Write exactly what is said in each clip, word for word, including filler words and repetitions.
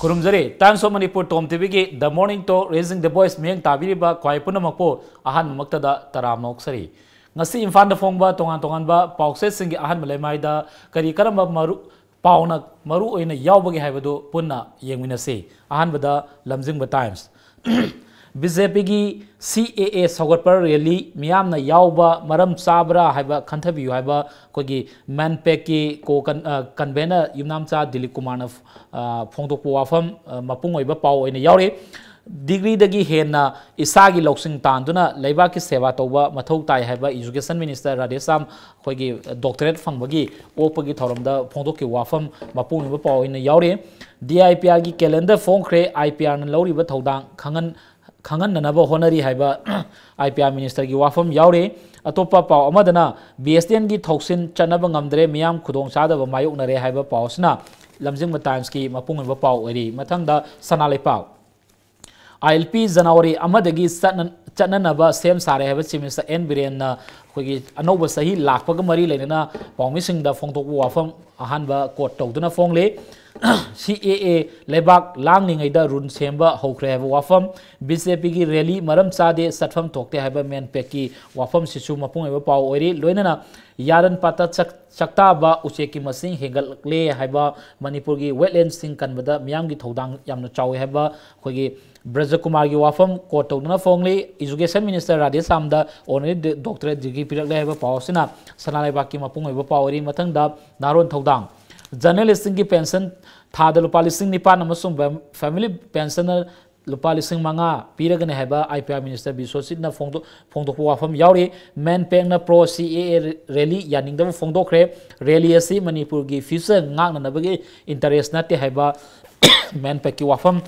ꯈꯨꯔꯨꯝꯖꯔꯤ꯫ Times of Manipur Tom ꯇꯤꯚꯤꯒꯤ The Morning Talk, Raising the Voice ꯃꯤꯠꯌꯦꯡ ꯇꯥꯕꯤꯔꯤꯕ ꯈ꯭ꯋꯥꯏ ꯄꯨꯝꯅꯃꯛꯄꯨ ꯑꯍꯥꯟꯕꯃꯛꯇꯗ ꯇꯔꯥꯝꯅ ꯑꯣꯛꯆꯔꯤ꯫ ꯉꯁꯤ ꯏꯝꯐꯥꯜꯗ ꯐꯣꯡꯕ ꯇꯣꯉꯥꯟ ꯇꯣꯉꯥꯟꯕ ꯄꯥꯎꯆꯦꯁꯤꯡꯒꯤ ꯑꯍꯥꯟꯕ ꯂꯩꯃꯥꯏꯗ ꯀꯔꯤ ꯀꯔꯝꯕ ꯃꯔꯨ-, ꯄꯥꯎꯅ ꯃꯔꯨ ꯑꯣꯏꯅ ꯌꯥꯎꯕꯒꯦ ꯍꯥꯏꯕꯗꯨ ꯄꯨꯟꯅ ꯌꯦꯡꯃꯤꯟꯅꯁꯤ꯫ ꯑꯍꯥꯟꯕꯗ ꯂꯝꯖꯤꯡꯕ ꯇꯥꯏꯝꯁ꯫ ꯕꯤ ꯖꯦ ꯄꯤꯒꯤ ꯁꯤ ꯑꯦ ꯑꯦ ꯁꯧꯒꯠꯄ ꯔꯦꯂꯤ ꯃꯤꯌꯥꯝꯅ ꯌꯥꯎꯕ ꯃꯔꯝ ꯆꯥꯕ꯭ꯔꯥ ꯍꯥꯏꯕ ꯈꯟꯊꯕꯤꯌꯨ ꯍꯥꯏꯕ ꯑꯩꯈꯣꯏꯒꯤ ꯃꯦꯟꯄꯦꯛꯀꯤ ꯀꯣ ꯀꯟ-, ꯑ, ꯀꯟꯚꯦꯅꯔ ꯌꯨꯝꯅꯥꯝꯆꯥ ꯗꯤꯂꯤꯞ ꯀꯨꯃꯥꯔꯅ, ꯑ, ꯐꯣꯡꯗꯣꯛꯄ ꯋꯥꯐꯝ, ꯑ, ꯃꯄꯨꯡ ꯑꯣꯏꯕ ꯄꯥꯎ ꯑꯣꯏꯅ ꯌꯥꯎꯔꯤ꯫ ꯗꯤꯒ꯭ꯔꯤꯗꯒꯤ ꯍꯦꯟꯅ ꯏꯁꯥꯒꯤ ꯂꯧꯁꯤꯡ ꯇꯥꯟꯗꯨꯅ ꯂꯩꯕꯥꯛꯀꯤ ꯁꯦꯕꯥ ꯇꯧꯕ ꯃꯊꯧ ꯇꯥꯏ ꯍꯥꯏꯕ ꯏꯖꯨꯀꯦꯁꯟ ꯃꯤꯅꯤꯁꯇꯔ ꯔꯥꯙꯦꯁ꯭ꯌꯥꯝ ꯑꯩꯈꯣꯏꯒꯤ ꯗꯣꯛꯇꯔꯦꯠ ꯐꯪꯕꯒꯤ ꯑꯣꯛꯄꯒꯤ ꯊꯧꯔꯝꯗ ꯐꯣꯡꯗꯣꯛꯈꯤꯕ ꯋꯥꯐꯝ ꯃꯄꯨꯡ ꯑꯣꯏꯕ ꯄꯥꯎ ꯑꯣꯏꯅ ꯌꯥꯎꯔꯤ꯫ D I P ꯑꯥꯔꯒꯤ calendar ꯐꯣꯡꯈ꯭ꯔꯦ, I P ꯑꯥꯔꯅ ꯂꯧꯔꯤꯕ ꯊꯧꯗꯥꯡ ꯈꯪꯍꯟ-, ꯈꯪꯍꯟꯅꯅꯕ ꯍꯣꯠꯅꯔꯤ ꯍꯥꯏꯕ ꯑꯥꯏ ꯄꯤ ꯑꯥꯔ ꯃꯤꯅꯤꯁꯇꯔꯒꯤ ꯋꯥꯐꯝ ꯌꯥꯎꯔꯤ꯫ ꯑꯇꯣꯞꯄ ꯄꯥꯎ ꯑꯃꯗꯅ ꯕꯤ ꯑꯦꯁ ꯑꯦꯟ ꯑꯦꯜꯒꯤ ꯊꯧꯁꯤꯜ ꯆꯠꯅꯕ ꯉꯝꯗ꯭ꯔꯦ, ꯃꯤꯌꯥꯝ ꯈꯨꯗꯣꯡꯆꯥꯗꯕ ꯃꯥꯌꯣꯛꯅꯔꯦ ꯍꯥꯏꯕ ꯄꯥꯎ ꯑꯁꯤꯅ ꯂꯝꯖꯤꯡꯕ ꯇꯥꯏꯝꯁꯀꯤ ꯃꯄꯨꯡ ꯑꯣꯏꯕ ꯄꯥꯎ ꯑꯣꯏꯔꯤ꯫ ꯃꯊꯪꯗ ꯁꯅꯥ ꯂꯩꯄꯥꯛ꯫ ꯑꯥꯏ ꯑꯦꯜ ꯄꯤ ꯖꯅꯋꯥꯔꯤ ꯑꯃꯗꯒꯤ ꯆꯠꯅ-, ꯆꯠꯅꯅꯕ ꯁꯦꯝ ꯁꯥꯔꯦ ꯍꯥꯏꯕ ꯆꯤꯐ ꯃꯤꯅꯤꯁꯇꯔ ꯑꯦꯟ ꯕꯤꯔꯦꯟꯅ ꯑꯩꯈꯣꯏꯒꯤ ꯑꯅꯧꯕ ꯆꯍꯤ ꯂꯥꯛꯄꯒ ꯃꯔꯤ ꯂꯩꯅꯅ ꯄꯥꯎꯃꯤꯁꯤꯡꯗ ꯐꯣꯡꯗꯣꯛꯄ ꯋꯥꯐꯝ ꯑꯍꯥꯟꯕ ꯀꯣꯠ ꯇꯧꯗꯨꯅ ꯐꯣꯡꯂꯤ꯫ ꯁꯤ ꯑꯦ ꯑꯦ ꯂꯩꯕꯥꯛ ꯂꯥꯡꯂꯤꯉꯩꯗ ꯔꯨꯜ ꯁꯦꯝꯕ ꯍꯧꯈ꯭ꯔꯦ ꯍꯥꯏꯕ ꯋꯥꯐꯝ, ꯕꯤ ꯖꯦ ꯄꯤꯒꯤ ꯔꯦꯂꯤ ꯃꯔꯝ ꯆꯥꯗꯦ, ꯆꯠꯐꯝ ꯊꯣꯛꯇꯦ ꯍꯥꯏꯕ ꯃꯦꯟꯄꯦꯛꯀꯤ ꯋꯥꯐꯝꯁꯤꯁꯨ ꯃꯄꯨꯡ ꯑꯣꯏꯕ ꯄꯥꯎ ꯑꯣꯏꯔꯤ꯫ ꯂꯣꯏꯅꯅ ꯌꯥꯔꯟ ꯄꯥꯠꯇ ꯆꯥꯛ-, ꯆꯥꯛꯇꯥꯕ ꯎꯆꯦꯛꯀꯤ ꯃꯁꯤꯡ ꯍꯦꯟꯒꯠꯂꯛꯂꯦ ꯍꯥꯏꯕ, ꯃꯅꯤꯄꯨꯔꯒꯤ ꯋꯦꯠꯂꯦꯟꯁꯤꯡ ꯀꯟꯕꯗ ꯃꯤꯌꯥꯝꯒꯤ ꯊꯧꯗꯥꯡ ꯌꯥꯝꯅ ꯆꯥꯎꯏ ꯍꯥꯏꯕ ꯑꯩꯈꯣꯏꯒꯤ ꯕ꯭ꯔꯖꯀꯨꯃꯥꯔꯒꯤ ꯋꯥꯐꯝ ꯀꯣꯠ ꯇꯧꯗꯨꯅ ꯐꯣꯡꯂꯤ꯫ ꯏꯖꯨꯀꯦꯁꯟ ꯃꯤꯅꯤꯁꯇꯔ ꯔꯥꯙꯦꯁ꯭ꯌꯥꯝꯗ ꯑꯣꯅꯔꯤ ꯗꯣ-, ꯗꯣꯛꯇꯔꯦꯠ ꯗꯤꯒ꯭ꯔꯤ ꯄꯤꯔꯛꯂꯦ ꯍꯥꯏꯕ ꯄꯥꯎ ꯑꯁꯤꯅ ꯁꯅꯥ ꯂꯩꯕꯥꯛꯀꯤ ꯃꯄꯨꯡ ꯑꯣꯏꯕ ꯄꯥꯎ ꯑꯣꯏꯔꯤ꯫ ꯃꯊꯪꯗ ꯅꯍꯥꯔꯣꯜ ꯊꯧꯗꯥꯡ꯫ ꯖꯔꯅꯦꯂꯤꯁꯁꯤꯡꯒꯤ ꯄꯦꯟꯁꯟ ꯊꯥꯗ ꯂꯨꯄꯥ ꯂꯤꯁꯤꯡ ꯅꯤꯄꯥꯟ ꯑꯃꯁꯨꯡ ꯐꯦꯝ-, ꯐꯦꯃꯤꯂꯤ ꯄꯦꯟꯁꯟꯅ ꯂꯨꯄꯥ ꯂꯤꯁꯤꯡ ꯃꯉꯥ ꯄꯤꯔꯒꯅꯤ ꯍꯥꯏꯕ ꯑꯥꯏ ꯄꯤ ꯑꯥꯔ ꯃꯤꯅꯤꯁꯇꯔ ꯕꯤꯁ꯭ꯋꯖꯤꯠꯅ ꯐꯣꯡꯗꯣꯛ-, ꯐꯣꯡꯗꯣꯛꯄ ꯋꯥꯐꯝ ꯌꯥꯎꯔꯤ꯫ ꯃꯦꯟꯄꯦꯛꯅ ꯄ꯭ꯔꯣ ꯁꯤ ꯑꯦ ꯑꯦ ꯔꯦꯂꯤ ꯌꯥꯅꯤꯡꯗꯕ ꯐꯣꯡꯗꯣꯛꯈ꯭ꯔꯦ꯫ ꯔꯦꯂꯤ ꯑꯁꯤ ꯃꯅꯤꯄꯨꯔꯒꯤ ꯐ꯭ꯌꯨꯆꯔ ꯉꯥꯛꯅꯅꯕꯒꯤ ꯏꯟꯇꯔꯦꯁ ꯅꯠꯇꯦ ꯍꯥꯏꯕ ꯃꯦꯟꯄꯦꯛꯀꯤ ꯋꯥꯐꯝ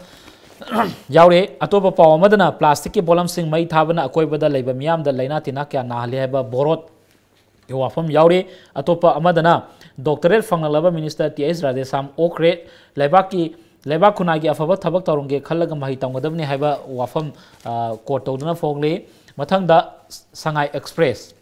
ꯌꯥꯎꯔꯤ꯫ ꯑꯇꯣꯞꯄ ꯄꯥꯎ ꯑꯃꯗꯅ ꯄ꯭ꯂꯥꯁꯇꯤꯛꯀꯤ ꯄꯣꯠꯂꯝꯁꯤꯡ ꯃꯩ ꯊꯥꯕꯅ ꯑꯀꯣꯏꯕꯗ ꯂꯩꯕ ꯃꯤꯌꯥꯝꯗ ꯂꯥꯏꯅꯥ ꯇꯤꯟꯅꯥ ꯀꯌꯥ ꯅꯥꯍꯜꯂꯤ ꯍꯥꯏꯕ ꯚꯣꯔꯣꯠ ꯋꯥꯐꯝ ꯌꯥꯎꯔꯤ꯫ ꯑꯇꯣꯞꯄ ꯑꯃꯗꯅ ꯗꯣꯛꯇꯔꯦꯠ ꯐꯪꯂꯛꯂꯕ ꯃꯤꯅꯤꯁꯇꯔ ꯇꯤ ꯑꯩꯆ ꯔꯥꯙꯦꯁ꯭ꯌꯥꯝ ꯑꯣꯛꯈ꯭ꯔꯦ꯫ ꯂꯩꯕꯥꯛꯀꯤ, ꯂꯩꯕꯥꯛ ꯈꯨꯟꯅꯥꯏꯒꯤ ꯑꯐꯕ ꯊꯕꯛ ꯇꯧꯔꯝꯒꯦ ꯈꯜꯂꯒ ꯃꯍꯩ ꯇꯝꯒꯗꯕꯅꯤ ꯍꯥꯏꯕ ꯋꯥꯐꯝ, ꯑ, ꯀꯣꯠ ꯇꯧꯗꯨꯅ ꯐꯣꯡꯂꯤ꯫ ꯃꯊꯪꯗ ꯁꯉꯥꯏ ꯑꯦꯛꯁꯄ꯭ꯔꯦꯁ꯫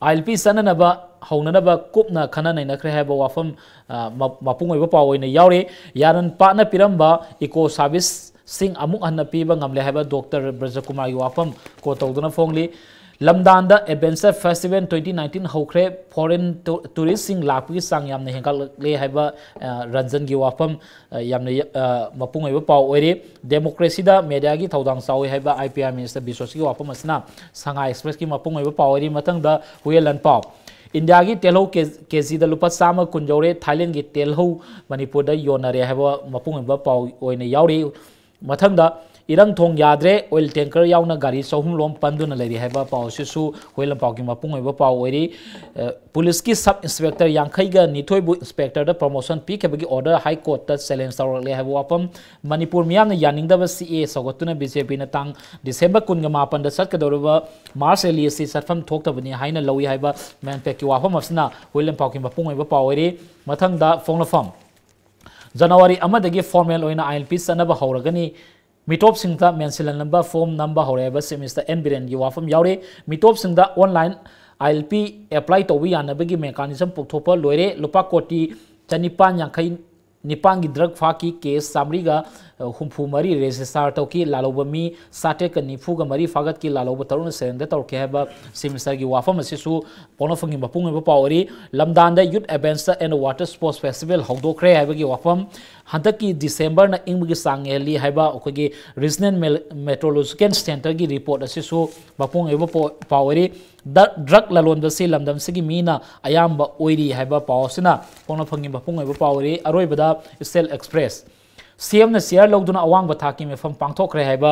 ꯑꯥꯏ ꯑꯦꯜ ꯄꯤ ꯆꯠꯅꯅꯕ ꯍꯧꯅꯅꯕ ꯀꯨꯞꯅ ꯈꯟꯅ ꯅꯩꯅꯈ꯭ꯔꯦ ꯍꯥꯏꯕ ꯋꯥꯐꯝ, ꯑ, ꯃ-, ꯃꯄꯨꯡ ꯑꯣꯏꯕ ꯄꯥꯎ ꯑꯣꯏꯅ ꯌꯥꯎꯔꯤ꯫ ꯌꯥꯔꯟ ꯄꯥꯠꯅ ꯄꯤꯔꯝꯕ ꯏꯀꯣ ꯁꯥꯔꯚꯤꯁꯁꯤꯡ ꯑꯃꯨꯛ ꯍꯟꯅ ꯄꯤꯕ ꯉꯝꯂꯦ ꯍꯥꯏꯕ ꯗꯣꯛꯇꯔ ꯕ꯭ꯔꯖꯀꯨꯃꯥꯔꯒꯤ ꯋꯥꯐꯝ ꯀꯣꯠ ꯇꯧꯗꯨꯅ ꯐꯣꯡꯂꯤ꯫ ꯂꯝꯗꯥꯟꯗ Adventure Festival twenty nineteen ꯍꯧꯈ꯭ꯔꯦ꯫ Foreign ꯇꯨ-, touristꯁꯤꯡ ꯂꯥꯛꯄꯒꯤ ꯆꯥꯡ ꯌꯥꯝꯅ ꯍꯦꯟꯒꯠꯂꯛꯂꯦ ꯍꯥꯏꯕ, ꯑ, ꯔꯟꯖꯟꯒꯤ ꯋꯥꯐꯝ, ꯑ, ꯌꯥꯝꯅ ꯌ-, ꯑ, ꯃꯄꯨꯡ ꯑꯣꯏꯕ ꯄꯥꯎ ꯑꯣꯏꯔꯤ꯫ Democracyꯗ mediaꯒꯤ ꯊꯧꯗꯥꯡ ꯆꯥꯎꯏ ꯍꯥꯏꯕ IPR minister ꯕꯤꯁ꯭ꯋꯥꯁꯀꯤ ꯋꯥꯐꯝ ꯑꯁꯤꯅ ꯁꯉꯥꯏ Expressꯀꯤ ꯃꯄꯨꯡ ꯑꯣꯏꯕ ꯄꯥꯎ ꯑꯣꯏꯔꯤ꯫ ꯃꯊꯪꯗ ꯍꯨꯏꯌꯦꯟ ꯂꯥꯟꯄꯥꯎ꯫ ꯏꯟꯗꯤꯌꯥꯒꯤ ꯇꯦꯜꯍꯧ ꯀꯦ-, KGꯗ ꯂꯨꯄꯥ ꯆꯥꯝꯃ ꯀꯨꯟ ꯌꯧꯔꯦ꯫ ꯊꯥꯏꯂꯦꯟꯒꯤ ꯇꯦꯜꯍꯧ ꯃꯅꯤꯄꯨꯔꯗ ꯌꯣꯟꯅꯔꯦ ꯍꯥꯏꯕ ꯃꯄꯨꯡ ꯑꯣꯏꯕ ꯄꯥꯎ ꯑꯣꯏꯅ ꯌꯥꯎꯔꯤ꯫ ꯃꯊꯪꯗ ꯏꯔꯪ ꯊꯣꯡ ꯌꯥꯗ꯭ꯔꯦ, oil tanker ꯌꯥꯎꯅ ꯒꯥꯔꯤ ꯆꯍꯨꯝ ꯂꯣꯝ ꯄꯟꯗꯨꯅ ꯂꯩꯔꯤ ꯍꯥꯏꯕ ꯄꯥꯎ ꯑꯁꯤꯁꯨ ꯍꯨꯏꯌꯦꯟ ꯂꯥꯟꯄꯥꯎꯒꯤ ꯃꯄꯨꯡ ꯑꯣꯏꯕ ꯄꯥꯎ ꯑꯣꯏꯔꯤ꯫ ꯑ, ꯄꯨꯂꯤꯁꯀꯤ sub inspector ꯌꯥꯡꯈꯩꯒ ꯅꯤꯊꯣꯏꯕꯨ inspectorꯗ promotion ꯄꯤꯈꯤꯕꯒꯤ order High Courtꯇ challenge ꯇꯧꯔꯛꯂꯦ ꯍꯥꯏꯕ ꯋꯥꯐꯝ꯫ ꯃꯅꯤꯄꯨꯔ ꯃꯤꯌꯥꯝꯅ ꯌꯥꯅꯤꯡꯗꯕ CAA ꯁꯧꯒꯠꯇꯨꯅ BJPꯅ ꯇꯥꯡ December ꯀꯨꯟꯒ ꯃꯥꯄꯟꯗ ꯆꯠꯀꯗꯧꯔꯤꯕ March rally ꯑꯁꯤ ꯆꯠꯐꯝ ꯊꯣꯛꯇꯕꯅꯤ ꯍꯥꯏꯅ ꯂꯧꯏ ꯍꯥꯏꯕ ꯃꯦꯟꯄꯦꯛꯀꯤ ꯋꯥꯐꯝ ꯑꯁꯤꯅ ꯍꯨꯏꯌꯦꯟ ꯂꯥꯟꯄꯥꯎꯒꯤ ꯃꯄꯨꯡ ꯑꯣꯏꯕ ꯄꯥꯎ ꯑꯣꯏꯔꯤ꯫ ꯃꯊꯪꯗ ꯐꯣꯡꯅꯐꯝ꯫ January ꯑꯃꯗꯒꯤ formal ꯑꯣꯏꯅ ILP ꯆꯠꯅꯕ ꯍꯧꯔꯒꯅꯤ꯫ ꯃꯤꯇꯣꯞꯁꯤꯡꯗ ꯃꯦꯟꯁꯤꯜꯍꯟꯅꯕ form ꯅꯝꯕ ꯍꯧꯔꯦ ꯍꯥꯏꯕ Chief Minister N ꯕꯤꯔꯦꯟꯒꯤ ꯋꯥꯐꯝ ꯌꯥꯎꯔꯤ꯫ ꯃꯤꯇꯣꯞꯁꯤꯡꯗ online ILP apply ꯇꯧꯕ ꯌꯥꯅꯕꯒꯤ mechanism ꯄꯨꯊꯣꯛꯄ ꯂꯣꯏꯔꯦ꯫ ꯂꯨꯄꯥ ꯀꯣꯇꯤ ꯆꯅꯤꯄꯥꯟ ꯌꯥꯡꯈꯩ ꯅꯤꯄꯥꯟꯒꯤ drug ꯐꯥꯈꯤ꯫ Case ꯆꯥꯃꯔꯤꯒ ꯍꯨꯝꯐꯨ ꯃꯔꯤ register ꯇꯧꯈꯤ꯫ ꯂꯥꯜꯍꯧꯕ ꯃꯤ ꯆꯥꯇ꯭ꯔꯦꯠꯀ ꯅꯤꯐꯨꯒ ꯃꯔꯤ ꯐꯥꯒꯠꯈꯤ꯫ ꯂꯥꯜꯍꯧꯕ ꯇꯔꯨꯛꯅ surrender ꯇꯧꯔꯛꯈꯤ ꯍꯥꯏꯕ Chief Ministerꯒꯤ ꯋꯥꯐꯝ ꯑꯁꯤꯁꯨ ꯄꯣꯛꯅꯐꯝꯒꯤ ꯃꯄꯨꯡ ꯑꯣꯏꯕ ꯄꯥꯎ ꯑꯣꯏꯔꯤ꯫ ꯂꯝꯗꯥꯟꯗ Youth Adventure and Water Sports Festival ꯍꯧꯗꯣꯛꯈ꯭ꯔꯦ ꯍꯥꯏꯕꯒꯤ ꯋꯥꯐꯝ꯫ ꯍꯟꯗꯛꯀꯤ Decemberꯅ ꯏꯪꯕꯒꯤ ꯆꯥꯡ ꯍꯦꯜꯂꯤ ꯍꯥꯏꯕ ꯑꯩꯈꯣꯏꯒꯤ Regional Mel-, Meteorological Centreꯒꯤ report ꯑꯁꯤꯁꯨ ꯃꯄꯨꯡ ꯑꯣꯏꯕ ꯄꯣ-, ꯄꯥꯎ ꯑꯣꯏꯔꯤ꯫ ꯗ-, drug ꯂꯂꯣꯟꯕꯁꯤ ꯂꯝꯗꯝꯁꯤꯒꯤ ꯃꯤꯅ ꯑꯌꯥꯝꯕ ꯑꯣꯏꯔꯤ ꯍꯥꯏꯕ ꯄꯥꯎ ꯑꯁꯤꯅ ꯄꯣꯛꯅꯐꯝꯒꯤ ꯃꯄꯨꯡ ꯑꯣꯏꯕ ꯄꯥꯎ ꯑꯣꯏꯔꯤ꯫ ꯑꯔꯣꯏꯕꯗ Steel Express꯫ CMꯅ chair ꯂꯧꯗꯨꯅ ꯑꯋꯥꯡꯕ ꯊꯥꯛꯀꯤ ꯃꯤꯐꯝ ꯄꯥꯡꯊꯣꯛꯈ꯭ꯔꯦ ꯍꯥꯏꯕ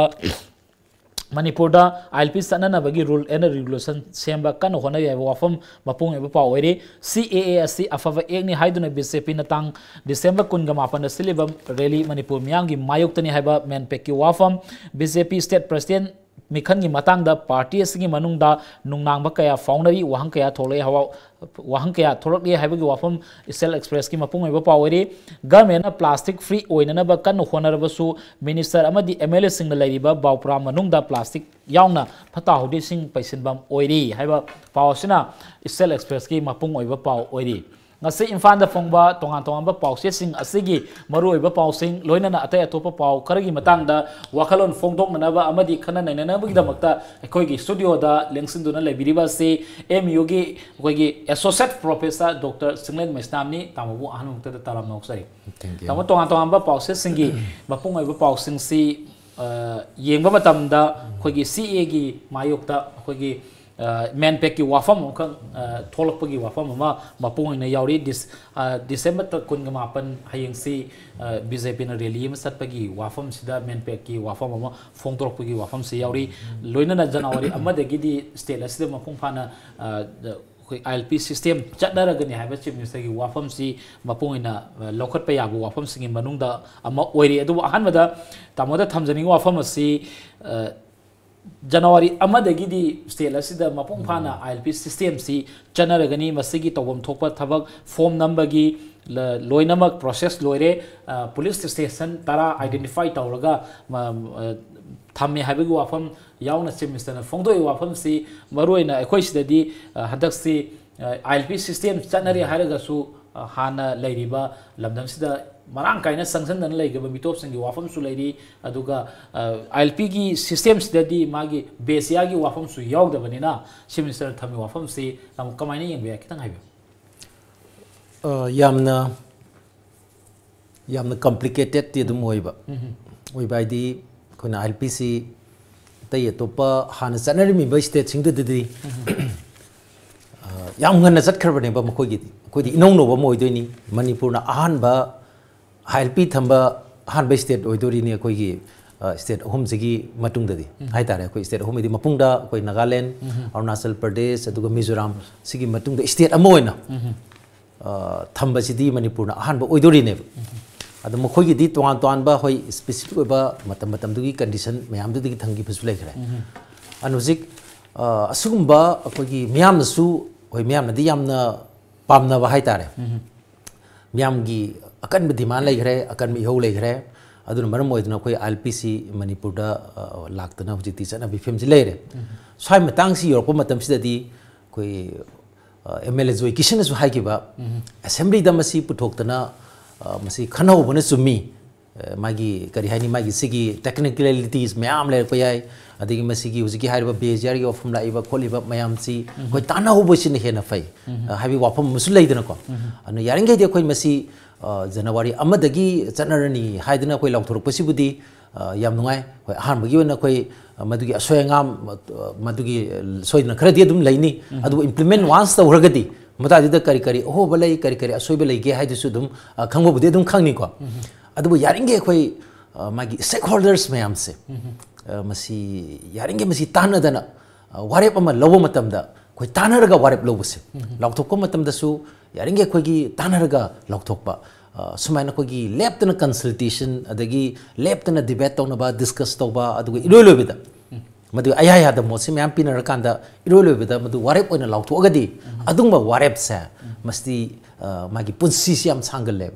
ꯃꯅꯤꯄꯨꯔꯗ ILP ꯆꯠꯅꯅꯕꯒꯤ rule and regulation ꯁꯦꯝꯕ ꯀꯟꯅ ꯍꯣꯠꯅꯔꯤ ꯍꯥꯏꯕ ꯋꯥꯐꯝ ꯃꯄꯨꯡ ꯑꯣꯏꯕ ꯄꯥꯎ ꯑꯣꯏꯔꯤ꯫ CAA ꯑꯁꯤ ꯑꯐꯕ actꯅꯤ ꯍꯥꯏꯗꯨꯅ BJPꯅ ꯇꯥꯡ December ꯀꯨꯟꯒ ꯃꯥꯄꯟꯗ ꯁꯤꯜꯂꯤꯕ rally ꯃꯅꯤꯄꯨꯔ ꯃꯤꯌꯥꯝꯒꯤ ꯃꯥꯌꯣꯛꯇꯅꯤ ꯍꯥꯏꯕ ꯃꯦꯟꯄꯦꯛꯀꯤ ꯋꯥꯐꯝ꯫ BJP state president ꯃꯤꯈꯜꯒꯤ ꯃꯇꯥꯡꯗ ꯄꯥꯔꯇꯤ ꯑꯁꯤꯒꯤ ꯃꯅꯨꯡꯗ ꯅꯨꯡꯅꯥꯡꯕ ꯀꯌꯥ ꯐꯥꯎꯅꯔꯤ, ꯋꯥꯍꯪ ꯀꯌꯥ ꯊꯣꯛꯂꯛꯏ, ꯍꯋꯥ-, ꯋꯥꯍꯪ ꯀꯌꯥ ꯊꯣꯛꯂꯛꯂꯤ ꯍꯥꯏꯕꯒꯤ ꯋꯥꯐꯝ ꯏꯁꯇꯦꯠ ꯑꯦꯛꯁꯄ꯭ꯔꯦꯁꯀꯤ ꯃꯄꯨꯡ ꯑꯣꯏꯕ ꯄꯥꯎ ꯑꯣꯏꯔꯤ꯫ ꯒꯚꯔꯟꯃꯦꯟꯅ ꯄ꯭ꯂꯥꯁꯇꯤꯛ ꯐ꯭ꯔꯤ ꯑꯣꯏꯅꯅꯕ ꯀꯟꯅ ꯍꯣꯠꯅꯔꯕꯁꯨ ꯃꯤꯅꯤꯁꯇꯔ ꯑꯃꯗꯤ ꯑꯦꯝ ꯑꯦꯜ ꯑꯦꯁꯤꯡꯅ ꯂꯩꯔꯤꯕ ꯕꯥꯎꯄ꯭ꯔꯥ ꯃꯅꯨꯡꯗ ꯄ꯭ꯂꯥꯁꯇꯤꯛ ꯌꯥꯎꯅ ꯐꯠꯇ ꯍꯥꯎꯗꯤꯁꯤꯡ ꯄꯩꯁꯤꯟꯐꯝ ꯑꯣꯏꯔꯤ ꯍꯥꯏꯕ ꯄꯥꯎ ꯑꯁꯤꯅ ꯏꯁꯇꯦꯠ ꯑꯦꯛꯁꯄ꯭ꯔꯦꯁꯀꯤ ꯃꯄꯨꯡ ꯑꯣꯏꯕ ꯄꯥꯎ ꯑꯣꯏꯔꯤ꯫ ꯉꯁꯤ ꯏꯝꯐꯥꯜꯗ ꯐꯣꯡꯕ ꯇꯣꯉꯥꯟ ꯇꯣꯉꯥꯟꯕ ꯄꯥꯎꯆꯦꯁꯤꯡ ꯑꯁꯤꯒꯤ ꯃꯔꯨꯑꯣꯏꯕ ꯄꯥꯎꯁꯤꯡ, ꯂꯣꯏꯅꯅ ꯑꯇꯩ ꯑꯇꯣꯞꯄ ꯄꯥꯎ ꯈꯔꯒꯤ ꯃꯇꯥꯡꯗ ꯋꯥꯈꯜꯂꯣꯟ ꯐꯣꯡꯗꯣꯛꯅꯅꯕ ꯑꯃꯗꯤ ꯈꯟꯅ ꯅꯩꯅꯅꯕꯒꯤꯗꯃꯛꯇ ꯑꯩꯈꯣꯏꯒꯤ ꯁ꯭ꯇꯨꯗꯤꯑꯣꯗ ꯂꯦꯡꯁꯤꯟꯗꯨꯅ ꯂꯩꯕꯤꯔꯤꯕ ꯑꯁꯤ ꯑꯦꯝ ꯌꯨꯒꯤ ꯑꯩꯈꯣꯏꯒꯤ ꯑꯦꯁꯣꯁꯤꯌꯦꯠ ꯄ꯭ꯔꯣꯐꯦꯁꯔ ꯗꯣꯛꯇꯔ ꯆꯤꯡꯂꯦꯟ ꯃꯩꯁꯅꯥꯝꯅꯤ꯫ ꯇꯥꯃꯣꯕꯨ ꯑꯍꯥꯟꯕ ꯃꯛꯇꯗ ꯇꯔꯥꯝꯅ ꯑꯣꯛꯆꯔꯤ꯫ Thank you. ꯇꯥꯃꯣ, ꯇꯣꯉꯥꯟ ꯇꯣꯉꯥꯟꯕ ꯄꯥꯎꯆꯦꯁꯤꯡꯒꯤ ꯃꯄꯨꯡ ꯑꯣꯏꯕ ꯄꯥꯎꯁꯤꯡꯁꯤ, ꯑ, ꯌꯦꯡꯕ ꯃꯇꯝꯗ ꯑꯩꯈꯣꯏꯒꯤ ꯁꯤ ꯑꯦꯒꯤ ꯃꯥꯌꯣꯛꯇ ꯑꯩꯈꯣꯏꯒꯤ, ꯑ, ꯃꯦꯟꯄꯦꯛꯀꯤ ꯋꯥꯐꯝ ꯑꯃꯈꯛ, ꯑ, ꯊꯣꯛꯂꯛꯄꯒꯤ ꯋꯥꯐꯝ ꯑꯃ ꯃꯄꯨꯡ ꯑꯣꯏꯅ ꯌꯥꯎꯔꯤ꯫ ꯗꯤꯁ-, ꯑ, ꯗꯤꯁꯦꯝꯕꯔ ꯇ-, ꯀꯨꯟꯒ ꯃꯥꯄꯟ, ꯍꯌꯦꯡꯁꯤ, ꯑ, ꯕꯤ ꯖꯦ ꯄꯤꯅ ꯔꯦꯂꯤ ꯑꯃ ꯆꯠꯄꯒꯤ ꯋꯥꯐꯝꯁꯤꯗ ꯃꯦꯟꯄꯦꯛꯀꯤ ꯋꯥꯐꯝ ꯑꯃ ꯐꯣꯡꯗꯣꯔꯛꯄꯒꯤ ꯋꯥꯐꯝꯁꯤ ꯌꯥꯎꯔꯤ꯫ ꯂꯣꯏꯅꯅ ꯖꯅꯋꯥꯔꯤ ꯑꯃꯗꯒꯤꯗꯤ ꯁ꯭ꯇꯦꯠ ꯑꯁꯤꯗ ꯃꯄꯨꯡ ꯐꯥꯅ, ꯑ, ꯑꯩꯈꯣꯏ ꯑꯥꯏ ꯑꯦꯜ ꯄꯤ ꯁꯤꯁꯇꯦꯝ ꯆꯠꯅꯔꯒꯅꯤ ꯍꯥꯏꯕ ꯆꯤꯐ ꯃꯤꯅꯤꯁꯇꯔꯒꯤ ꯋꯥꯐꯝꯁꯤ ꯃꯄꯨꯡ ꯑꯣꯏꯅ, ꯑ, ꯂꯧꯈꯠꯄ ꯌꯥꯕ ꯋꯥꯐꯝꯁꯤꯡꯒꯤ ꯃꯅꯨꯡꯗ ꯑꯃ ꯑꯣꯏꯔꯤ꯫ ꯑꯗꯨꯕꯨ ꯑꯍꯥꯟꯕꯗ ꯇꯥꯃꯣꯗ ꯊꯝꯖꯅꯤꯡꯕ ꯋꯥꯐꯝ ꯑꯁꯤ, ꯑ, ꯖꯅꯋꯥꯔꯤ ꯑꯃꯗꯒꯤꯗꯤ ꯁ꯭ꯇꯦꯠ ꯑꯁꯤꯗ ꯃꯄꯨꯡ ꯐꯥꯅ ꯑꯥꯏ ꯑꯦꯜ ꯄꯤ ꯁꯤꯁꯇꯦꯝꯁꯤ ꯆꯠꯅꯔꯒꯅꯤ꯫ ꯃꯁꯤꯒꯤ ꯇꯧꯐꯝ ꯊꯣꯛꯄ ꯊꯕꯛ, ꯐꯣꯝ ꯅꯝꯕꯒꯤ ꯂ-, ꯂꯣꯏꯅꯃꯛ ꯄ꯭ꯔꯣꯁꯦꯁ ꯂꯣꯏꯔꯦ꯫ ꯑ, ꯄꯨꯂꯤꯁ ꯁ꯭ꯇꯦꯁꯟ ꯇꯔꯥ ꯑꯥꯏꯗꯦꯟꯇꯤꯐꯥꯏ ꯇꯧꯔꯒ, ꯃ-, ꯑ, ꯊꯝꯃꯦ ꯍꯥꯏꯕꯒꯤ ꯋꯥꯐꯝ ꯌꯥꯎꯅ ꯆꯤꯐ ꯃꯤꯅꯤꯁꯇꯔꯅ ꯐꯣꯡꯗꯣꯛꯏ꯫ ꯋꯥꯐꯝꯁꯤ ꯃꯔꯨꯑꯣꯏꯅ ꯑꯩꯈꯣꯏ ꯁꯤꯗꯗꯤ, ꯑ, ꯍꯟꯗꯛꯁꯤ, ꯑ, ꯑꯥꯏ ꯑꯦꯜ ꯄꯤ ꯁꯤꯁꯇꯦꯝ ꯆꯠꯅꯔꯤ ꯍꯥꯏꯔꯒꯁꯨ, ꯑ, ꯍꯥꯟꯅ ꯂꯩꯔꯤꯕ ꯂꯝꯗꯝꯁꯤꯗ ꯃꯔꯥꯡ ꯀꯥꯏꯅ ꯆꯪꯁꯤꯟꯗꯅ ꯂꯩꯈ꯭ꯔꯕ ꯃꯤꯇꯣꯞꯁꯤꯡꯒꯤ ꯋꯥꯐꯝꯁꯨ ꯂꯩꯔꯤ꯫ ꯑꯗꯨꯒ, ꯑ, ꯑꯥꯏ ꯑꯦꯜ ꯄꯤꯒꯤ ꯁꯤꯁꯇꯦꯝꯁꯤꯗꯗꯤ ꯃꯥꯒꯤ ꯕꯦꯁꯤꯌꯥꯒꯤ ꯋꯥꯐꯝꯁꯨ ꯌꯥꯎꯗꯕꯅꯤꯅ ꯆꯤꯐ ꯃꯤꯅꯤꯁꯇꯔꯅ ꯊꯝꯃꯤ ꯋꯥꯐꯝꯁꯤ ꯇꯥꯃꯣ ꯀꯃꯥꯏꯅ ꯌꯦꯡꯕ ꯌꯥꯏ? ꯈꯤꯇꯪ ꯍꯥꯏꯕꯤꯌꯨ꯫ ꯑ, ꯌꯥꯝꯅ, ꯌꯥꯝꯅ ꯀꯝꯄ꯭ꯂꯤꯀꯦꯇꯦꯠꯇꯤ ꯑꯗꯨꯝ ꯑꯣꯏꯕ꯫ ꯎꯝ꯫ ꯑꯣꯏꯕ ꯍꯥꯏꯗꯤ ꯑꯩꯈꯣꯏꯅ ꯑꯥꯏ ꯑꯦꯜ ꯄꯤꯁꯤ ꯑꯇꯩ ꯑꯇꯣꯞꯄ ꯍꯥꯟꯅ ꯆꯠꯅꯔꯝꯃꯤꯕ ꯁ꯭ꯇꯦꯠꯁꯤꯡꯗꯨꯗꯗꯤ, ꯎꯝ꯫ ꯑ, ꯌꯥꯝ ꯉꯟꯅ ꯆꯠꯈ꯭ꯔꯕꯅꯦꯕ ꯃꯈꯣꯏꯒꯤꯗꯤ꯫ ꯑꯩꯈꯣꯏꯗꯤ ꯏꯅꯧ ꯅꯧꯕ ꯑꯃ ꯑꯣꯏꯗꯣꯏꯅꯤ꯫ ꯃꯅꯤꯄꯨꯔꯅ ꯑꯍꯥꯟꯕ ꯑꯥꯏ ꯑꯦꯜ ꯄꯤ ꯊꯝꯕ ꯑꯍꯥꯟꯕ ꯁ꯭ꯇꯦꯠ ꯑꯣꯏꯗꯣꯔꯤꯅꯤ ꯑꯩꯈꯣꯏꯒꯤ, ꯑ, ꯁ꯭ꯇꯦꯠ ꯑꯍꯨꯝꯁꯤꯒꯤ ꯃꯇꯨꯡꯗꯗꯤ ꯎꯝ꯫ ꯍꯥꯏꯇꯥꯔꯦ꯫ ꯑꯩꯈꯣꯏ ꯁ꯭ꯇꯦꯠ ꯑꯍꯨꯝ ꯍꯥꯏꯗꯤ ꯃꯄꯨꯡꯗ ꯑꯩꯈꯣꯏ ꯅꯥꯒꯥꯂꯦꯟ, ꯎꯝ꯫ ꯑꯔꯨꯅꯥꯆꯜ ꯄ꯭ꯔꯗꯦꯁ, ꯑꯗꯨꯒ ꯃꯤꯖꯣꯔꯥꯝ, ꯁꯤꯒꯤ ꯃꯇꯨꯡꯗ ꯁ꯭ꯇꯦꯠ ꯑꯃ ꯑꯣꯏꯅ, ꯎꯝ꯫ ꯑ, ꯊꯝꯕꯁꯤꯗꯤ ꯃꯅꯤꯄꯨꯔꯅ ꯑꯍꯥꯟꯕ ꯑꯣꯏꯗꯣꯔꯤꯅꯦꯕ꯫ ꯎꯝ꯫ ꯑꯗꯣ ꯃꯈꯣꯏꯒꯤꯗꯤ ꯇꯣꯉꯥꯟ ꯇꯣꯉꯥꯟꯕ, ꯍꯣꯏ, ꯁ꯭ꯄꯦꯁꯤꯐꯤꯛ ꯑꯣꯏꯕ ꯃꯇꯝ ꯃꯇꯝꯗꯨꯒꯤ ꯀꯟꯗꯤꯁꯟ ꯃꯌꯥꯝꯗꯨꯗꯒꯤ ꯊꯝꯈꯤꯕꯁꯨ ꯂꯩꯈ꯭ꯔꯦ꯫ ꯑꯗꯨꯅ ꯍꯧꯖꯤꯛ, ꯑ, ꯑꯁꯤꯒꯨꯝꯕ ꯑꯩꯈꯣꯏꯒꯤ ꯃꯤꯌꯥꯝꯅꯁꯨ, ꯍꯣꯏ, ꯃꯤꯌꯥꯝꯅꯗꯤ ꯌꯥꯝꯅ ꯄꯥꯝꯅꯕ ꯍꯥꯏꯇꯥꯔꯦ꯫ ꯃꯤꯌꯥꯝꯒꯤ ꯑꯀꯟꯕ ꯗꯤꯃꯥꯟ ꯂꯩꯈ꯭ꯔꯦ, ꯑꯀꯟꯕ ꯏꯍꯧ ꯂꯩꯈ꯭ꯔꯦ꯫ ꯑꯗꯨꯅ ꯃꯔꯝ ꯑꯣꯏꯗꯨꯅ ꯑꯩꯈꯣꯏ ꯑꯥꯏ ꯑꯦꯜ ꯄꯤ ꯁꯤ ꯃꯅꯤꯄꯨꯔꯗ, ꯑ, ꯂꯥꯛꯇꯅ ꯍꯧꯖꯤꯛꯇꯤ ꯆꯠꯅꯕꯤ ꯐꯤꯕꯝꯁꯤ ꯂꯩꯔꯦ꯫ ꯁ꯭ꯋꯥꯏ ꯃꯇꯥꯡꯁꯤ ꯌꯧꯔꯛꯄ ꯃꯇꯝꯁꯤꯗꯗꯤ ꯑꯩꯈꯣꯏ, ꯑ, ꯑꯦꯝ ꯑꯦꯜ ꯑꯦ ꯖꯣꯏ ꯀꯤꯁꯟꯅꯁꯨ ꯍꯥꯏꯈꯤꯕ, ꯑꯦꯁꯦꯝꯕ꯭ꯂꯤꯗ ꯃꯁꯤ ꯄꯨꯊꯣꯛꯇꯅ, ꯑ, ꯃꯁꯤ ꯈꯟꯅꯍꯧꯕꯅ ꯆꯨꯝꯃꯤ꯫ ꯑ, ꯃꯥꯒꯤ, ꯀꯔꯤ ꯍꯥꯏꯅꯤ, ꯃꯥꯒꯤ ꯁꯤꯒꯤ ꯇꯦꯛꯅꯤꯀꯦꯂꯤꯇꯤꯁ ꯃꯌꯥꯝ ꯂꯩꯔꯛꯄ ꯌꯥꯏ, ꯑꯗꯒꯤ ꯃꯁꯤꯒꯤ ꯍꯧꯖꯤꯛꯀꯤ ꯍꯥꯏꯔꯤꯕ ꯕꯦꯖꯤꯌꯥꯔꯒꯤ ꯋꯥꯐꯝ ꯂꯥꯛꯏꯕ ꯈꯣꯠꯂꯤꯕ ꯃꯌꯥꯝꯁꯤ ꯑꯩꯈꯣꯏ ꯇꯥꯟꯅꯍꯧꯕꯁꯤꯅ ꯍꯦꯟꯅ ꯐꯩ, ꯑ, ꯍꯥꯏꯕꯒꯤ ꯋꯥꯐꯝ ꯑꯃꯁꯨ ꯂꯩꯗꯅꯀꯣ꯫ ꯑꯗꯨꯅ ꯌꯥꯔꯤꯈꯩꯗꯤ ꯑꯩꯈꯣꯏ ꯃꯁꯤ, ꯑ, ꯖꯅꯋꯥꯔꯤ ꯑꯃꯗꯒꯤ ꯆꯠꯅꯔꯅꯤ ꯍꯥꯏꯗꯅ ꯑꯩꯈꯣꯏ ꯂꯥꯎꯊꯣꯔꯛꯄꯁꯤꯕꯨꯗꯤ, ꯑ, ꯌꯥꯝ ꯅꯨꯡꯉꯥꯏ꯫ ꯑꯩꯈꯣꯏ ꯑꯍꯥꯟꯕꯒꯤ ꯑꯣꯏꯅ ꯑꯩꯈꯣꯏ, ꯑ, ꯃꯗꯨꯒꯤ ꯑꯁꯣꯏ ꯑꯉꯥꯝ, ꯑ, ꯃꯗꯨꯒꯤ, ꯑ, ꯁꯣꯏꯗꯅ ꯈꯔꯗꯤ ꯑꯗꯨꯝ ꯂꯩꯅꯤ꯫ ꯑꯗꯨꯕꯨ ꯏꯝꯄ꯭ꯂꯤꯃꯦꯟ ꯋꯥꯟꯁ ꯇꯧꯈ꯭ꯔꯒꯗꯤ ꯃꯗꯨꯗ ꯀꯔꯤ ꯀꯔꯤ ꯑꯍꯣꯕ ꯂꯩ, ꯀꯔꯤ ꯀꯔꯤ ꯑꯁꯣꯏꯕ ꯂꯩꯒꯦ ꯍꯥꯏꯗꯨꯁꯨ ꯑꯗꯨꯝ, ꯑ, ꯈꯪꯕꯕꯨꯗꯤ ꯑꯗꯨꯝ ꯈꯪꯅꯤꯀꯣ꯫ ꯑꯗꯨꯕꯨ ꯌꯥꯔꯤꯈꯩ ꯑꯩꯈꯣꯏ, ꯑ, ꯃꯥꯒꯤ ꯁ꯭ꯇꯦꯛ ꯍꯣꯜꯗꯔꯁ ꯃꯌꯥꯝꯁꯦ, ꯑ, ꯃꯁꯤ ꯌꯥꯔꯤꯈꯩ ꯃꯁꯤ ꯇꯥꯟꯅꯗꯅ, ꯑ, ꯋꯥꯔꯦꯞ ꯑꯃ ꯂꯧꯕ ꯃꯇꯝꯗ ꯑꯩꯈꯣꯏ ꯇꯥꯟꯅꯔꯒ ꯋꯥꯔꯦꯞ ꯂꯧꯕꯁꯦ, ꯂꯥꯎꯊꯣꯛꯄ ꯃꯇꯝꯗꯁꯨ ꯌꯥꯔꯤꯈꯩ ꯑꯩꯈꯣꯏꯒꯤ ꯇꯥꯟꯅꯔꯒ ꯂꯥꯎꯊꯣꯛꯄ, ꯑ, ꯁꯨꯃꯥꯏꯅ ꯑꯩꯈꯣꯏꯒꯤ ꯂꯦꯞꯇꯅ ꯀꯟꯁꯜꯇꯦꯁꯟ, ꯑꯗꯒꯤ ꯂꯦꯞꯇꯅ ꯗꯤꯕꯦꯠ ꯇꯧꯅꯕ, ꯗꯤꯁꯀꯁ ꯇꯧꯕ, ꯑꯗꯨꯒ ꯏꯔꯣꯏ ꯂꯣꯏꯕꯗ ꯃꯗꯨ ꯑꯌꯥ ꯌꯥꯗ ꯃꯣꯠꯁꯤ ꯃꯌꯥꯝ ꯄꯤꯅꯔꯀꯥꯟꯗ ꯏꯔꯣꯏ ꯂꯣꯏꯕꯗ ꯃꯗꯨ ꯋꯥꯔꯦꯞ ꯑꯣꯏꯅ ꯂꯥꯎꯊꯣꯛꯑꯒꯗꯤ ꯑꯗꯨꯒꯨꯝꯕ ꯋꯥꯔꯦꯞꯁꯦ ꯃꯁꯤꯗꯤ, ꯑ, ꯃꯥꯒꯤ ꯄꯨꯟꯁꯤꯁꯤ ꯌꯥꯝ ꯁꯥꯡꯒꯜꯂꯦꯕ꯫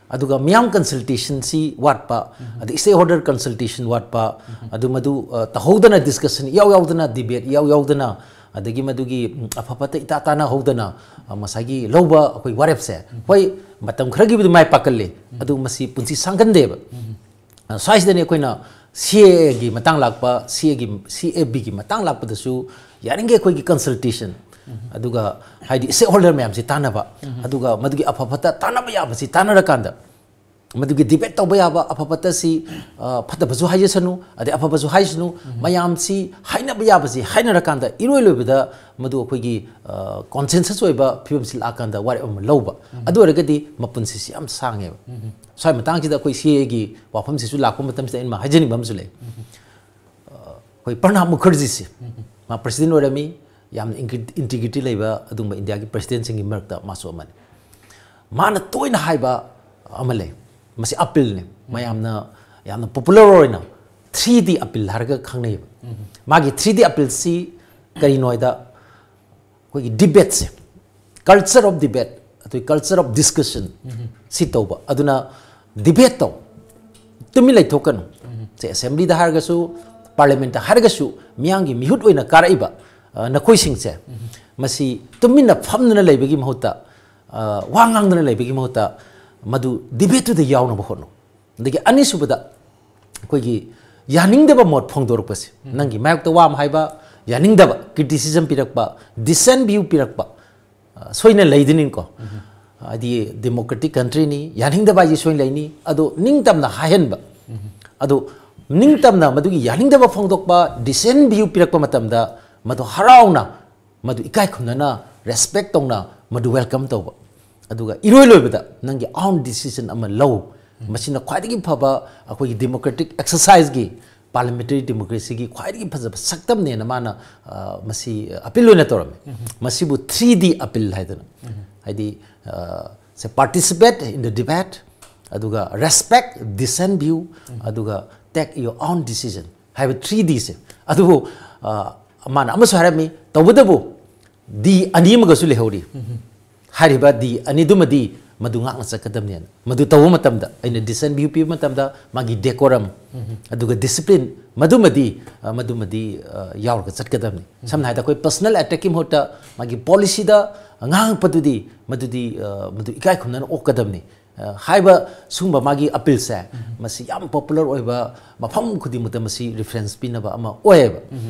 ꯑꯗꯨꯒ ꯃꯤꯌꯥꯝ ꯀꯟꯁꯜꯇꯦꯁꯟꯁꯤ ꯋꯥꯠꯄ, ꯑꯗꯩ ꯁ꯭ꯇꯦꯛ ꯍꯣꯜꯗꯔ ꯀꯟꯁꯜꯇꯦꯁꯟ ꯋꯥꯠꯄ, ꯑꯗꯨ ꯃꯗꯨ, ꯑ, ꯇꯧꯍꯧꯗꯅ, ꯗꯤꯁꯀꯁꯟ ꯏꯌꯥꯎ ꯌꯥꯎꯗꯅ, ꯗꯤꯕꯦꯠ ꯏꯌꯥꯎ ꯌꯥꯎꯗꯅ, ꯑꯗꯒꯤ ꯃꯗꯨꯒꯤ, ꯎꯝ, ꯑꯐ ꯐꯠꯇ ꯏꯇꯥ ꯇꯥꯅꯍꯧꯗꯅ, ꯑ, ꯉꯁꯥꯏꯒꯤ ꯂꯧꯕ ꯑꯩꯈꯣꯏ ꯋꯥꯔꯦꯞꯁꯦ, ꯍꯣꯏ, ꯃꯇꯝ ꯈꯔꯒꯤꯕꯨꯗꯤ ꯃꯥꯏ ꯄꯥꯛꯀꯜꯂꯤ, ꯑꯗꯨ ꯃꯁꯤ ꯄꯨꯟꯁꯤ ꯁꯥꯡꯒꯟꯗꯦꯕ꯫ ꯑ, ꯁ꯭ꯋꯥꯏꯁꯤꯗꯅꯤ ꯑꯩꯈꯣꯏꯅ ꯁꯤ ꯑꯦ ꯑꯦꯒꯤ ꯃꯇꯥꯡ ꯂꯥꯛꯄ, ꯁꯤ ꯑꯦꯒꯤ, ꯁꯤ ꯑꯦ ꯕꯤꯒꯤ ꯃꯇꯥꯡ ꯂꯥꯛꯄꯗꯁꯨ ꯌꯥꯔꯤꯈꯩ ꯑꯩꯈꯣꯏꯒꯤ ꯀꯟꯁꯜꯇꯦꯁꯟ, ꯑꯗꯨꯒ ꯍꯥꯏꯗꯤ ꯁ꯭ꯇꯦꯛ ꯍꯣꯜꯗꯔ ꯃꯌꯥꯝꯁꯤ ꯇꯥꯟꯅꯕ, ꯑꯗꯨꯒ ꯃꯗꯨꯒꯤ ꯑꯐ ꯐꯠꯇ ꯇꯥꯟꯅꯕ ꯌꯥꯕꯁꯤ ꯇꯥꯟꯅꯔꯀꯥꯟꯗ, ꯃꯗꯨꯒꯤ ꯗꯤꯕꯦꯠ ꯇꯧꯕ ꯌꯥꯕ, ꯑꯐ ꯐꯠꯇꯁꯤ, ꯑ, ꯐꯠꯇꯕꯁꯨ ꯍꯥꯏꯖꯁꯅꯨ, ꯑꯗꯩ ꯑꯐꯕꯁꯨ ꯍꯥꯏꯁꯅꯨ, ꯃꯌꯥꯝꯁꯤ ꯍꯥꯏꯅꯕ ꯌꯥꯕꯁꯤ ꯍꯥꯏꯅꯔꯀꯥꯟꯗ ꯏꯔꯣꯏ ꯂꯣꯏꯕꯗ ꯃꯗꯨ ꯑꯩꯈꯣꯏꯒꯤ, ꯑ, ꯀꯣꯟꯁꯦꯟꯁꯁ ꯑꯣꯏꯕ ꯐꯤꯕꯝꯁꯤ ꯂꯥꯛꯑꯀꯥꯟꯗ ꯋꯥꯔꯦꯞ ꯑꯃ ꯂꯧꯕ꯫ ꯑꯗꯨ ꯑꯣꯏꯔꯒꯗꯤ ꯃꯄꯨꯟꯁꯤꯁꯤ ꯌꯥꯝ ꯁꯥꯡꯉꯦꯕ꯫ ꯁ꯭ꯋꯥꯏ ꯃꯇꯥꯡꯁꯤꯗ ꯑꯩꯈꯣꯏ ꯁꯤ ꯑꯦꯒꯤ ꯋꯥꯐꯝꯁꯤꯁꯨ ꯂꯥꯛꯄ ꯃꯇꯝꯁꯤꯗ ꯑꯩꯅ ꯍꯥꯏꯖꯅꯤꯡꯕ ꯑꯃꯁꯨ ꯂꯩ꯫ ꯑꯩꯈꯣꯏ ꯄ꯭ꯔꯅꯥꯕ ꯃꯨꯈꯔꯖꯤꯁꯤ, ꯃꯥ ꯄ꯭ꯔꯁꯤꯗꯦꯟ ꯑꯣꯏꯔꯝꯃꯤ, ꯌꯥꯝꯅ ꯏꯟꯇꯤꯒ꯭ꯔꯤꯇꯤ ꯂꯩꯕ ꯑꯗꯨꯒꯨꯝꯕ ꯏꯟꯗꯤꯌꯥꯒꯤ ꯄ꯭ꯔꯁꯤꯗꯦꯟꯁꯤꯡꯒꯤ ꯃꯔꯛꯇ ꯃꯥꯁꯨ ꯑꯃꯅꯤ꯫ ꯃꯥꯅ ꯇꯣꯏꯅ ꯍꯥꯏꯕ ꯑꯃ ꯂꯩ, ꯃꯁꯤ ꯑꯄꯤꯜꯅꯤ꯫ ꯃꯌꯥꯝꯅ ꯌꯥꯝꯅ ꯄꯣꯄꯨꯂꯔ ꯑꯣꯏꯅ ꯊ꯭ꯔꯤ ꯗꯤ ꯑꯄꯤꯜ ꯍꯥꯏꯔꯒ ꯈꯪꯅꯩꯌꯦꯕ꯫ ꯃꯥꯒꯤ ꯊ꯭ꯔꯤ ꯗꯤ ꯑꯄꯤꯜꯁꯤ ꯀꯔꯤꯅꯣ ꯍꯥꯏꯗ, ꯑꯩꯈꯣꯏꯒꯤ ꯗꯤꯕꯦꯠꯁꯦ, culture of debate, ꯑꯗꯨꯒꯤ culture of discussion ꯁꯤ ꯇꯧꯕ꯫ ꯑꯗꯨꯅ ꯗꯤꯕꯦꯠ ꯇꯧ, ꯇꯨꯃꯤꯟ ꯂꯩꯊꯣꯛꯀꯅꯨ꯫ ꯁꯦ, ꯑꯦꯁꯦꯝꯕ꯭ꯂꯤꯗ ꯍꯥꯏꯔꯒꯁꯨ, ꯄꯥꯔꯂꯤꯌꯥꯃꯦꯟꯠꯇ ꯍꯥꯏꯔꯒꯁꯨ, ꯃꯤꯌꯥꯝꯒꯤ ꯃꯤꯍꯨꯠ ꯑꯣꯏꯅ ꯀꯥꯔꯛꯏꯕ, ꯑ, ꯅꯈꯣꯏꯁꯤꯡꯁꯦ, ꯃꯁꯤ ꯇꯨꯃꯤꯟꯅ ꯐꯝꯗꯨꯅ ꯂꯩꯕꯒꯤ ꯃꯍꯨꯠꯇ, ꯑ, ꯋꯥ ꯉꯥꯡꯗꯅ ꯂꯩꯕꯒꯤ ꯃꯍꯨꯠꯇ, ꯃꯗꯨ ꯗꯤꯕꯦꯠꯇꯨꯗ ꯌꯥꯎꯅꯕ ꯍꯣꯠꯅꯧ꯫ ꯑꯗꯒꯤ ꯑꯅꯤꯁꯨꯕꯗ, ꯑꯩꯈꯣꯏꯒꯤ ꯌꯥꯅꯤꯡꯗꯕ ꯃꯣꯠ ꯐꯣꯡꯗꯣꯔꯛꯄꯁꯦ, ꯅꯪꯒꯤ ꯃꯥꯌꯣꯛꯇ ꯋꯥ ꯑꯃ ꯍꯥꯏꯕ, ꯌꯥꯅꯤꯡꯗꯕ, ꯀ꯭ꯔꯤꯇꯤꯁꯤꯖꯝ ꯄꯤꯔꯛꯄ, ꯗꯤꯁꯦꯟꯠ ꯚ꯭ꯌꯨ ꯄꯤꯔꯛꯄ, ꯑ, ꯁꯣꯏꯅ ꯂꯩꯗꯣꯏꯅꯤꯀꯣ꯫ ꯍꯥꯏꯗꯤ ꯗꯦꯃꯣꯀ꯭ꯔꯦꯇꯤꯛ ꯀꯟꯇ꯭ꯔꯤꯅꯤ, ꯌꯥꯅꯤꯡꯗꯕ ꯍꯥꯏꯁꯦ ꯁꯣꯏꯅ ꯂꯩꯅꯤ꯫ ꯑꯗꯣ ꯅꯤꯡꯇꯝꯅ ꯍꯥꯏꯍꯟꯕ, ꯑꯗꯣ ꯅꯤꯡꯇꯝꯅ ꯃꯗꯨꯒꯤ ꯌꯥꯅꯤꯡꯗꯕ ꯐꯣꯡꯗꯣꯛꯄ, ꯗꯤꯁꯦꯟꯠ ꯚ꯭ꯌꯨ ꯄꯤꯔꯛꯄ ꯃꯇꯝꯗ ꯃꯗꯨ ꯍꯔꯥꯎꯅ, ꯃꯗꯨ ꯏꯀꯥꯏ ꯈꯨꯝꯅꯅ, ꯔꯦꯁꯄꯦꯛ ꯇꯧꯅ ꯃꯗꯨ ꯋꯦꯜꯀꯝ ꯇꯧꯕ꯫ ꯑꯗꯨꯒ ꯏꯔꯣꯏ ꯂꯣꯏꯕꯗ ꯅꯪꯒꯤ ꯑꯥꯎꯟ ꯗꯤꯁꯤꯖꯟ ꯑꯃ ꯂꯧ꯫ ꯃꯁꯤꯅ ꯈ꯭ꯋꯥꯏꯗꯒꯤ ꯐꯕ ꯑꯩꯈꯣꯏꯒꯤ ꯗꯦꯃꯣꯀ꯭ꯔꯦꯇꯤꯛ ꯑꯦꯛꯁꯔꯁꯥꯏꯁꯀꯤ, ꯄꯥꯔꯂꯤꯌꯥꯃꯦꯟꯇꯔꯤ ꯗꯦꯃꯣꯀ꯭ꯔꯦꯁꯤꯒꯤ ꯈ꯭ꯋꯥꯏꯗꯒꯤ ꯐꯖꯕ ꯁꯛꯇꯝꯅꯦꯅ ꯃꯥꯅ, ꯑ, ꯃꯁꯤ ꯑꯄꯤꯜ ꯑꯣꯏꯅ ꯇꯧꯔꯝꯃꯤ꯫ ꯃꯁꯤꯕꯨ ꯊ꯭ꯔꯤ ꯗꯤ ꯑꯄꯤꯜ ꯍꯥꯏꯗꯅ, ꯍꯥꯏꯗꯤ, ꯑ, ꯁꯦ, participate in the debate, ꯑꯗꯨꯒ respect dissent view, ꯑꯗꯨꯒ take your own decision ꯍꯥꯏꯕ ꯊ꯭ꯔꯤ ꯗꯤꯁꯦ꯫ ꯑꯗꯨꯕꯨ, ꯑ, ꯃꯥꯅ ꯑꯃꯁꯨ ꯍꯥꯏꯔꯝꯃꯤ, ꯇꯧꯕꯇꯕꯨ ꯗꯤ ꯑꯅꯤ ꯑꯃꯒꯁꯨ ꯂꯩꯍꯧꯔꯤ꯫ ꯍꯥꯏꯔꯤꯕ ꯗꯤ ꯑꯅꯤꯗꯨꯃꯗꯤ ꯃꯗꯨ ꯉꯥꯛꯅ ꯆꯠꯀꯗꯕꯅꯦꯅ꯫ ꯃꯗꯨ ꯇꯧꯕ ꯃꯇꯝꯗ, ꯑꯩꯅ ꯗꯤꯁꯦꯟꯠ ꯚ꯭ꯌꯨ ꯄꯤꯕ ꯃꯇꯝꯗ, ꯃꯥꯒꯤ ꯗꯦꯀꯣꯔꯝ, ꯑꯗꯨꯒ ꯗꯤꯁꯤꯄ꯭ꯂꯤꯟ, ꯃꯗꯨꯃꯗꯤ, ꯑ, ꯃꯗꯨꯃꯗꯤ, ꯑ, ꯌꯥꯎꯔꯒ ꯆꯠꯀꯗꯕꯅꯤ꯫ ꯁꯝꯅ ꯍꯥꯏꯔꯕꯗ, ꯑꯩꯈꯣꯏ ꯄꯔꯁꯣꯅꯦꯜ ꯑꯦꯇꯦꯛꯀꯤ ꯃꯍꯨꯠꯇ ꯃꯥꯒꯤ ꯄꯣꯂꯤꯁꯤꯗ ꯉꯥꯡꯉꯛꯄꯗꯨꯗꯤ, ꯃꯗꯨꯗꯤ, ꯑ, ꯃꯗꯨ ꯏꯀꯥꯏ ꯈꯨꯝꯅꯅ ꯑꯣꯛꯀꯗꯕꯅꯤ꯫ ꯑ, ꯍꯥꯏꯕ ꯁꯤꯒꯨꯝꯕ ꯃꯥꯒꯤ ꯑꯄꯤꯜꯁꯦ, ꯃꯁꯤ ꯌꯥꯝ ꯄꯣꯄꯨꯂꯔ ꯑꯣꯏꯕ, ꯃꯐꯝ ꯈꯨꯗꯤꯡꯃꯛꯇ ꯃꯁꯤ ꯔꯤꯐꯔꯦꯟꯁ ꯄꯤꯅꯕ ꯑꯃ ꯑꯣꯏꯌꯦꯕ꯫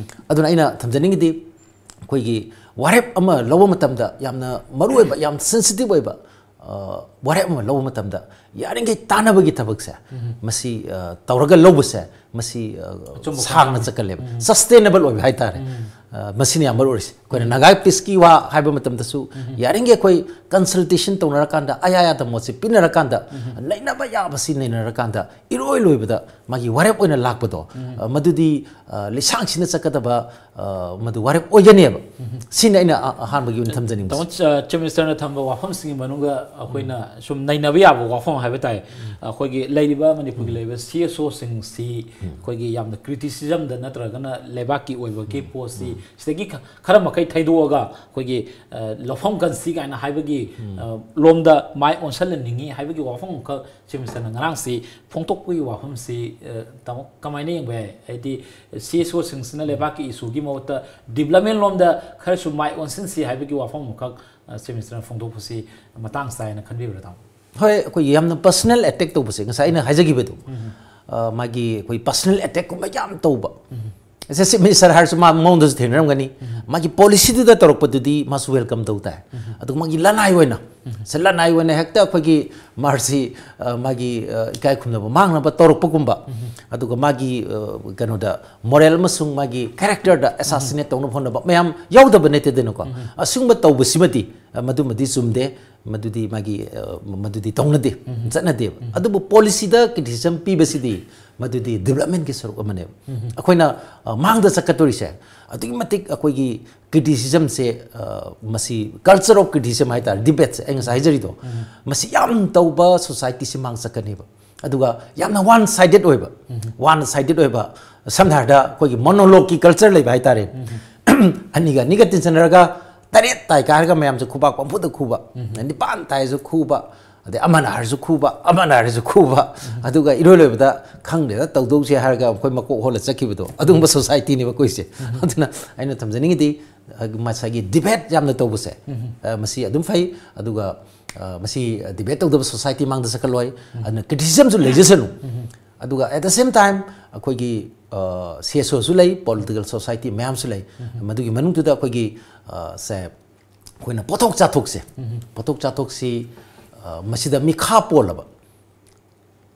ꯑꯗꯨꯅ ꯑꯩꯅ ꯊꯝꯖꯅꯤꯡꯉꯤꯗꯤ, ꯑꯩꯈꯣꯏꯒꯤ ꯋꯥꯔꯦꯞ ꯑꯃ ꯂꯧꯕ ꯃꯇꯝꯗ ꯌꯥꯝꯅ ꯃꯔꯨꯑꯣꯏꯕ, ꯌꯥꯝ ꯁꯦꯟꯁꯤꯇꯤꯚ ꯑꯣꯏꯕ, ꯑ, ꯋꯥꯔꯦꯞ ꯑꯃ ꯂꯧꯕ ꯃꯇꯝꯗ ꯌꯥꯔꯤꯈꯩ ꯇꯥꯟꯅꯕꯒꯤ ꯊꯕꯛꯁꯦ, ꯃꯁꯤ, ꯑ, ꯇꯧꯔꯒ ꯂꯧꯕꯁꯦ, ꯃꯁꯤ, ꯑ, ꯑꯆꯨꯝꯕ ꯁꯥꯡꯅ ꯈꯣꯡꯊꯥꯡꯅꯤ꯫ ꯆꯠꯀꯜꯂꯦꯕ꯫ ꯁꯁꯇꯦꯅꯦꯕꯜ ꯑꯣꯏꯕ ꯍꯥꯏꯇꯥꯔꯦ꯫ ꯑ, ꯃꯁꯤꯅ ꯌꯥꯝ ꯃꯔꯨ ꯑꯣꯏꯔꯤꯁꯦ꯫ ꯑꯩꯈꯣꯏꯅ ꯅꯥꯒꯥ ꯄꯤꯁꯀꯤ ꯋꯥ ꯍꯥꯏꯕ ꯃꯇꯝꯗꯁꯨ ꯌꯥꯔꯤꯈꯩ ꯑꯩꯈꯣꯏ ꯀꯟꯁꯜꯇꯦꯁꯟ ꯇꯧꯅꯔꯀꯥꯟꯗ, ꯑꯌꯥ ꯑꯌꯥꯗ ꯃꯣꯠꯁꯦ ꯄꯤꯅꯔꯀꯥꯟꯗ, ꯅꯩꯅꯕ ꯌꯥꯕꯁꯤ ꯅꯩꯅꯔꯀꯥꯟꯗ, ꯏꯔꯣꯏ ꯂꯣꯏꯕꯗ ꯃꯥꯒꯤ ꯋꯥꯔꯦꯞ ꯑꯣꯏꯅ ꯂꯥꯛꯄꯗꯣ, ꯑ, ꯃꯗꯨꯗꯤ, ꯑ, ꯂꯤꯁꯥꯡꯁꯤꯟꯅ ꯆꯠꯀꯗꯕ, ꯑ, ꯃꯗꯨ ꯋꯥꯔꯦꯞ ꯑꯣꯏꯒꯅꯦꯕ꯫ ꯁꯤꯅ ꯑꯩꯅ ꯑ-, ꯑꯍꯥꯟꯕꯒꯤ ꯑꯣꯏꯅ ꯊꯝꯖꯅꯤꯡꯕꯁꯦ꯫ ꯇꯥꯃꯣ, ꯑ, ꯆꯤꯐ ꯃꯤꯅꯤꯁꯇꯔꯅ ꯊꯝꯕ ꯋꯥꯐꯝꯁꯤꯡꯒꯤ ꯃꯅꯨꯡꯗ ꯑꯩꯈꯣꯏꯅ ꯁꯨꯝ ꯅꯩꯅꯕ ꯌꯥꯕ ꯋꯥꯐꯝ ꯍꯥꯏꯕ ꯇꯥꯏ꯫ ꯑꯩꯈꯣꯏꯒꯤ ꯂꯩꯔꯤꯕ, ꯃꯅꯤꯄꯨꯔꯒꯤ ꯂꯩꯔꯤꯕ ꯁꯤ ꯑꯦꯁ ꯑꯣꯁꯤꯡꯁꯤ ꯑꯩꯈꯣꯏꯒꯤ ꯌꯥꯝꯅ ꯀ꯭ꯔꯤꯇꯤꯁꯤꯖꯝꯗ ꯅꯠꯇ꯭ꯔꯒꯅ ꯂꯩꯕꯥꯛꯀꯤ ꯑꯣꯏꯕꯒꯤ ꯄꯣꯠꯁꯤ ꯁꯤꯗꯒꯤ ꯈ-, ꯈꯔ ꯃꯈꯩ ꯊꯩꯗꯣꯛꯑꯒ ꯑꯩꯈꯣꯏꯒꯤ, ꯑ, ꯂꯧꯐꯝ ꯀꯟꯁꯤ ꯀꯥꯏꯅ ꯍꯥꯏꯕꯒꯤ, ꯑ, ꯂꯣꯝꯗ ꯃꯥꯏ ꯑꯣꯟꯁꯤꯜꯍꯟꯅꯤꯡꯉꯤ ꯍꯥꯏꯕꯒꯤ ꯋꯥꯐꯝ ꯑꯃꯈꯛ ꯆꯤꯐ ꯃꯤꯅꯤꯁꯇꯔꯅ ꯉꯔꯥꯡꯁꯤ ꯐꯣꯡꯗꯣꯛꯄꯒꯤ ꯋꯥꯐꯝꯁꯤ, ꯑ, ꯇꯥꯃꯣ, ꯀꯃꯥꯏꯅ ꯌꯦꯡꯕ ꯌꯥꯏ? ꯍꯥꯏꯗꯤ ꯁꯤ ꯑꯦꯁ ꯑꯣꯁꯤꯡꯁꯤꯅ ꯂꯩꯕꯥꯛꯀꯤ ꯏꯁꯨꯒꯤ ꯃꯍꯨꯠꯇ ꯗꯤꯕ꯭ꯂꯞꯃꯦꯟ ꯂꯣꯝꯗ ꯈꯔꯁꯨ ꯃꯥꯏ ꯑꯣꯟꯁꯤꯟꯁꯤ ꯍꯥꯏꯕꯒꯤ ꯋꯥꯐꯝ ꯑꯃꯈꯛ, ꯑ, ꯆꯤꯐ ꯃꯤꯅꯤꯁꯇꯔꯅ ꯐꯣꯡꯗꯣꯛꯄꯁꯤ ꯃꯇꯥꯡ ꯆꯥꯏꯅ ꯈꯟꯕꯤꯕ꯭ꯔꯥ, ꯇꯥꯃꯣ? ꯍꯣꯏ, ꯑꯩꯈꯣꯏꯒꯤ ꯌꯥꯝꯅ ꯄꯔꯁꯅꯦꯜ ꯑꯦꯇꯦꯛ ꯇꯧꯕꯁꯦ, ꯉꯁꯥꯏ ꯑꯩꯅ ꯍꯥꯏꯖꯈꯤꯕꯗꯣ, ꯑ, ꯃꯥꯒꯤ ꯑꯩꯈꯣꯏ ꯄꯔꯁꯅꯦꯜ ꯑꯦꯇꯦꯛꯀꯨꯝꯕ ꯌꯥꯝ ꯇꯧꯕ꯫ ꯁꯦ ꯆꯤꯐ ꯃꯤꯅꯤꯁꯇꯔ ꯍꯥꯏꯔꯁꯨ ꯃꯥ ꯃꯉꯣꯟꯗꯁꯨ ꯊꯦꯡꯅꯔꯝꯒꯅꯤ꯫ ꯃꯥꯒꯤ ꯄꯣꯂꯤꯁꯤꯗꯨꯗ ꯇꯧꯔꯛꯄꯗꯨꯗꯤ ꯃꯥꯁꯨ ꯋꯦꯜꯀꯝ ꯇꯧ ꯇꯥꯏ꯫ ꯑꯗꯨꯒ ꯃꯥꯒꯤ ꯂꯅꯥꯏ ꯑꯣꯏꯅ, ꯁꯦ ꯂꯅꯥꯏ ꯑꯣꯏꯅ ꯍꯦꯛꯇ ꯑꯩꯈꯣꯏꯒꯤ ꯃꯥꯔꯁꯤ, ꯑ, ꯃꯥꯒꯤ, ꯑ, ꯏꯀꯥꯏ ꯈꯨꯝꯅꯕ ꯃꯥꯡꯅꯕ ꯇꯧꯔꯛꯄꯒꯨꯝꯕ, ꯑꯗꯨꯒ ꯃꯥꯒꯤ, ꯑ, ꯀꯩꯅꯣꯗ, ꯃꯣꯔꯦꯜ ꯑꯃꯁꯨꯡ ꯃꯥꯒꯤ ꯀꯦꯔꯦꯛꯇꯔꯗ ꯑꯦꯁꯥꯁꯤꯅꯦꯠ ꯇꯧꯅꯕ ꯍꯣꯠꯅꯕ ꯃꯌꯥꯝ ꯌꯥꯎꯗꯕ ꯅꯠꯇꯦꯗꯅꯀꯣ꯫ ꯑꯁꯤꯒꯨꯝꯕ ꯇꯧꯕꯁꯤꯃꯗꯤ, ꯑ, ꯃꯗꯨꯃꯗꯤ ꯆꯨꯝꯗꯦ꯫ ꯃꯗꯨꯗꯤ ꯃꯥꯒꯤ, ꯑ, ꯃꯗꯨꯗꯤ ꯇꯧꯅꯗꯦ, ꯆꯠꯅꯗꯦꯕ꯫ ꯑꯗꯨꯕꯨ ꯄꯣꯂꯤꯁꯤꯗ ꯀ꯭ꯔꯤꯇꯤꯁꯤꯖꯝ ꯄꯤꯕꯁꯤꯗꯤ ꯃꯗꯨꯗꯤ ꯗꯤꯕ꯭ꯂꯞꯃꯦꯟꯒꯤ ꯁꯔꯨꯛ ꯑꯃꯅꯦꯕ꯫ ꯑꯩꯈꯣꯏꯅ, ꯑ, ꯃꯥꯡꯗ ꯆꯠꯀꯗꯧꯔꯤꯁꯦ ꯑꯗꯨꯛꯀꯤ ꯃꯇꯤꯛ ꯑꯩꯈꯣꯏꯒꯤ ꯀ꯭ꯔꯤꯇꯤꯁꯤꯖꯝꯁꯦ, ꯑ, ꯃꯁꯤ ꯀꯜꯆꯔ ꯑꯣꯐ ꯀ꯭ꯔꯤꯇꯤꯁꯤꯖꯝ ꯍꯥꯏꯇꯥꯔꯦ, ꯗꯤꯕꯦꯠꯁꯦ ꯑꯩ ꯉꯁꯥꯏ ꯍꯥꯏꯖꯔꯤꯗꯣ, ꯃꯁꯤ ꯌꯥꯝ ꯇꯧꯕ ꯁꯣꯁꯥꯏꯇꯤꯁꯤ ꯃꯥꯡ ꯆꯠꯀꯅꯦꯕ꯫ ꯑꯗꯨꯒ ꯌꯥꯝꯅ ꯋꯥꯟ ꯁꯥꯏꯗꯦꯠ ꯑꯣꯏꯕ, ꯋꯥꯟ ꯁꯥꯏꯗꯦꯠ ꯑꯣꯏꯕ, ꯁꯝꯅ ꯍꯥꯏꯔꯕꯗ ꯑꯩꯈꯣꯏꯒꯤ ꯃꯣꯅꯣꯂꯣꯛꯀꯤ ꯀꯜꯆꯔ ꯂꯩꯕ ꯍꯥꯏꯇꯥꯔꯦ꯫ ꯑꯅꯤꯒ ꯑꯅꯤꯒ ꯇꯤꯟꯁꯤꯟꯅꯔꯒ ꯇꯔꯦꯠ ꯇꯥꯏ ꯀꯥꯏꯔꯒ ꯃꯌꯥꯝꯁꯦ ꯈꯨꯕꯥꯛ ꯄꯪꯐꯨꯗ ꯈꯨꯕ, ꯅꯤꯄꯥꯟ ꯇꯥꯏꯁꯨ ꯈꯨꯕ, ꯑꯗꯩ ꯑꯃꯅ ꯍꯥꯏꯔꯁꯨ ꯈꯨꯕ, ꯑꯃꯅ ꯍꯥꯏꯔꯁꯨ ꯈꯨꯕ, ꯑꯗꯨꯒ ꯏꯔꯣꯏ ꯂꯣꯏꯕꯗ ꯈꯪꯗꯦꯗ ꯇꯧꯗꯧꯁꯦ ꯍꯥꯏꯔꯒ ꯑꯩꯈꯣꯏ ꯃꯀꯣꯛ ꯍꯣꯜꯂ ꯆꯠꯈꯤꯕꯗꯣ, ꯑꯗꯨꯒꯨꯝꯕ ꯁꯣꯁꯥꯏꯇꯤꯅꯦꯕ ꯑꯩꯈꯣꯏꯁꯦ꯫ ꯑꯗꯨꯅ ꯑꯩꯅ ꯊꯝꯖꯅꯤꯡꯉꯤꯗꯤ, ꯑ, ꯉꯁꯥꯏꯒꯤ ꯗꯤꯕꯦꯠ ꯌꯥꯝꯅ ꯇꯧꯕꯁꯦ, ꯑ, ꯃꯁꯤ ꯑꯗꯨꯝ ꯐꯩ, ꯑꯗꯨꯒ, ꯑ, ꯃꯁꯤ ꯗꯤꯕꯦꯠ ꯇꯧꯗꯕ ꯁꯣꯁꯥꯏꯇꯤ ꯃꯥꯡꯗ ꯆꯠꯈꯜꯂꯣꯏ, ꯑꯗꯨꯅ ꯀ꯭ꯔꯤꯇꯤꯁꯤꯖꯝꯁꯨ ꯂꯩꯖꯁꯅꯨ꯫ ꯑꯗꯨꯒ at the same time ꯑꯩꯈꯣꯏꯒꯤ, ꯑ, ꯁꯤ ꯑꯦꯁ ꯑꯣꯁꯨ ꯂꯩ, ꯄꯣꯂꯤꯇꯤꯀꯦꯜ ꯁꯣꯁꯥꯏꯇꯤ ꯃꯌꯥꯝꯁꯨ ꯂꯩ꯫ ꯃꯗꯨꯒꯤ ꯃꯅꯨꯡꯗꯨꯗ ꯑꯩꯈꯣꯏꯒꯤ, ꯑ, ꯁꯦ, ꯑꯩꯈꯣꯏꯅ ꯄꯣꯠꯊꯣꯛ ꯆꯥꯊꯣꯛꯁꯦ, ꯄꯣꯠꯊꯣꯛ ꯆꯥꯊꯣꯛꯁꯤ, ꯑ, ꯃꯁꯤꯗ ꯃꯤꯈꯥ ꯄꯣꯜꯂꯕ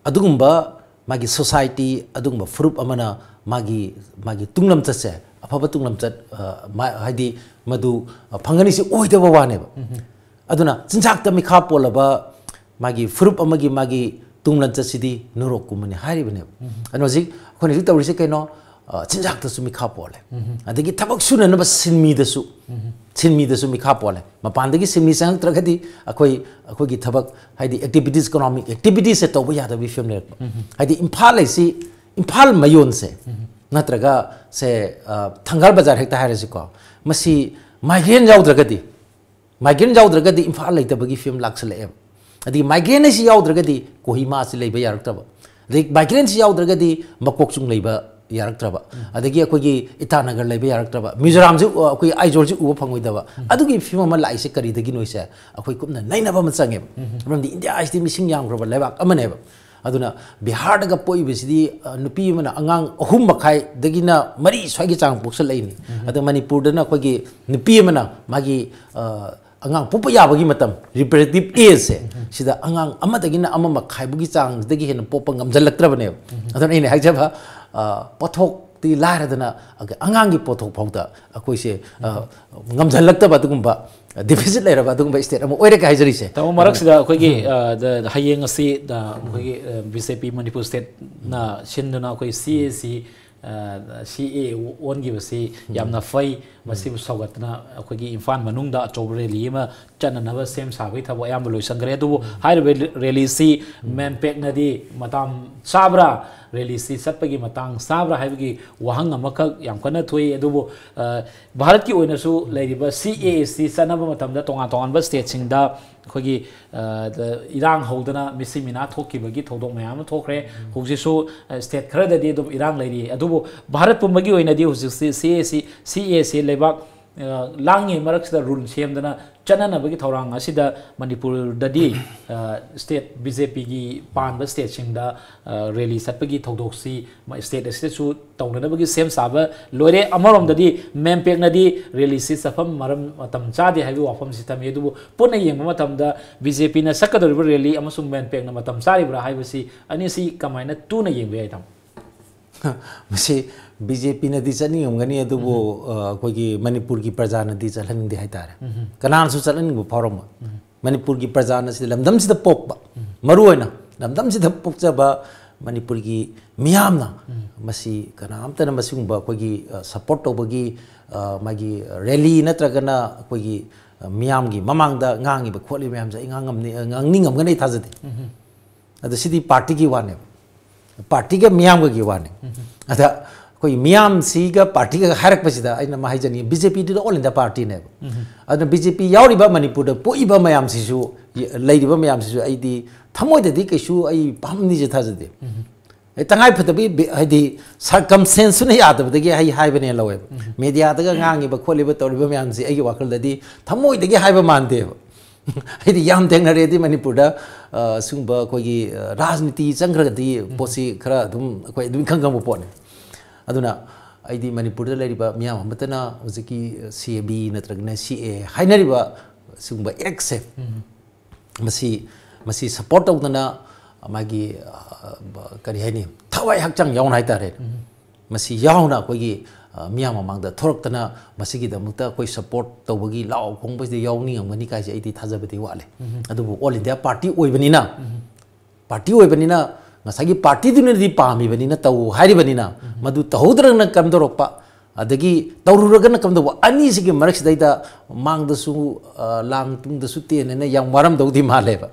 ꯑꯗꯨꯒꯨꯝꯕ ꯃꯥꯒꯤ ꯁꯣꯁꯥꯏꯇꯤ, ꯑꯗꯨꯒꯨꯝꯕ ꯐꯨꯔꯨꯞ ꯑꯃꯅ ꯃꯥꯒꯤ ꯃꯥꯒꯤ ꯇꯨꯡꯂꯝꯆꯠꯁꯦ, ꯑꯐꯕ ꯇꯨꯡꯂꯝꯆꯠ, ꯑ, ꯃꯥ-, ꯍꯥꯏꯗꯤ ꯃꯗꯨ, ꯑ, ꯐꯪꯒꯅꯤꯁꯤ ꯑꯣꯏꯗꯕ ꯋꯥꯅꯦꯕ꯫ ꯑꯗꯨꯅ ꯆꯤꯟꯖꯥꯛꯇ ꯃꯤꯈꯥ ꯄꯣꯜꯂꯕ ꯃꯥꯒꯤ ꯐꯨꯔꯨꯞ ꯑꯃꯒꯤ ꯃꯥꯒꯤ ꯇꯨꯡꯂꯝꯆꯠꯁꯤꯗꯤ ꯅꯨꯔꯣꯛꯀꯨꯝꯕꯅꯤ ꯍꯥꯏꯔꯤꯕꯅꯦꯕ꯫ ꯑꯗꯨꯅ ꯍꯧꯖꯤꯛ ꯑꯩꯈꯣꯏꯅ ꯍꯧꯖꯤꯛ ꯇꯧꯔꯤꯁꯦ ꯀꯩꯅꯣ? ꯑ, ꯆꯤꯟꯖꯥꯛꯇꯁꯨ ꯃꯤꯈꯥ ꯄꯣꯜꯂꯦ, ꯑꯗꯒꯤ ꯊꯕꯛ ꯁꯨꯅꯅꯕ ꯁꯤꯟꯃꯤꯗꯁꯨ, ꯁꯤꯟꯃꯤꯗꯁꯨ ꯃꯤꯈꯥ ꯄꯣꯜꯂꯦ꯫ ꯃꯄꯥꯟꯗꯒꯤ ꯁꯤꯟꯃꯤ ꯆꯪꯉꯛꯇ꯭ꯔꯒꯗꯤ ꯑꯩꯈꯣꯏ, ꯑꯩꯈꯣꯏꯒꯤ ꯊꯕꯛ, ꯍꯥꯏꯗꯤ ꯑꯦꯛꯇꯤꯚꯤꯇꯤꯁ, ꯏꯀꯣꯅꯣꯃꯤꯛ ꯑꯦꯛꯇꯤꯚꯤꯇꯤꯁꯁꯦ ꯇꯧꯕ ꯌꯥꯗꯕꯒꯤ ꯐꯤꯕꯝ ꯂꯩꯔꯛꯄ꯫ ꯍꯥꯏꯗꯤ ꯏꯝꯐꯥꯜ ꯍꯥꯏꯁꯤ, ꯏꯝꯐꯥꯜ ꯃꯌꯣꯟꯁꯦ, ꯅꯠꯇ꯭ꯔꯒ ꯁꯦ, ꯑ, ꯊꯪꯒꯥꯜ ꯕꯖꯥꯔ ꯍꯦꯛꯇ ꯍꯥꯏꯔꯁꯤꯀꯣ, ꯃꯁꯤ ꯃꯥꯏꯒ꯭ꯔꯦꯟ ꯌꯥꯎꯗ꯭ꯔꯒꯗꯤ, ꯃꯥꯏꯒ꯭ꯔꯦꯟ ꯌꯥꯎꯗ꯭ꯔꯒꯗꯤ ꯏꯝꯐꯥꯜ ꯂꯩꯇꯕꯒꯤ ꯐꯤꯕꯝ ꯂꯥꯛꯁꯜꯂꯛꯑꯦꯕ꯫ ꯑꯗꯒꯤ ꯃꯥꯏꯒ꯭ꯔꯦꯟ ꯑꯁꯤ ꯌꯥꯎꯗ꯭ꯔꯒꯗꯤ ꯀꯣꯍꯤꯃꯥ ꯑꯁꯤ ꯂꯩꯕ ꯌꯥꯔꯛꯇ꯭ꯔꯕ, ꯑꯗꯒꯤ ꯃꯥꯏꯒ꯭ꯔꯦꯟ ꯑꯁꯤ ꯌꯥꯎꯗ꯭ꯔꯒꯗꯤ ꯃꯀꯣꯛꯆꯨꯡ ꯂꯩꯕ ꯌꯥꯔꯛꯇ꯭ꯔꯕ, ꯑꯗꯒꯤ ꯑꯩꯈꯣꯏꯒꯤ ꯏꯇꯥꯅꯒꯔ ꯂꯩꯕ ꯌꯥꯔꯛꯇ꯭ꯔꯕ, ꯃꯤꯖꯣꯔꯥꯝꯁꯤ, ꯑ, ꯑꯩꯈꯣꯏ ꯑꯥꯏꯖꯣꯜꯁꯤ ꯎꯕ ꯐꯪꯉꯣꯏꯗꯕ, ꯑꯗꯨꯒꯤ ꯐꯤꯕꯝ ꯑꯃ ꯂꯥꯛꯏꯁꯦ ꯀꯔꯤꯗꯒꯤꯅꯣ ꯍꯥꯏꯁꯦ ꯑꯩꯈꯣꯏ ꯀꯨꯞꯅ ꯅꯩꯅꯕ ꯑꯃ ꯆꯪꯉꯦꯕ꯫ ꯃꯔꯝꯗꯤ ꯏꯟꯗꯤꯌꯥ ꯍꯥꯏꯁꯤꯗꯤ ꯃꯤꯁꯤꯡ ꯌꯥꯝꯈ꯭ꯔꯕ ꯂꯩꯕꯥꯛ ꯑꯃꯅꯦꯕ꯫ ꯑꯗꯨꯅ ꯕꯤꯍꯥꯔꯗꯒ ꯄꯣꯛꯏꯕꯁꯤꯗꯤ, ꯑ, ꯅꯨꯄꯤ ꯑꯃꯅ ꯑꯉꯥꯡ ꯑꯍꯨꯝ ꯃꯈꯥꯏꯗꯒꯤꯅ ꯃꯔꯤ ꯁ꯭ꯋꯥꯏꯒꯤ ꯆꯥꯡ ꯄꯣꯛꯁꯜꯂꯛꯏꯅꯤ꯫ ꯑꯗꯣ ꯃꯅꯤꯄꯨꯔꯗꯅ ꯑꯩꯈꯣꯏꯒꯤ ꯅꯨꯄꯤ ꯑꯃꯅ ꯃꯥꯒꯤ, ꯑ, ꯑꯉꯥꯡ ꯄꯣꯛꯄ ꯌꯥꯕꯒꯤ ꯃꯇꯝ, ꯔꯤꯄ꯭ꯔꯗꯛꯇꯤꯞ ꯑꯦꯖꯁꯦ, ꯁꯤꯗ ꯑꯉꯥꯡ ꯑꯃꯗꯒꯤꯅ ꯑꯃ ꯃꯈꯥꯏꯕꯨꯒꯤ ꯆꯥꯡꯗꯒꯤ ꯍꯦꯟꯅ ꯄꯣꯛꯄ ꯉꯝꯁꯤꯜꯂꯛꯇ꯭ꯔꯕꯅꯦꯕ꯫ ꯑꯗꯨꯅ ꯑꯩꯅ ꯍꯥꯏꯖꯕ, ꯑ, ꯄꯣꯠꯊꯣꯛꯇꯤ ꯂꯥꯏꯔꯗꯅ ꯑꯉꯥꯡꯒꯤ ꯄꯣꯠꯊꯣꯛ ꯐꯥꯎꯗ ꯑꯩꯈꯣꯏꯁꯦ, ꯑ, ꯉꯝꯁꯤꯜꯂꯛꯇꯕ ꯑꯗꯨꯒꯨꯝꯕ, ꯗꯤꯐꯤꯁꯤꯠ ꯂꯩꯔꯕ ꯑꯗꯨꯒꯨꯝꯕ ꯁ꯭ꯇꯦꯠ ꯑꯃ ꯑꯣꯏꯔꯦ ꯍꯥꯏꯖꯔꯤꯁꯦ꯫ ꯇꯥꯃꯣ, ꯃꯔꯛꯁꯤꯗ ꯑꯩꯈꯣꯏꯒꯤ, ꯑ, ꯗ-, ꯍꯌꯦꯡ ꯑꯁꯤ, ꯑ, ꯑꯩꯈꯣꯏꯒꯤ, ꯑ, ꯕꯤ ꯖꯦ ꯄꯤ ꯃꯅꯤꯄꯨꯔ ꯁ꯭ꯇꯦꯠꯅ ꯁꯤꯟꯗꯨꯅ ꯑꯩꯈꯣꯏ ꯁꯤ ꯑꯦ ꯁꯤ, ꯑ, ꯁꯤ ꯑꯦ ꯑꯣꯟꯈꯤꯕꯁꯤ ꯌꯥꯝꯅ ꯐꯩ꯫ ꯃꯁꯤꯕꯨ ꯁꯧꯒꯠꯇꯅ ꯑꯩꯈꯣꯏꯒꯤ ꯏꯝꯐꯥꯜ ꯃꯅꯨꯡꯗ ꯑꯆꯧꯕ ꯔꯦꯂꯤ ꯑꯃ ꯆꯠꯅꯅꯕ ꯁꯦꯝ ꯁꯥꯕꯒꯤ ꯊꯕꯛ ꯑꯌꯥꯝꯕ ꯂꯣꯏꯁꯤꯟꯈ꯭ꯔꯦ꯫ ꯑꯗꯨꯕꯨ ꯍꯥꯏꯔꯤꯕ ꯔꯦ-, ꯔꯦꯂꯤꯁꯤ ꯃꯦꯟꯄꯦꯛꯅꯗꯤ ꯃꯇꯥꯡ ꯆꯥꯕ꯭ꯔꯥ, ꯔꯦꯂꯤꯁꯤ ꯆꯠꯄꯒꯤ ꯃꯇꯥꯡ ꯆꯥꯕ꯭ꯔꯥ ꯍꯥꯏꯕꯒꯤ ꯋꯥꯍꯪ ꯑꯃꯈꯛ ꯌꯥꯝ ꯀꯟꯅ ꯊꯣꯛꯏ꯫ ꯑꯗꯨꯕꯨ, ꯑ, ꯚꯥꯔꯠꯀꯤ ꯑꯣꯏꯅꯁꯨ ꯂꯩꯔꯤꯕ ꯁꯤ ꯑꯦ ꯑꯦꯁ ꯁꯤ ꯆꯠꯅꯕ ꯃꯇꯝꯗ ꯇꯣꯉꯥꯟ ꯇꯣꯉꯥꯟꯕ ꯁ꯭ꯇꯦꯠꯁꯤꯡꯗ ꯑꯩꯈꯣꯏꯒꯤ, ꯑ, ꯏꯔꯥꯡ ꯍꯧꯗꯅ ꯃꯤꯁꯤ ꯃꯤꯅꯥ ꯊꯣꯛꯈꯤꯕꯒꯤ ꯊꯧꯗꯣꯛ ꯃꯌꯥꯝ ꯑꯃ ꯊꯣꯛꯈ꯭ꯔꯦ꯫ ꯍꯧꯖꯤꯛꯁꯨ, ꯑ, ꯁ꯭ꯇꯦꯠ ꯈꯔꯗꯗꯤ ꯑꯗꯨꯝ ꯏꯔꯥꯡ ꯂꯩꯔꯤ꯫ ꯑꯗꯨꯕꯨ ꯚꯥꯔꯠ ꯄꯨꯝꯕꯒꯤ ꯑꯣꯏꯅꯗꯤ ꯍꯧꯖꯤꯛꯁꯤ ꯁꯤ ꯑꯦ ꯁꯤ, ꯁꯤ ꯑꯦ ꯁꯤ ꯂꯩꯕꯥꯛ ꯂꯥꯡꯉꯤ ꯃꯔꯛꯁꯤꯗ ꯔꯨꯜ ꯁꯦꯝꯗꯅ ꯆꯠꯅꯅꯕꯒꯤ ꯊꯧꯔꯥꯡ ꯑꯁꯤꯗ ꯃꯅꯤꯄꯨꯔꯗꯗꯤ ꯁ꯭ꯇꯦꯠ ꯕꯤ ꯖꯦ ꯄꯤꯒꯤ ꯄꯥꯟꯕ ꯁ꯭ꯇꯦꯠꯁꯤꯡꯗ ꯔꯦꯂꯤ ꯆꯠꯄꯒꯤ ꯊꯧꯗꯣꯛꯁꯤ ꯁ꯭ꯇꯦꯠ ꯑꯁꯤꯗꯁꯨ ꯇꯧꯅꯅꯕꯒꯤ ꯁꯦꯝ ꯁꯥꯕ ꯂꯣꯏꯔꯦ꯫ ꯑꯃꯔꯣꯝꯗꯗꯤ ꯃꯦꯝꯄꯦꯛꯅꯗꯤ ꯔꯦꯂꯤꯁꯤ ꯆꯠꯐꯝ ꯃꯔꯝ ꯃꯇꯝ ꯆꯥꯗꯦ ꯍꯥꯏꯕꯒꯤ ꯋꯥꯐꯝꯁꯤ ꯊꯝꯃꯤ꯫ ꯑꯗꯨꯕꯨ ꯄꯨꯟꯅ ꯌꯦꯡꯕ ꯃꯇꯝꯗ ꯕꯤ ꯖꯦ ꯄꯤꯅ ꯆꯠꯀꯗꯧꯔꯤꯕ ꯔꯦꯂꯤ ꯑꯃꯁꯨꯡ ꯃꯦꯝꯄꯦꯛꯅ ꯃꯇꯝ ꯆꯥꯔꯤꯕ꯭ꯔꯥ ꯍꯥꯏꯕꯁꯤ ꯑꯅꯤꯁꯤ ꯀꯃꯥꯏꯅ ꯇꯨꯅ ꯌꯦꯡꯕ ꯌꯥꯏ, ꯇꯥꯃꯣ? ꯃꯁꯤ ꯕꯤ ꯖꯦ ꯄꯤꯅꯗꯤ ꯆꯠꯅꯤꯡꯉꯝꯒꯅꯤ, ꯑꯗꯨꯕꯨ ꯑ, ꯑꯩꯈꯣꯏꯒꯤ ꯃꯅꯤꯄꯨꯔꯒꯤ ꯄ꯭ꯔꯖꯥꯅꯗꯤ ꯆꯠꯍꯟꯅꯤꯡꯗꯦ ꯍꯥꯏꯇꯥꯔꯦ꯫ ꯀꯅꯥꯅꯁꯨ ꯆꯠꯍꯟꯅꯤꯡꯕ ꯐꯥꯎꯔꯝꯃꯣꯏ꯫ ꯃꯅꯤꯄꯨꯔꯒꯤ ꯄ꯭ꯔꯖꯥꯅ ꯁꯤꯗ ꯂꯝꯗꯝꯁꯤꯗ ꯄꯣꯛꯄ, ꯃꯔꯨꯑꯣꯏꯅ ꯂꯝꯗꯝꯁꯤꯗ ꯄꯣꯛꯆꯕ ꯃꯅꯤꯄꯨꯔꯒꯤ ꯃꯤꯌꯥꯝꯅ ꯃꯁꯤ ꯀꯅꯥꯝꯇꯅ ꯃꯁꯤꯒꯨꯝꯕ ꯑꯩꯈꯣꯏꯒꯤ ꯁꯄꯣꯔꯠ ꯇꯧꯕꯒꯤ ꯑ, ꯃꯥꯒꯤ ꯔꯦꯂꯤ ꯅꯠꯇ꯭ꯔꯒꯅ ꯑꯩꯈꯣꯏꯒꯤ ꯑ, ꯃꯤꯌꯥꯝꯒꯤ ꯃꯃꯥꯡꯗ ꯉꯥꯡꯉꯤꯕ ꯈꯣꯠꯂꯤꯕ ꯃꯌꯥꯝꯁꯦ ꯑꯩ ꯉꯥꯡꯉꯝꯅꯤ, ꯉꯥꯡꯅꯤꯡꯉꯝꯒꯅꯤ ꯑꯩ ꯊꯥꯖꯗꯦ꯫ ꯑꯗꯣ ꯁꯤꯗꯤ ꯄꯥꯔꯇꯤꯒꯤ ꯋꯥꯅꯦꯕ, ꯄꯥꯔꯇꯤꯒ ꯃꯤꯌꯥꯝꯒꯒꯤ ꯋꯥꯅꯦ꯫ ꯑꯗ ꯑꯩꯈꯣꯏ ꯃꯤꯌꯥꯝꯁꯤꯒ ꯄꯥꯔꯇꯤꯒ ꯍꯥꯏꯔꯛꯄꯁꯤꯗ ꯑꯩꯅ ꯑꯃ ꯍꯥꯏꯖꯅꯤꯡꯉꯤ, ꯕꯤ ꯖꯦ ꯄꯤꯗꯨꯗ ꯑꯣꯜ ꯏꯟꯗꯤꯌꯥ ꯄꯥꯔꯇꯤꯅꯦꯕ꯫ ꯑꯗꯨꯅ ꯕꯤ ꯖꯦ ꯄꯤ ꯌꯥꯎꯔꯤꯕ ꯃꯅꯤꯄꯨꯔꯗ ꯄꯣꯛꯏꯕ ꯃꯌꯥꯝꯁꯤꯁꯨ, ꯂꯩꯔꯤꯕ ꯃꯌꯥꯝꯁꯤꯁꯨ ꯑꯩꯗꯤ ꯊꯃꯣꯏꯗꯗꯤ ꯀꯩꯁꯨ ꯑꯩ ꯄꯥꯝꯅꯤꯁꯦ ꯊꯥꯖꯗꯦ꯫ ꯑꯩ ꯇꯉꯥꯏ ꯐꯗꯕꯤ ꯕꯤ- ꯍꯥꯏꯗꯤ ꯁꯔꯀꯝꯁꯦꯟꯁꯁꯤꯅ ꯌꯥꯗꯕꯗꯒꯤ ꯑꯩ ꯍꯥꯏꯕꯅꯦ ꯂꯧꯋꯦꯕ꯫ ꯃꯦꯗꯤꯌꯥꯗꯒ ꯉꯥꯡꯉꯤꯕ ꯈꯣꯠꯂꯤꯕ ꯇꯧꯔꯤꯕ ꯃꯌꯥꯝꯁꯦ ꯑꯩꯒꯤ ꯋꯥꯈꯜꯗꯗꯤ ꯊꯃꯣꯏꯗꯒꯤ ꯍꯥꯏꯕ ꯃꯥꯟꯗꯦꯕ꯫ ꯍꯥꯏꯗꯤ ꯌꯥꯝ ꯊꯦꯡꯅꯔꯦꯗꯤ ꯃꯅꯤꯄꯨꯔꯗ ꯑ, ꯁꯤꯒꯨꯝꯕ ꯑꯩꯈꯣꯏꯒꯤ ꯑ, ꯔꯥꯖꯅꯤꯇꯤ ꯆꯪꯈ꯭ꯔꯒꯗꯤ ꯄꯣꯠꯁꯤ ꯈꯔ ꯑꯗꯨꯝ ꯑꯩꯈꯣꯏ ꯑꯗꯨꯝ ꯏꯈꯪ ꯈꯪꯕ ꯄꯣꯠꯅꯤ꯫ ꯑꯗꯨꯅ ꯑꯩꯗꯤ ꯃꯅꯤꯄꯨꯔꯗ ꯂꯩꯔꯤꯕ ꯃꯤꯌꯥꯝ ꯑꯃꯠꯇꯅ ꯍꯧꯖꯤꯛꯀꯤ ꯁꯤ ꯑꯦ ꯕꯤ ꯅꯠꯇ꯭ꯔꯒꯅ ꯁꯤ ꯑꯦ ꯍꯥꯏꯅꯔꯤꯕ ꯁꯤꯒꯨꯝꯕ ꯑꯦꯛꯁꯦ ꯃꯁꯤ ꯃꯁꯤ ꯁꯄꯣꯔꯠ ꯇꯧꯗꯅ ꯃꯥꯒꯤ ꯑ, ꯀꯔꯤ ꯍꯥꯏꯅꯤ, ꯊꯋꯥꯏ ꯍꯛꯆꯥꯡ ꯌꯥꯎꯅ ꯍꯥꯏꯇꯥꯔꯦ꯫ ꯃꯁꯤ ꯌꯥꯎꯅ ꯑꯩꯈꯣꯏꯒꯤ ꯑ, ꯃꯤꯌꯥꯝ ꯃꯃꯥꯡꯗ ꯊꯣꯔꯛꯇꯅ ꯃꯁꯤꯒꯤꯗꯃꯛꯇ ꯑꯩꯈꯣꯏ ꯁꯄꯣꯔꯠ ꯇꯧꯕꯒꯤ ꯂꯥꯎ ꯈꯣꯡꯕꯁꯤꯗ ꯌꯥꯎꯅꯤꯡꯉꯝꯒꯅꯤ ꯀꯥꯏꯁꯦ ꯑꯩꯗꯤ ꯊꯥꯖꯕꯗꯤ ꯋꯥꯠꯂꯦ꯫ ꯑꯗꯨꯕꯨ ꯑꯣꯜ ꯏꯟꯗꯤꯌꯥ ꯄꯥꯔꯇꯤ ꯑꯣꯏꯕꯅꯤꯅ, ꯄꯥꯔꯇꯤ ꯑꯣꯏꯕꯅꯤꯅ ꯉꯁꯥꯏꯒꯤ ꯄꯥꯔꯇꯤꯗꯨꯅꯗꯤ ꯄꯥꯝꯃꯤꯕꯅꯤꯅ ꯇꯧ ꯍꯥꯏꯔꯤꯕꯅꯤꯅ ꯃꯗꯨ ꯇꯧꯍꯧꯗ꯭ꯔꯒꯅ ꯀꯝꯗꯧꯔꯛꯄ, ꯑꯗꯒꯤ ꯇꯧꯔꯨꯔꯒꯅ ꯀꯝꯗꯧꯕ, ꯑꯅꯤꯁꯤꯒꯤ ꯃꯔꯛꯁꯤꯗꯩꯗ ꯃꯥꯡꯗꯁꯨ ꯑ, ꯂꯥꯡ ꯇꯨꯡꯗꯁꯨ ꯇꯦꯟꯅꯅ ꯌꯥꯝ ꯋꯥꯔꯝꯗꯧꯗꯤ ꯃꯥꯜꯂꯦꯕ꯫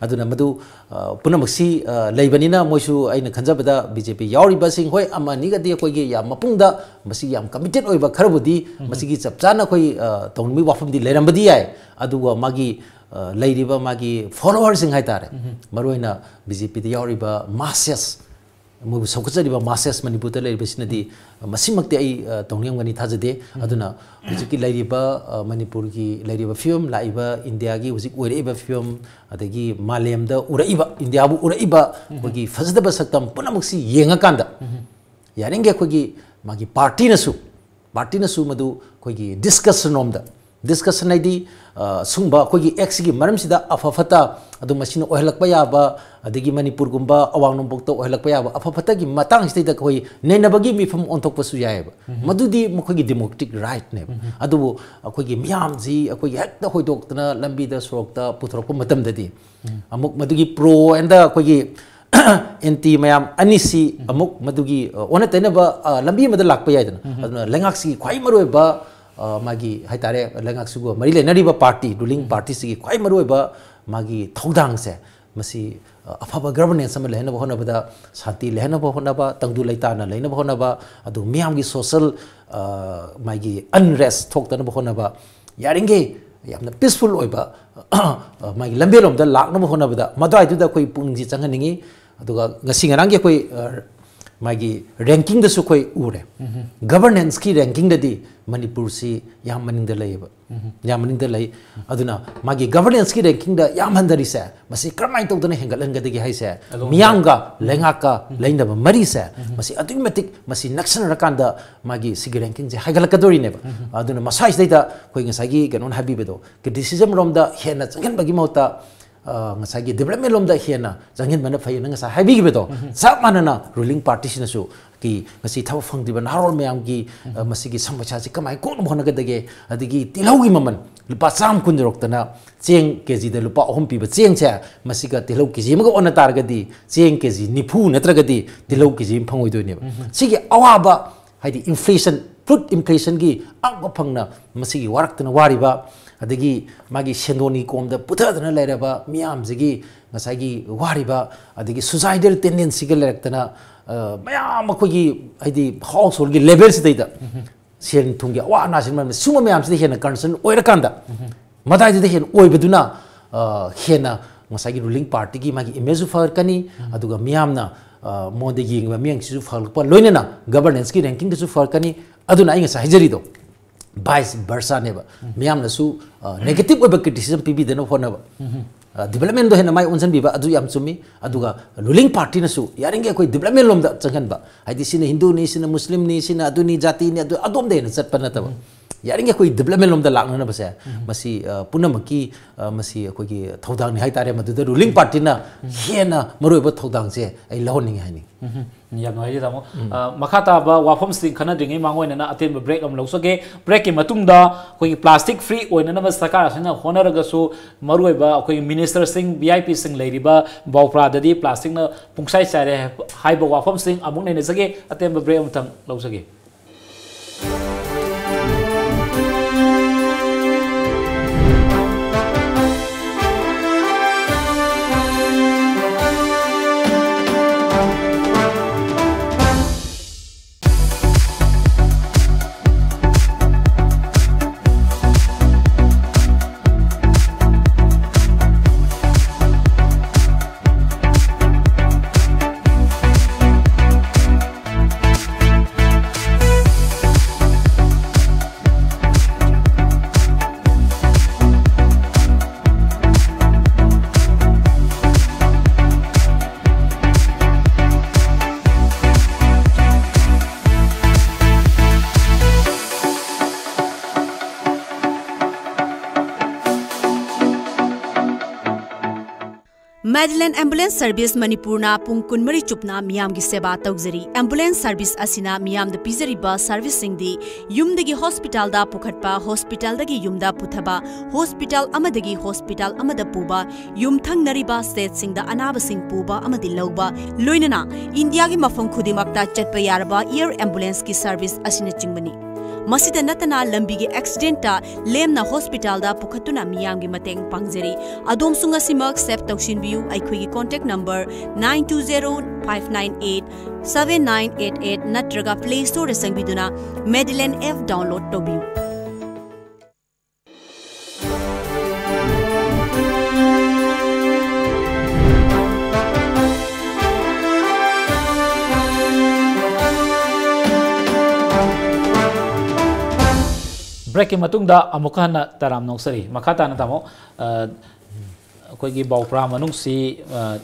ꯑꯗꯨꯅ ꯃꯗꯨ ꯑ, ꯄꯨꯝꯅꯃꯛꯁꯤ ꯑ, ꯂꯩꯕꯅꯤꯅ ꯃꯣꯏꯁꯨ ꯑꯩꯅ ꯈꯟꯖꯕꯗ ꯕꯤ ꯖꯦ ꯄꯤ ꯌꯥꯎꯔꯤꯕꯁꯤꯡ, ꯍꯣꯏ, ꯑꯃ ꯑꯅꯤꯒꯗꯤ ꯑꯩꯈꯣꯏꯒꯤ ꯌꯥꯝ ꯃꯄꯨꯡꯗ ꯃꯁꯤꯒꯤ ꯌꯥꯝ ꯀꯃꯤꯇꯦꯠ ꯑꯣꯏꯕ ꯈꯔꯕꯨꯗꯤ ꯃꯁꯤꯒꯤ ꯆꯞ ꯆꯥꯅ ꯑꯩꯈꯣꯏ ꯑ, ꯇꯧꯅꯤꯡꯕꯒꯤ ꯋꯥꯐꯝꯗꯤ ꯂꯩꯔꯝꯕꯗꯤ ꯌꯥꯏ꯫ ꯑꯗꯨꯒ ꯃꯥꯒꯤ ꯑ, ꯂꯩꯔꯤꯕ ꯃꯥꯒꯤ ꯐꯣꯂꯣꯋꯔꯁꯤꯡ ꯍꯥꯏꯇꯥꯔꯦ, ꯃꯔꯨꯑꯣꯏꯅ ꯕꯤ ꯖꯦ ꯄꯤꯗ ꯌꯥꯎꯔꯤꯕ ꯃꯥꯁꯦꯁ ꯃꯣꯏꯕꯨ ꯁꯧꯒꯠꯆꯔꯤꯕ masses ꯃꯅꯤꯄꯨꯔꯗ ꯂꯩꯔꯤꯕꯁꯤꯅꯗꯤ ꯃꯁꯤꯃꯛꯇꯤ ꯑꯩ, ꯑ, ꯇꯧꯅꯤꯡꯉꯝꯒꯅꯤ ꯊꯥꯖꯗꯦ꯫ ꯑꯗꯨꯅ ꯍꯧꯖꯤꯛꯀꯤ ꯂꯩꯔꯤꯕ, ꯑ, ꯃꯅꯤꯄꯨꯔꯒꯤ ꯂꯩꯔꯤꯕ ꯐꯤꯕꯝ, ꯂꯥꯛꯏꯕ ꯏꯟꯗꯤꯌꯥꯒꯤ ꯍꯧꯖꯤꯛ ꯑꯣꯏꯔꯛꯏꯕ ꯐꯤꯕꯝ, ꯑꯗꯒꯤ ꯃꯥꯂꯦꯝꯗ ꯎꯔꯛꯏꯕ, ꯏꯟꯗꯤꯌꯥꯕꯨ ꯎꯔꯛꯏꯕ ꯑꯩꯈꯣꯏꯒꯤ ꯐꯖꯗꯕ ꯁꯛꯇꯝ ꯄꯨꯝꯅꯃꯛꯁꯤ ꯌꯦꯡꯉꯀꯥꯟꯗ ꯌꯥꯔꯤꯈꯩ ꯑꯩꯈꯣꯏꯒꯤ ꯃꯥꯒꯤ partyꯅꯁꯨ, partyꯅꯁꯨ ꯃꯗꯨ ꯑꯩꯈꯣꯏꯒꯤ discussion ꯔꯣꯝꯗ, discussion ꯍꯥꯏꯗꯤ, ꯑ, ꯁꯨꯝꯕ ꯑꯩꯈꯣꯏꯒꯤ actꯁꯤꯒꯤ ꯃꯔꯝꯁꯤꯗ ꯑꯐ ꯐꯠꯇ, ꯑꯗꯨ ꯃꯁꯤꯅ ꯑꯣꯏꯍꯜꯂꯛꯄ ꯌꯥꯕ, ꯑꯗꯒꯤ ꯃꯅꯤꯄꯨꯔꯒꯨꯝꯕ ꯑꯋꯥꯡ ꯅꯣꯡꯄꯣꯛꯇ ꯑꯣꯏꯍꯜꯂꯛꯄ ꯌꯥꯕ ꯑꯐ ꯐꯠꯇꯒꯤ ꯃꯇꯥꯡꯁꯤꯗꯩꯗ ꯑꯩꯈꯣꯏ ꯅꯩꯅꯕꯒꯤ ꯃꯤꯐꯝ ꯑꯣꯟꯊꯣꯛꯄꯁꯨ ꯌꯥꯏꯑꯕ꯫ ꯃꯗꯨꯗꯤ ꯃꯈꯣꯏꯒꯤ democratic rightꯅꯦꯕ꯫ ꯑꯗꯨꯕꯨ ꯑꯩꯈꯣꯏꯒꯤ ꯃꯤꯌꯥꯝꯁꯤ ꯑꯩꯈꯣꯏꯒꯤ ꯍꯦꯛꯇ ꯍꯣꯏꯗꯣꯛꯇꯅ ꯂꯝꯕꯤꯗ ꯁꯣꯔꯣꯛꯇ ꯄꯨꯊꯣꯔꯛꯄ ꯃꯇꯝꯗꯗꯤ ꯑꯃꯨꯛ ꯃꯗꯨꯒꯤ pro and ꯑꯩꯈꯣꯏꯒꯤ anti ꯃꯌꯥꯝ ꯑꯅꯤꯁꯤ ꯑꯃꯨꯛ ꯃꯗꯨꯒꯤ, ꯑ, ꯑꯣꯟꯅ ꯇꯩꯅꯕ, ꯑ, ꯂꯝꯕꯤ ꯑꯃꯗ ꯂꯥꯛꯄ ꯌꯥꯏꯗꯅ꯫ ꯑꯗꯨꯅ ꯂꯩꯉꯥꯛꯁꯤꯒꯤ ꯈ꯭ꯋꯥꯏ ꯃꯔꯨꯑꯣꯏꯕ, ꯑ, ꯃꯥꯒꯤ ꯍꯥꯏꯇꯥꯔꯦ, ꯂꯩꯉꯥꯛꯁꯤꯒ ꯃꯔꯤ ꯂꯩꯅꯔꯤꯕ party, ruling partyꯁꯤꯒꯤ ꯈ꯭ꯋꯥꯏ ꯃꯔꯨꯑꯣꯏꯕ ꯃꯥꯒꯤ ꯊꯧꯗꯥꯡꯁꯦ, ꯃꯁꯤ, ꯑ, ꯑꯐꯕ governance ꯑꯃ ꯂꯩꯍꯟꯅꯕ ꯍꯣꯠꯅꯕꯗ, ꯁꯥꯟꯇꯤ ꯂꯩꯍꯟꯅꯕ ꯍꯣꯠꯅꯕ, ꯇꯪꯗꯨ ꯂꯩꯇꯥꯅ ꯂꯩꯅꯕ ꯍꯣꯠꯅꯕ, ꯑꯗꯨ ꯃꯤꯌꯥꯝꯒꯤ social, ꯑ, ꯃꯥꯒꯤ unrest ꯊꯣꯛꯇꯅꯕ ꯍꯣꯠꯅꯕ, ꯌꯥꯔꯤꯈꯩ ꯌꯥꯝꯅ peaceful ꯑꯣꯏꯕ, ꯑ, ꯃꯥꯒꯤ ꯂꯝꯕꯦꯜꯂꯣꯝꯗ ꯂꯥꯛꯅꯕ ꯍꯣꯠꯅꯕꯗ ꯃꯗꯨꯋꯥꯏꯗꯨꯗ ꯑꯩꯈꯣꯏ ꯄꯨꯛꯅꯤꯡꯁꯤ ꯆꯪꯍꯟꯅꯤꯡꯉꯤ꯫ ꯑꯗꯨꯒ ꯉꯁꯤ ꯉꯔꯥꯡꯒꯤ ꯑꯩꯈꯣꯏ, ꯑ, ꯃꯥꯒꯤ rankingꯗꯁꯨ ꯑꯩꯈꯣꯏ ꯎꯔꯦ꯫ Governanceꯀꯤ rankingꯗꯗꯤ ꯃꯅꯤꯄꯨꯔꯁꯤ ꯌꯥꯝ ꯃꯅꯤꯡꯗ ꯂꯩꯌꯦꯕ꯫ ꯌꯥꯝ ꯃꯅꯤꯡꯗ ꯂꯩ꯫ ꯑꯗꯨꯅ ꯃꯥꯒꯤ governanceꯀꯤ rankingꯗ ꯌꯥꯝ ꯍꯟꯊꯔꯤꯁꯦ, ꯃꯁꯤ ꯀꯔꯝꯍꯥꯏꯅ ꯇꯧꯗꯅ ꯍꯦꯟꯒꯠꯍꯟꯒꯗꯒꯦ ꯍꯥꯏꯁꯦ, ꯑꯗꯣꯝꯗ ꯃꯤꯌꯥꯝꯒ ꯂꯩꯉꯥꯛꯀ ꯂꯩꯅꯕ ꯃꯔꯤꯁꯦ, ꯃꯁꯤ ꯑꯗꯨꯛꯀꯤ ꯃꯇꯤꯛ ꯃꯁꯤ ꯅꯛꯁꯟꯅꯔꯀꯥꯟꯗ ꯃꯥꯒꯤ ꯁꯤꯒꯤ rankingꯁꯦ ꯍꯥꯏꯒꯠꯂꯛꯀꯗꯣꯔꯤꯅꯦꯕ꯫ ꯑꯗꯨꯅ ꯃꯁꯥꯁꯤꯗꯩꯗ ꯑꯩꯈꯣꯏ ꯉꯁꯥꯏꯒꯤ ꯀꯩꯅꯣꯅ ꯍꯥꯏꯕꯤꯕꯗꯣ, criticism ꯔꯣꯝꯗ ꯍꯦꯟꯅ ꯆꯪꯍꯟꯕꯒꯤ ꯃꯍꯨꯠꯇ, ꯑ, ꯉꯁꯥꯏꯒꯤ development ꯂꯣꯝꯗ ꯍꯦꯟꯅ ꯆꯪꯍꯟꯕꯅ ꯐꯩꯌꯦꯅ ꯉꯁꯥꯏ ꯍꯥꯏꯕꯤꯈꯤꯕꯗꯣ, ꯆꯞ ꯃꯥꯟꯅꯅ ruling partyꯁꯤꯅꯁꯨ ꯀꯤ ꯉꯁꯤ ꯊꯕꯛ ꯐꯪꯗ꯭ꯔꯤꯕ ꯅꯍꯥꯔꯣꯜ ꯃꯌꯥꯝꯒꯤ, ꯑ, ꯃꯁꯤꯒꯤ ꯁꯃꯁ꯭ꯌꯥꯁꯤ ꯀꯃꯥꯏꯅ ꯀꯣꯛꯅꯕ ꯍꯣꯠꯅꯒꯗꯒꯦ, ꯑꯗꯒꯤ ꯇꯤꯜꯍꯧꯒꯤ ꯃꯃꯜ ꯂꯨꯄꯥ ꯆꯥꯝꯃ ꯀꯨꯟ ꯌꯧꯔꯛꯇꯅ ꯆꯦꯡ KGꯗ ꯂꯨꯄꯥ ꯑꯍꯨꯝ ꯄꯤꯕ ꯆꯦꯡꯁꯦ, ꯃꯁꯤꯒ ꯇꯤꯜꯍꯧ KG ꯑꯃꯒ ꯑꯣꯟꯅ ꯇꯥꯔꯒꯗꯤ ꯆꯦꯡ KG ꯅꯤꯐꯨ ꯅꯠꯇ꯭ꯔꯒꯗꯤ ꯇꯤꯜꯍꯧ KG ꯑꯃ ꯐꯪꯉꯣꯏꯗꯣꯏꯅꯦꯕ꯫ ꯁꯤꯒꯤ ꯑꯋꯥꯕ, ꯍꯥꯏꯗꯤ inflation, food inflationꯒꯤ ꯑꯉꯛꯄ ꯐꯪꯅ ꯃꯁꯤꯒꯤ ꯋꯥꯔꯛꯇꯅ ꯋꯥꯔꯤꯕ, ꯑꯗꯒꯤ ꯃꯥꯒꯤ ꯁꯦꯟꯗꯣꯟꯒꯤ ꯀꯣꯝꯗ ꯄꯨꯊꯗꯅ ꯂꯩꯔꯕ ꯃꯤꯌꯥꯝꯁꯤꯒꯤ ꯉꯁꯥꯏꯒꯤ ꯋꯥꯔꯤꯕ, ꯑꯗꯒꯤ suicidal tendencyꯒ ꯂꯩꯔꯛꯇꯅ, ꯑ, ꯃꯌꯥꯝ ꯑꯩꯈꯣꯏꯒꯤ ꯍꯥꯏꯗꯤ householdꯒꯤ levelꯁꯤꯗꯩꯗ ꯁꯦꯟ ꯊꯨꯝꯒꯤ ꯑꯋꯥ ꯑꯅꯥꯁꯤꯅ ꯃꯔꯝ ꯁꯨꯝꯕ ꯃꯌꯥꯝꯁꯤꯗ ꯍꯦꯟꯅ concern ꯑꯣꯏꯔꯀꯥꯟꯗ, ꯃꯗꯥꯏꯗꯨꯗ ꯍꯦꯟꯅ ꯑꯣꯏꯕꯗꯨꯅ, ꯑ, ꯍꯦꯟꯅ ꯉꯁꯥꯏꯒꯤ ruling partyꯒꯤ ꯃꯥꯒꯤ imageꯁꯨ ꯐꯒꯠꯀꯅꯤ, ꯑꯗꯨꯒ ꯃꯤꯌꯥꯝꯅ ꯑ, ꯃꯉꯣꯟꯗ ꯌꯦꯡꯉꯤꯕ ꯃꯤꯠꯌꯦꯡꯁꯤꯁꯨ ꯐꯒꯠꯂꯛꯄ, ꯂꯣꯏꯅꯅ governance ꯀꯤ ranking ꯗꯁꯨ ꯐꯔꯛꯀꯅꯤ꯫ ꯑꯗꯨꯅ ꯑꯩ ꯉꯁꯥꯏ ꯍꯥꯏꯖꯔꯤꯗꯣ, vice versa ꯅꯦꯕ꯫ ꯃꯤꯌꯥꯝꯅꯁꯨ, ꯑ, negative ꯑꯣꯏꯕ criticism ꯄꯤꯕꯤꯗꯅꯕ ꯍꯣꯠꯅꯕ꯫ ꯑ, development ꯗꯣ ꯍꯦꯟꯅ ꯃꯥꯏ ꯑꯣꯟꯁꯤꯟꯕꯤꯕ, ꯑꯗꯨ ꯌꯥꯝ ꯆꯨꯝꯃꯤ꯫ ꯑꯗꯨꯒ ruling party ꯅꯁꯨ ꯌꯥꯔꯤꯉꯩ ꯑꯩꯈꯣꯏ development ꯂꯣꯝꯗ ꯆꯪꯍꯟꯕ, ꯍꯥꯏꯗꯤ ꯁꯤꯅ ꯍꯤꯟꯗꯨꯅꯤ, ꯁꯤꯅ ꯃꯨꯁꯂꯤꯝꯅꯤ, ꯁꯤꯅ ꯑꯗꯨꯅꯤ, ꯖꯥꯇꯤꯅꯤ, ꯑꯗꯨ ꯑꯗꯣꯝꯗ ꯍꯦꯟꯅ ꯆꯠꯄ ꯅꯠꯇꯕ, ꯌꯥꯔꯤꯉꯩ ꯑꯩꯈꯣꯏ development ꯂꯣꯝꯗ ꯂꯥꯛꯅꯅꯕꯁꯦ, ꯃꯁꯤ, ꯑ, ꯄꯨꯝꯅꯃꯛꯀꯤ, ꯑ, ꯃꯁꯤ ꯑꯩꯈꯣꯏꯒꯤ ꯊꯧꯗꯥꯡꯅꯤ ꯍꯥꯏꯇꯥꯔꯦ꯫ ꯃꯗꯨꯗ ruling party ꯅ ꯍꯦꯟꯅ ꯃꯔꯨꯑꯣꯏꯕ ꯊꯧꯗꯥꯡꯁꯦ ꯑꯩ ꯂꯧꯍꯟꯅꯤꯡꯉꯤ ꯍꯥꯏꯅꯤꯡꯉꯤ꯫ ꯎꯝ, ꯌꯥꯝ ꯅꯨꯡꯉꯥꯏꯖꯩ ꯇꯥꯃꯣ꯫ ꯑ, ꯃꯈꯥ ꯇꯥꯕ ꯋꯥꯐꯝꯁꯤꯡ ꯈꯟꯅꯗ꯭ꯔꯤꯉꯩ ꯃꯥꯡ ꯑꯣꯏꯅꯅ ꯑꯇꯦꯟꯕ break ꯑꯃ ꯂꯧꯖꯒꯦ꯫ Break ꯀꯤ ꯃꯇꯨꯡꯗ ꯑꯩꯈꯣꯏꯒꯤ plastic free ꯑꯣꯏꯅꯅꯕ ꯁꯔꯀꯥꯔ ꯑꯁꯤꯅ ꯍꯣꯠꯅꯔꯒꯁꯨ, ꯃꯔꯨꯑꯣꯏꯕ ꯑꯩꯈꯣꯏꯒꯤ minister ꯁꯤꯡ, V I P ꯁꯤꯡ ꯂꯩꯔꯤꯕ ꯕꯥꯎꯄ꯭ꯔꯥꯗꯗꯤ plastic ꯅ ꯄꯨꯡꯆꯥꯏ ꯆꯥꯏꯔꯦ ꯍꯥꯏꯕ ꯋꯥꯐꯝꯁꯤꯡ ꯑꯃꯨꯛ ꯅꯩꯅꯖꯒꯦ꯫ ꯑꯇꯦꯟꯕ break ꯑꯃꯇꯪ ꯂꯧꯖꯒꯦ꯫ Madeline Ambulance Service ꯃꯅꯤꯄꯨꯔꯅ ꯄꯨꯡ ꯀꯨꯟꯃꯔꯤ ꯆꯨꯞꯅ ꯃꯤꯌꯥꯝꯒꯤ ꯁꯦꯕꯥ ꯇꯧꯖꯔꯤ꯫ Ambulance service ꯑꯁꯤꯅ ꯃꯤꯌꯥꯝꯗ ꯄꯤꯖꯔꯤꯕ service ꯁꯤꯡꯗꯤ ꯌꯨꯝꯗꯒꯤ hospital ꯗ ꯄꯨꯈꯠꯄ, hospital ꯗꯒꯤ ꯌꯨꯝꯗ ꯄꯨꯊꯕ, hospital ꯑꯃꯗꯒꯤ hospital ꯑꯃꯗ ꯄꯨꯕ, ꯌꯨꯝꯊꯪꯅꯔꯤꯕ state ꯁꯤꯡꯗ ꯑꯅꯥꯕꯁꯤꯡ ꯄꯨꯕ ꯑꯃꯗꯤ ꯂꯧꯕ, ꯂꯣꯏꯅꯅ ꯏꯟꯗꯤꯌꯥꯒꯤ ꯃꯐꯝ ꯈꯨꯗꯤꯡꯃꯛꯇ ꯆꯠꯄ ꯌꯥꯔꯕ air ambulance ꯀꯤ service ꯑꯁꯤꯅꯆꯤꯡꯕꯅꯤ꯫ ꯃꯁꯤꯗ ꯅꯠꯇꯅ ꯂꯝꯕꯤꯒꯤ accident ꯇ ꯂꯦꯝꯅ hospital ꯗ ꯄꯨꯈꯠꯇꯨꯅ ꯃꯤꯌꯥꯝꯒꯤ ꯃꯇꯦꯡ ꯄꯥꯡꯖꯔꯤ꯫ ꯑꯗꯣꯝꯁꯨ ꯉꯁꯤꯃꯛ save ꯇꯧꯁꯤꯟꯕꯤꯌꯨ꯫ ꯑꯩꯈꯣꯏꯒꯤ contact number nine two zero five nine eight seven nine eight eight ꯅꯠꯇ꯭ꯔꯒ Play Store ꯗ ꯆꯪꯕꯤꯗꯨꯅ Madeline app download ꯇꯧꯕꯤꯌꯨ꯫ ꯕ꯭ꯔꯦꯛꯀꯤ ꯃꯇꯨꯡꯗ ꯑꯃꯨꯛꯀ ꯍꯟꯅ ꯇꯔꯥꯝꯅ ꯑꯣꯛꯆꯔꯤ꯫ ꯃꯈꯥ ꯇꯥꯅ ꯇꯥꯃꯣ, ꯑ, ꯑꯩꯈꯣꯏꯒꯤ ꯕꯥꯎꯄ꯭ꯔꯥ ꯃꯅꯨꯡꯁꯤ, ꯑ,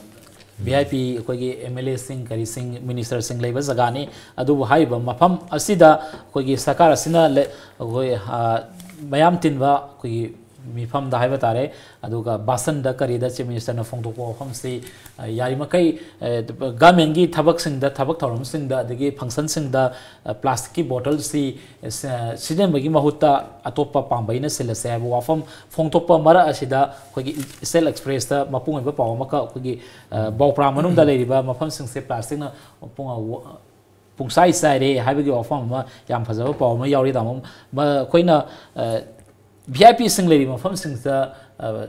ꯚꯤ ꯑꯥꯏ ꯄꯤ ꯑꯩꯈꯣꯏꯒꯤ ꯑꯦꯝ ꯑꯦꯜ ꯑꯦꯁꯤꯡ, ꯀꯔꯤꯁꯤꯡ, ꯃꯤꯅꯤꯁꯇꯔꯁꯤꯡ ꯂꯩꯕ ꯖꯒꯥꯅꯤ꯫ ꯑꯗꯨꯕꯨ ꯍꯥꯏꯔꯤꯕ ꯃꯐꯝ ꯑꯁꯤꯗ ꯑꯩꯈꯣꯏꯒꯤ ꯁꯔꯀꯥꯔ ꯑꯁꯤꯅ ꯂꯦ-, ꯑꯩꯈꯣꯏ, ꯑ, ꯃꯌꯥꯝ ꯇꯤꯟꯕ ꯑꯩꯈꯣꯏꯒꯤ ꯃꯤꯐꯝꯗ ꯍꯥꯏꯕ ꯇꯥꯔꯦ, ꯑꯗꯨꯒ ꯚꯥꯁꯟꯗ ꯀꯔꯤꯗ ꯆꯤꯐ ꯃꯤꯅꯤꯁꯇꯔꯅ ꯐꯣꯡꯗꯣꯛꯄ ꯋꯥꯐꯝꯁꯤ, ꯑ, ꯌꯥꯔꯤꯃꯈꯩ, ꯑ, ꯒꯚꯔꯟꯃꯦꯟꯒꯤ ꯊꯕꯛꯁꯤꯡꯗ, ꯊꯕꯛ ꯊꯧꯔꯝꯁꯤꯡꯗ, ꯑꯗꯒꯤ ꯐꯪꯁꯟꯁꯤꯡꯗ, ꯑ, ꯄ꯭ꯂꯥꯁꯇꯤꯛꯀꯤ ꯕꯣꯇꯜꯁꯤ, ꯑ, ꯁ-, ꯁꯤꯖꯤꯟꯅꯕꯒꯤ ꯃꯍꯨꯠꯇ ꯑꯇꯣꯞꯄ ꯄꯥꯝꯕꯩꯅ ꯁꯤꯜꯂꯁꯦ ꯍꯥꯏꯕ ꯋꯥꯐꯝ ꯐꯣꯡꯗꯣꯛꯄ ꯃꯔꯛ ꯑꯁꯤꯗ, ꯑꯩꯈꯣꯏꯒꯤ ꯏꯁꯇꯦꯜ ꯑꯦꯛꯁꯄ꯭ꯔꯦꯁꯇ ꯃꯄꯨꯡ ꯑꯣꯏꯕ ꯄꯥꯎ ꯑꯃꯈꯛ, ꯑꯩꯈꯣꯏꯒꯤ, ꯑ, ꯕꯥꯎꯄ꯭ꯔꯥ ꯃꯅꯨꯡꯗ ꯂꯩꯔꯤꯕ ꯃꯐꯝꯁꯤꯡꯁꯦ ꯄ꯭ꯂꯥꯁꯇꯤꯛꯅ ꯃꯄꯨꯡ ꯑ-, ꯄꯨꯡꯆꯥꯏ ꯆꯥꯏꯔꯦ ꯍꯥꯏꯕꯒꯤ ꯋꯥꯐꯝ ꯑꯃ, ꯌꯥꯝ ꯐꯖꯕ ꯄꯥꯎ ꯑꯃ ꯌꯥꯎꯔꯤ, ꯇꯥꯃꯣ꯫ ꯃ-, ꯑꯩꯈꯣꯏꯅ, ꯑ, ꯚꯤ ꯑꯥꯏ ꯄꯤꯁꯤꯡ ꯂꯩꯔꯤꯕ ꯃꯐꯝꯁꯤꯡꯁꯤꯗ, ꯑ,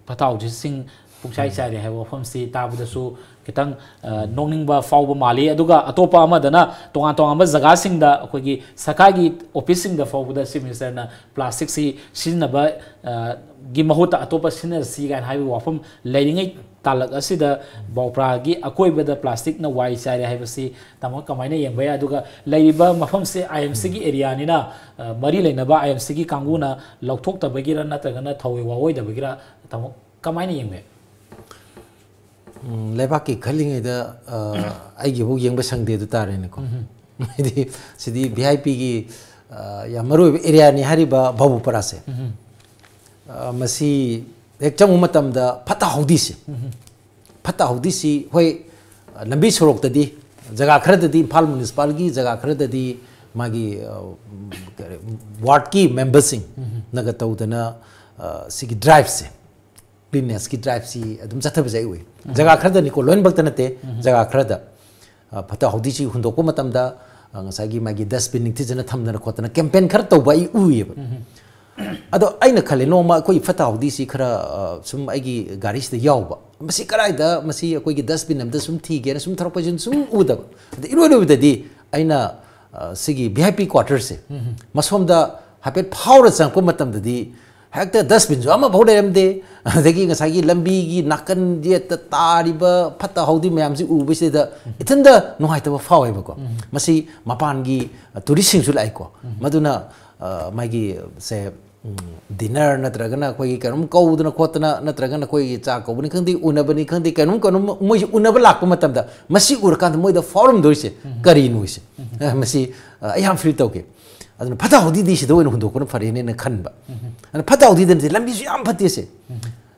ꯐꯠꯇ ꯍꯥꯎꯗꯤꯁꯤꯡ ꯄꯨꯡꯆꯥꯏ ꯆꯥꯏꯔꯦ ꯍꯥꯏꯕ ꯋꯥꯐꯝꯁꯤ ꯇꯥꯕꯗꯁꯨ ꯈꯤꯇꯪ, ꯑ, ꯅꯣꯛꯅꯤꯡꯕ ꯐꯥꯎꯕ ꯃꯥꯜꯂꯤ꯫ ꯑꯗꯨꯒ ꯑꯇꯣꯞꯄ ꯑꯃꯗꯅ ꯇꯣꯉꯥꯟ ꯇꯣꯉꯥꯟꯕ ꯖꯒꯥꯁꯤꯡꯗ ꯑꯩꯈꯣꯏꯒꯤ ꯁꯔꯀꯥꯔꯒꯤ ꯑꯣꯐꯤꯁꯁꯤꯡꯗ ꯐꯥꯎꯕꯗ ꯆꯤꯐ ꯃꯤꯅꯤꯁꯇꯔꯅ ꯄ꯭ꯂꯥꯁꯇꯤꯛꯁꯤ ꯁꯤꯖꯤꯟꯅꯕ, ꯑ, ꯒꯤ ꯃꯍꯨꯠꯇ ꯑꯇꯣꯞꯄ ꯁꯤꯖꯤꯟꯅꯁꯤ ꯀꯥꯏꯅ ꯍꯥꯏꯕꯒꯤ ꯋꯥꯐꯝ ꯂꯩꯔꯤꯉꯩ ꯇꯥꯂꯛ ꯑꯁꯤꯗ ꯕꯥꯎꯄ꯭ꯔꯥꯒꯤ ꯑꯀꯣꯏꯕꯗ ꯄ꯭ꯂꯥꯁꯇꯤꯛꯅ ꯋꯥꯏ ꯆꯥꯏꯔꯦ ꯍꯥꯏꯕꯁꯤ ꯇꯥꯃꯣ ꯀꯃꯥꯏꯅ ꯌꯦꯡꯕ ꯌꯥꯏ? ꯑꯗꯨꯒ ꯂꯩꯔꯤꯕ ꯃꯐꯝꯁꯦ ꯑꯥꯏ ꯑꯦꯝ ꯁꯤꯒꯤ ꯑꯦꯔꯤꯌꯥꯅꯤꯅ, ꯑ, ꯃꯔꯤ ꯂꯩꯅꯕ ꯑꯥꯏ ꯑꯦꯝ ꯁꯤꯒꯤ ꯀꯥꯡꯕꯨꯅ ꯂꯧꯊꯣꯛꯇꯕꯒꯤꯔ ꯅꯠꯇ꯭ꯔꯒꯅ ꯊꯧꯑꯣꯏ ꯋꯥꯑꯣꯏꯗꯕꯒꯤꯔ, ꯇꯥꯃꯣ ꯀꯃꯥꯏꯅ ꯌꯦꯡꯕ ꯌꯥꯏ? ꯎꯝ, ꯂꯩꯕꯥꯛꯀꯤ ꯈꯜꯂꯤꯉꯩꯗ, ꯑ, ꯑꯩꯒꯤꯐꯥꯎ ꯌꯦꯡꯕ ꯁꯪꯗꯦ ꯑꯗꯨ ꯇꯥꯔꯦꯅꯦꯀꯣ꯫ ꯍꯥꯏꯗꯤ ꯁꯤꯗꯤ ꯚꯤ ꯑꯥꯏ ꯄꯤꯒꯤ, ꯑ, ꯌꯥꯝ ꯃꯔꯨꯑꯣꯏꯕ ꯑꯦꯔꯤꯌꯥꯅꯤ ꯍꯥꯏꯔꯤꯕ ꯚꯥꯕꯨꯄꯔꯥꯁꯦ꯫ ꯑ, ꯃꯁꯤ ꯍꯦꯛ ꯆꯪꯕ ꯃꯇꯝꯗ ꯐꯠꯇ ꯍꯥꯎꯗꯤꯁꯦ, ꯐꯠꯇ ꯍꯥꯎꯗꯤꯁꯤ ꯍꯣꯏ, ꯑ, ꯂꯝꯕꯤ ꯁꯣꯔꯣꯛꯇꯗꯤ ꯖꯒꯥ ꯈꯔꯗꯗꯤ, ꯏꯝꯐꯥꯜ ꯃ꯭ꯌꯨꯅꯤꯁꯤꯄꯥꯜꯒꯤ ꯖꯒꯥ ꯈꯔꯗꯗꯤ ꯃꯥꯒꯤ, ꯑ, ꯀꯔꯤ, ꯋꯥꯔꯗꯀꯤ ꯃꯦꯝꯕꯔꯁꯤꯡꯅꯒ ꯇꯧꯗꯅ, ꯑ, ꯁꯤꯒꯤ ꯗ꯭ꯔꯥꯏꯚꯁꯦ, ꯀ꯭ꯂꯤꯟꯅꯦꯁꯀꯤ ꯗ꯭ꯔꯥꯏꯚꯁꯤ ꯑꯗꯨꯝ ꯆꯠꯊꯕꯁꯦ ꯑꯩ ꯎꯏ꯫ ꯖꯒꯥ ꯈꯔꯗꯅꯤꯀꯣ, ꯂꯣꯏꯅꯃꯛꯇ ꯅꯠꯇꯦ, ꯖꯒꯥ ꯈꯔꯗ꯫ ꯑ, ꯐꯠꯇ ꯍꯥꯎꯗꯤꯁꯤ ꯍꯨꯟꯗꯣꯛꯄ ꯃꯇꯝꯗ, ꯑ, ꯉꯁꯥꯏꯒꯤ ꯃꯥꯒꯤ ꯗꯁꯕꯤꯟ ꯅꯤꯡꯊꯤꯖꯅ ꯊꯝꯗꯅ ꯈꯣꯠꯇꯅ ꯀꯦꯝꯄꯦꯟ ꯈꯔ ꯇꯧꯕ ꯑꯩ ꯎꯏꯌꯦꯕ꯫ ꯑꯗꯣ ꯑꯩꯅ ꯈꯜꯂꯦ, ꯅꯣꯡꯃ ꯑꯩꯈꯣꯏ ꯐꯠꯇ ꯍꯥꯎꯗꯤꯁꯤ ꯈꯔ, ꯑ, ꯁꯨꯝ ꯑꯩꯒꯤ ꯒꯥꯔꯤꯁꯤꯗ ꯌꯥꯎꯕ, ꯃꯁꯤ ꯀꯗꯥꯏꯗ, ꯃꯁꯤ ꯑꯩꯈꯣꯏꯒꯤ ꯗꯁꯕꯤꯟ ꯑꯝꯇ ꯁꯨꯝ ꯊꯤꯒꯦꯅ ꯁꯨꯝ ꯊꯧꯔꯛꯄꯁꯤꯅ ꯁꯨꯝ ꯎꯗꯕ, ꯑꯗ ꯏꯔꯣꯏ ꯂꯣꯏꯕꯗꯗꯤ ꯑꯩꯅ, ꯑ, ꯁꯤꯒꯤ ꯚꯤ ꯑꯥꯏ ꯄꯤ ꯀ꯭ꯋꯥꯇꯔꯁꯦ ꯃꯁꯣꯝꯗ ꯍꯥꯏꯐꯦꯠ ꯐꯥꯎꯔ ꯆꯪꯉꯛꯄ ꯃꯇꯝꯗꯗꯤ ꯍꯦꯛꯇ ꯗꯁꯕꯤꯟꯁꯨ ꯑꯃꯐꯥꯎ ꯂꯩꯔꯝꯗꯦ꯫ ꯑꯗꯒꯤ ꯉꯁꯥꯏꯒꯤ ꯂꯝꯕꯤꯒꯤ ꯅꯥꯀꯟ ꯌꯦꯠꯇ ꯇꯥꯔꯤꯕ ꯐꯠꯇ ꯍꯥꯎꯗꯤ ꯃꯌꯥꯝꯁꯤ ꯎꯕꯁꯤꯗ ꯏꯊꯟꯗ ꯅꯨꯡꯉꯥꯏꯇꯕ ꯐꯥꯎꯋꯦꯕꯀꯣ꯫ ꯃꯁꯤ ꯃꯄꯥꯟꯒꯤ ꯇꯨꯔꯤꯁꯁꯤꯡꯁꯨ ꯂꯥꯛꯏꯀꯣ꯫ ꯃꯗꯨꯅ ꯑ, ꯃꯥꯒꯤ ꯁꯦ ꯗꯤꯅꯔ ꯅꯠꯇ꯭ꯔꯒꯅ ꯑꯩꯈꯣꯏꯒꯤ ꯀꯩꯅꯣꯝ ꯀꯧꯗꯅ ꯈꯣꯠꯇꯅ, ꯅꯠꯇ꯭ꯔꯒꯅ ꯑꯩꯈꯣꯏꯒꯤ ꯆꯥ ꯀꯧꯕꯅꯤ ꯈꯪꯗꯦ, ꯎꯅꯕꯅꯤ ꯈꯪꯗꯦ, ꯀꯩꯅꯣꯝ ꯀꯩꯅꯣꯝ ꯃꯣꯏꯁꯦ ꯎꯅꯕ ꯂꯥꯛꯄ ꯃꯇꯝꯗ ꯃꯁꯤ ꯎꯔꯀꯥꯟꯗ ꯃꯣꯏꯗ ꯐꯥꯎꯔꯝꯗꯣꯏꯁꯦ ꯀꯔꯤꯅꯣꯁꯦ꯫ ꯑ, ꯃꯁꯤ ꯑ, ꯑꯩ ꯌꯥꯝ ꯐꯤꯜ ꯇꯧꯈꯤ꯫ ꯑꯗꯨꯅ ꯐꯠꯇ ꯍꯥꯎꯗꯤꯗꯤ ꯁꯤꯗ ꯑꯣꯏꯅ ꯍꯨꯟꯗꯣꯛꯄꯅ ꯐꯔꯦꯅꯦꯅ ꯈꯟꯕ꯫ ꯑꯗꯨꯅ ꯐꯠꯇ ꯍꯥꯎꯗꯤꯗ ꯅꯠꯇꯦ, ꯂꯝꯕꯤꯁꯨ ꯌꯥꯝ ꯐꯠꯇꯦꯁꯦ꯫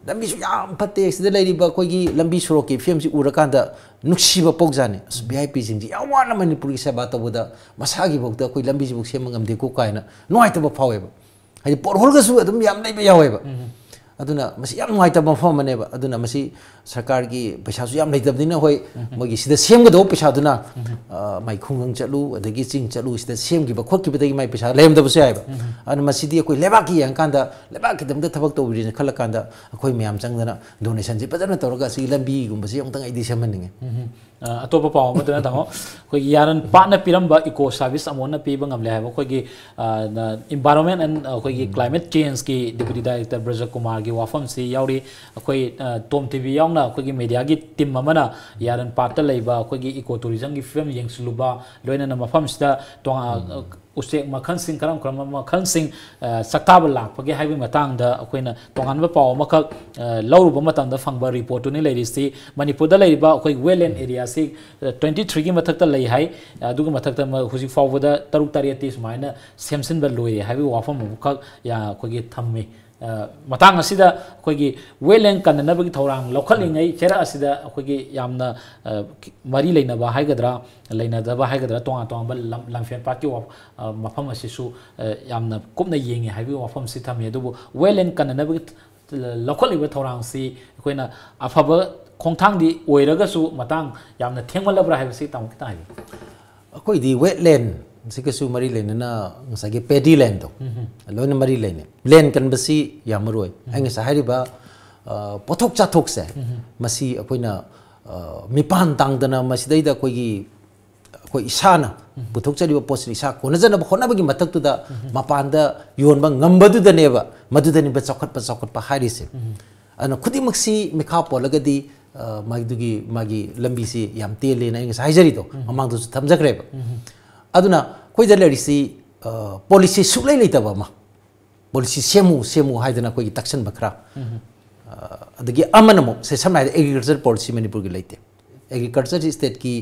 ꯂꯝꯕꯤꯁꯨ ꯌꯥꯝ ꯐꯠꯇꯦ꯫ ꯁꯤꯗ ꯂꯩꯔꯤꯕ ꯑꯩꯈꯣꯏꯒꯤ ꯂꯝꯕꯤ ꯁꯣꯔꯣꯛꯀꯤ ꯐꯤꯕꯝꯁꯤ ꯎꯔꯀꯥꯟꯗ ꯅꯨꯡꯁꯤꯕ ꯄꯣꯛꯖꯥꯅꯤ꯫ ꯑꯁ, ꯚꯤ ꯑꯥꯏ ꯄꯤꯁꯤꯡꯁꯤ ꯌꯥꯝ ꯋꯥꯅ ꯃꯅꯤꯄꯨꯔꯒꯤ ꯁꯦꯕꯥ ꯇꯧꯕꯗ ꯃꯁꯥꯒꯤꯐꯥꯎꯗ ꯑꯩꯈꯣꯏ ꯂꯝꯕꯤꯁꯤꯐꯥꯎ ꯁꯦꯝꯕ ꯉꯝꯗꯦꯀꯣ ꯀꯥꯏꯅ ꯅꯨꯡꯉꯥꯏꯇꯕ ꯐꯥꯎꯋꯦꯕ꯫ ꯍꯥꯏꯗꯤ ꯄꯣꯠꯍꯣꯜꯒꯁꯨ ꯑꯗꯨꯝ ꯌꯥꯝ ꯂꯩꯕ ꯌꯥꯎꯋꯦꯕ꯫ ꯑꯗꯨꯅ ꯃꯁꯤ ꯌꯥꯝ ꯅꯨꯡꯉꯥꯏꯇꯕ ꯃꯐꯝ ꯑꯃꯅꯦꯕ꯫ ꯑꯗꯨꯅ ꯃꯁꯤ ꯁꯔꯀꯥꯔꯒꯤ ꯄꯩꯁꯥꯁꯨ ꯌꯥꯝ ꯂꯩꯇꯕꯅꯤꯅ, ꯍꯣꯏ, ꯃꯣꯏꯒꯤ ꯁꯤꯗ ꯁꯦꯝꯒꯗꯧꯕ ꯄꯩꯁꯥꯗꯨꯅ, ꯑ, ꯃꯥꯏ ꯈꯨꯡꯒꯪ ꯆꯠꯂꯨ, ꯑꯗꯒꯤ ꯆꯤꯡ ꯆꯠꯂꯨ, ꯁꯤꯗ ꯁꯦꯝꯈꯤꯕ ꯈꯣꯠꯈꯤꯕꯗꯒꯤ ꯃꯥꯏ ꯄꯩꯁꯥ ꯂꯩꯔꯝꯗꯕꯁꯨ ꯌꯥꯏꯑꯕ꯫ ꯑꯗꯨꯅ ꯃꯁꯤꯗꯤ ꯑꯩꯈꯣꯏ ꯂꯩꯕꯥꯛꯀꯤ ꯌꯦꯡꯉꯀꯥꯟꯗ ꯂꯩꯕꯥꯛꯀꯤꯗꯃꯛꯇ ꯊꯕꯛ ꯇꯧꯕꯤꯔꯤꯅ ꯈꯜꯂꯀꯥꯟꯗ ꯑꯩꯈꯣꯏ ꯃꯌꯥꯝ ꯆꯪꯗꯅ ꯗꯣꯅꯦꯁꯟꯁꯤ ꯐꯖꯅ ꯇꯧꯔꯒ ꯑꯁꯤꯒꯤ ꯂꯝꯕꯤꯒꯨꯝꯕꯁꯤ ꯑꯃꯨꯛꯇꯪ ꯑꯩꯗꯤ ꯁꯦꯝꯍꯟꯅꯤꯡꯉꯤ꯫ ꯑ, ꯑꯇꯣꯞꯄ ꯄꯥꯎ ꯑꯃꯗꯅ ꯇꯥꯃꯣ, ꯑꯩꯈꯣꯏꯒꯤ ꯌꯥꯔꯟ ꯄꯥꯠꯅ ꯄꯤꯔꯝꯕ ꯏꯀꯣ ꯁꯥꯔꯚꯤꯁ ꯑꯃꯣꯟꯅ ꯄꯤꯕ ꯉꯝꯂꯦ ꯍꯥꯏꯕ ꯑꯩꯈꯣꯏꯒꯤ, ꯑ, ꯅ, ꯏꯟꯚꯥꯏꯔꯣꯟꯃꯦꯟ ꯑꯦꯟ ꯑꯩꯈꯣꯏꯒꯤ ꯀ꯭ꯂꯥꯏꯃꯦꯠ ꯆꯦꯟꯖꯀꯤ ꯗꯦꯄꯨꯇꯤ ꯗꯥꯏꯔꯦꯛꯇꯔ ꯕ꯭ꯔꯖꯀꯨꯃꯥꯔꯒꯤ ꯋꯥꯐꯝꯁꯤ ꯌꯥꯎꯔꯤ꯫ ꯑꯩꯈꯣꯏ, ꯑ, ꯇꯣꯝ ꯇꯤ ꯚꯤ ꯌꯥꯎꯅ ꯑꯩꯈꯣꯏꯒꯤ ꯃꯦꯗꯤꯌꯥꯒꯤ ꯇꯤꯝ ꯑꯃꯅ ꯌꯥꯔꯟ ꯄꯥꯠꯇ ꯂꯩꯕ ꯑꯩꯈꯣꯏꯒꯤ ꯏꯀꯣ ꯇꯨꯔꯤꯖꯝꯒꯤ ꯐꯤꯕꯝ ꯌꯦꯡꯁꯤꯜꯂꯨꯕ, ꯂꯣꯏꯅꯅ ꯃꯐꯝꯁꯤꯗ ꯇꯣꯉꯥꯟ-, ꯎꯆꯦꯛ ꯃꯈꯜꯁꯤꯡ, ꯀꯔꯝ ꯀꯔꯝꯕ ꯃꯈꯜꯁꯤꯡ, ꯑ, ꯁꯛꯇꯥꯕ ꯂꯥꯛꯄꯒꯦ ꯍꯥꯏꯕꯒꯤ ꯃꯇꯥꯡꯗ ꯑꯩꯈꯣꯏꯅ ꯇꯣꯉꯥꯟꯕ ꯄꯥꯎ ꯑꯃꯈꯛ, ꯑ, ꯂꯧꯔꯨꯕ ꯃꯇꯝꯗ ꯐꯪꯕ ꯔꯤꯄꯣꯔꯠꯇꯨꯅꯤ ꯂꯩꯔꯤꯁꯤ꯫ ꯃꯅꯤꯄꯨꯔꯗ ꯂꯩꯔꯤꯕ ꯑꯩꯈꯣꯏ ꯋꯦꯠꯂꯦꯟ ꯑꯦꯔꯤꯌꯥꯁꯤ, ꯑ, ꯇ꯭ꯋꯦꯟꯇꯤ ꯊ꯭ꯔꯤꯒꯤ ꯃꯊꯛꯇ ꯂꯩ ꯍꯥꯏ꯫ ꯑꯗꯨꯒꯤ ꯃꯊꯛꯇ ꯃ-, ꯍꯧꯖꯤꯛ ꯐꯥꯎꯕꯗ ꯇꯔꯨꯛ ꯇꯔꯦꯠꯇꯤ ꯁꯨꯃꯥꯏꯅ ꯁꯦꯝꯖꯤꯟꯕ ꯂꯣꯏꯔꯦ ꯍꯥꯏꯕꯒꯤ ꯋꯥꯐꯝ ꯑꯃꯈꯛ ꯌꯥ-, ꯑꯩꯈꯣꯏꯒꯤ ꯊꯝꯃꯤ꯫ ꯑ, ꯃꯇꯥꯡ ꯑꯁꯤꯗ ꯑꯩꯈꯣꯏꯒꯤ ꯋꯦꯠꯂꯦꯟ ꯀꯟꯅꯅꯕꯒꯤ ꯊꯧꯔꯥꯡ ꯂꯧꯈꯠꯂꯤꯉꯩ ꯆꯩꯔꯛ ꯑꯁꯤꯗ ꯑꯩꯈꯣꯏꯒꯤ ꯌꯥꯝꯅ, ꯑ, ꯃꯔꯤ ꯂꯩꯅꯕ ꯍꯥꯏꯒꯗ꯭ꯔꯥ, ꯂꯩꯅꯗꯕ ꯍꯥꯏꯒꯗ꯭ꯔꯥ, ꯇꯣꯉꯥꯟ ꯇꯣꯉꯥꯟꯕ ꯂꯝ-, ꯂꯝꯐꯦꯜ ꯄꯥꯠꯀꯤ ꯋꯥ-, ꯑ, ꯃꯐꯝ ꯑꯁꯤꯁꯨ, ꯑ, ꯌꯥꯝꯅ ꯀꯨꯞꯅ ꯌꯦꯡꯉꯤ ꯍꯥꯏꯕꯒꯤ ꯋꯥꯐꯝꯁꯤ ꯊꯝꯃꯤ꯫ ꯑꯗꯨꯕꯨ ꯋꯦꯠꯂꯦꯟ ꯀꯟꯅꯅꯕꯒꯤ ꯂꯧꯈꯠꯂꯤꯕ ꯊꯧꯔꯥꯡꯁꯤ ꯑꯩꯈꯣꯏꯅ ꯑꯐꯕ ꯈꯣꯡꯊꯥꯡꯗꯤ ꯑꯣꯏꯔꯒꯁꯨ ꯃꯇꯥꯡ ꯌꯥꯝꯅ ꯊꯦꯡꯃꯜꯂꯕ꯭ꯔꯥ ꯍꯥꯏꯕꯁꯤ ꯇꯥꯃꯣ ꯈꯤꯇꯪ ꯍꯥꯏꯕꯤꯌꯨ꯫ ꯑꯩꯈꯣꯏꯗꯤ ꯋꯦꯠꯂꯦꯟꯁꯤꯒꯁꯨ ꯃꯔꯤ ꯂꯩꯅꯅ ꯉꯁꯥꯏꯒꯤ ꯄꯦꯗꯤ ꯂꯦꯟꯗꯣ ꯂꯣꯏꯅ ꯃꯔꯤ ꯂꯩꯅꯩ꯫ ꯂꯦꯟ ꯀꯟꯕꯁꯤ ꯌꯥꯝ ꯃꯔꯨ ꯑꯣꯏ꯫ ꯑꯩ ꯉꯁꯥꯏ ꯍꯥꯏꯔꯤꯕ, ꯑ, ꯄꯣꯠꯊꯣꯛ ꯆꯥꯊꯣꯛꯁꯦ, ꯃꯁꯤ ꯑꯩꯈꯣꯏꯅ, ꯑ, ꯃꯤꯄꯥꯟ ꯇꯥꯡꯗꯅ ꯃꯁꯤꯗꯩꯗ ꯑꯩꯈꯣꯏꯒꯤ ꯑꯩꯈꯣꯏ ꯏꯁꯥꯅ ꯄꯨꯊꯣꯛꯆꯔꯤꯕ ꯄꯣꯠꯁꯤꯅ ꯏꯁꯥ ꯀꯣꯟꯅꯖꯅꯕ ꯍꯣꯠꯅꯕꯒꯤ ꯃꯊꯛꯇꯨꯗ ꯃꯄꯥꯟꯗ ꯌꯣꯟꯕ ꯉꯝꯕꯗꯨꯗꯅꯦꯕ, ꯃꯗꯨꯗꯅꯦꯕ ꯆꯥꯎꯈꯠꯄ, ꯆꯥꯎꯈꯠꯄ ꯍꯥꯏꯔꯤꯁꯦ꯫ ꯑꯗꯨꯅ ꯈꯨꯗꯤꯡꯃꯛꯁꯤ ꯃꯤꯈꯥ ꯄꯣꯜꯂꯒꯗꯤ, ꯑ, ꯃꯗꯨꯒꯤ, ꯃꯥꯒꯤ ꯂꯝꯕꯤꯁꯤ ꯌꯥꯝ ꯇꯦꯜꯂꯦꯅ ꯑꯩ ꯉꯁꯥꯏ ꯍꯥꯏꯖꯔꯤꯗꯣ, ꯃꯃꯥꯡꯗꯁꯨ ꯊꯝꯖꯈ꯭ꯔꯦꯕ꯫ ꯑꯗꯨꯅ ꯑꯩꯈꯣꯏꯗ ꯂꯩꯔꯤꯁꯤ, ꯑ, ꯄꯣꯂꯤꯁꯤ ꯁꯨꯛꯂꯩ ꯂꯩꯇꯕ ꯑꯃ, ꯄꯣꯂꯤꯁꯤ ꯁꯦꯝꯃꯨ, ꯁꯦꯝꯃꯨ ꯍꯥꯏꯗꯅ ꯑꯩꯈꯣꯏꯒꯤ ꯇꯛꯁꯟꯕ ꯈꯔ꯫ ꯑ, ꯑꯗꯒꯤ ꯑꯃꯅ ꯑꯃꯨꯛ, ꯁꯦ, ꯁꯝꯅ ꯍꯥꯏꯔꯕꯗ, ꯑꯦꯒ꯭ꯔꯤꯀꯜꯆꯔ ꯄꯣꯂꯤꯁꯤ ꯃꯅꯤꯄꯨꯔꯒꯤ ꯂꯩꯇꯦ꯫ ꯑꯦꯒ꯭ꯔꯤꯀꯜꯆꯔꯁꯤ ꯁ꯭ꯇꯦꯠꯀꯤ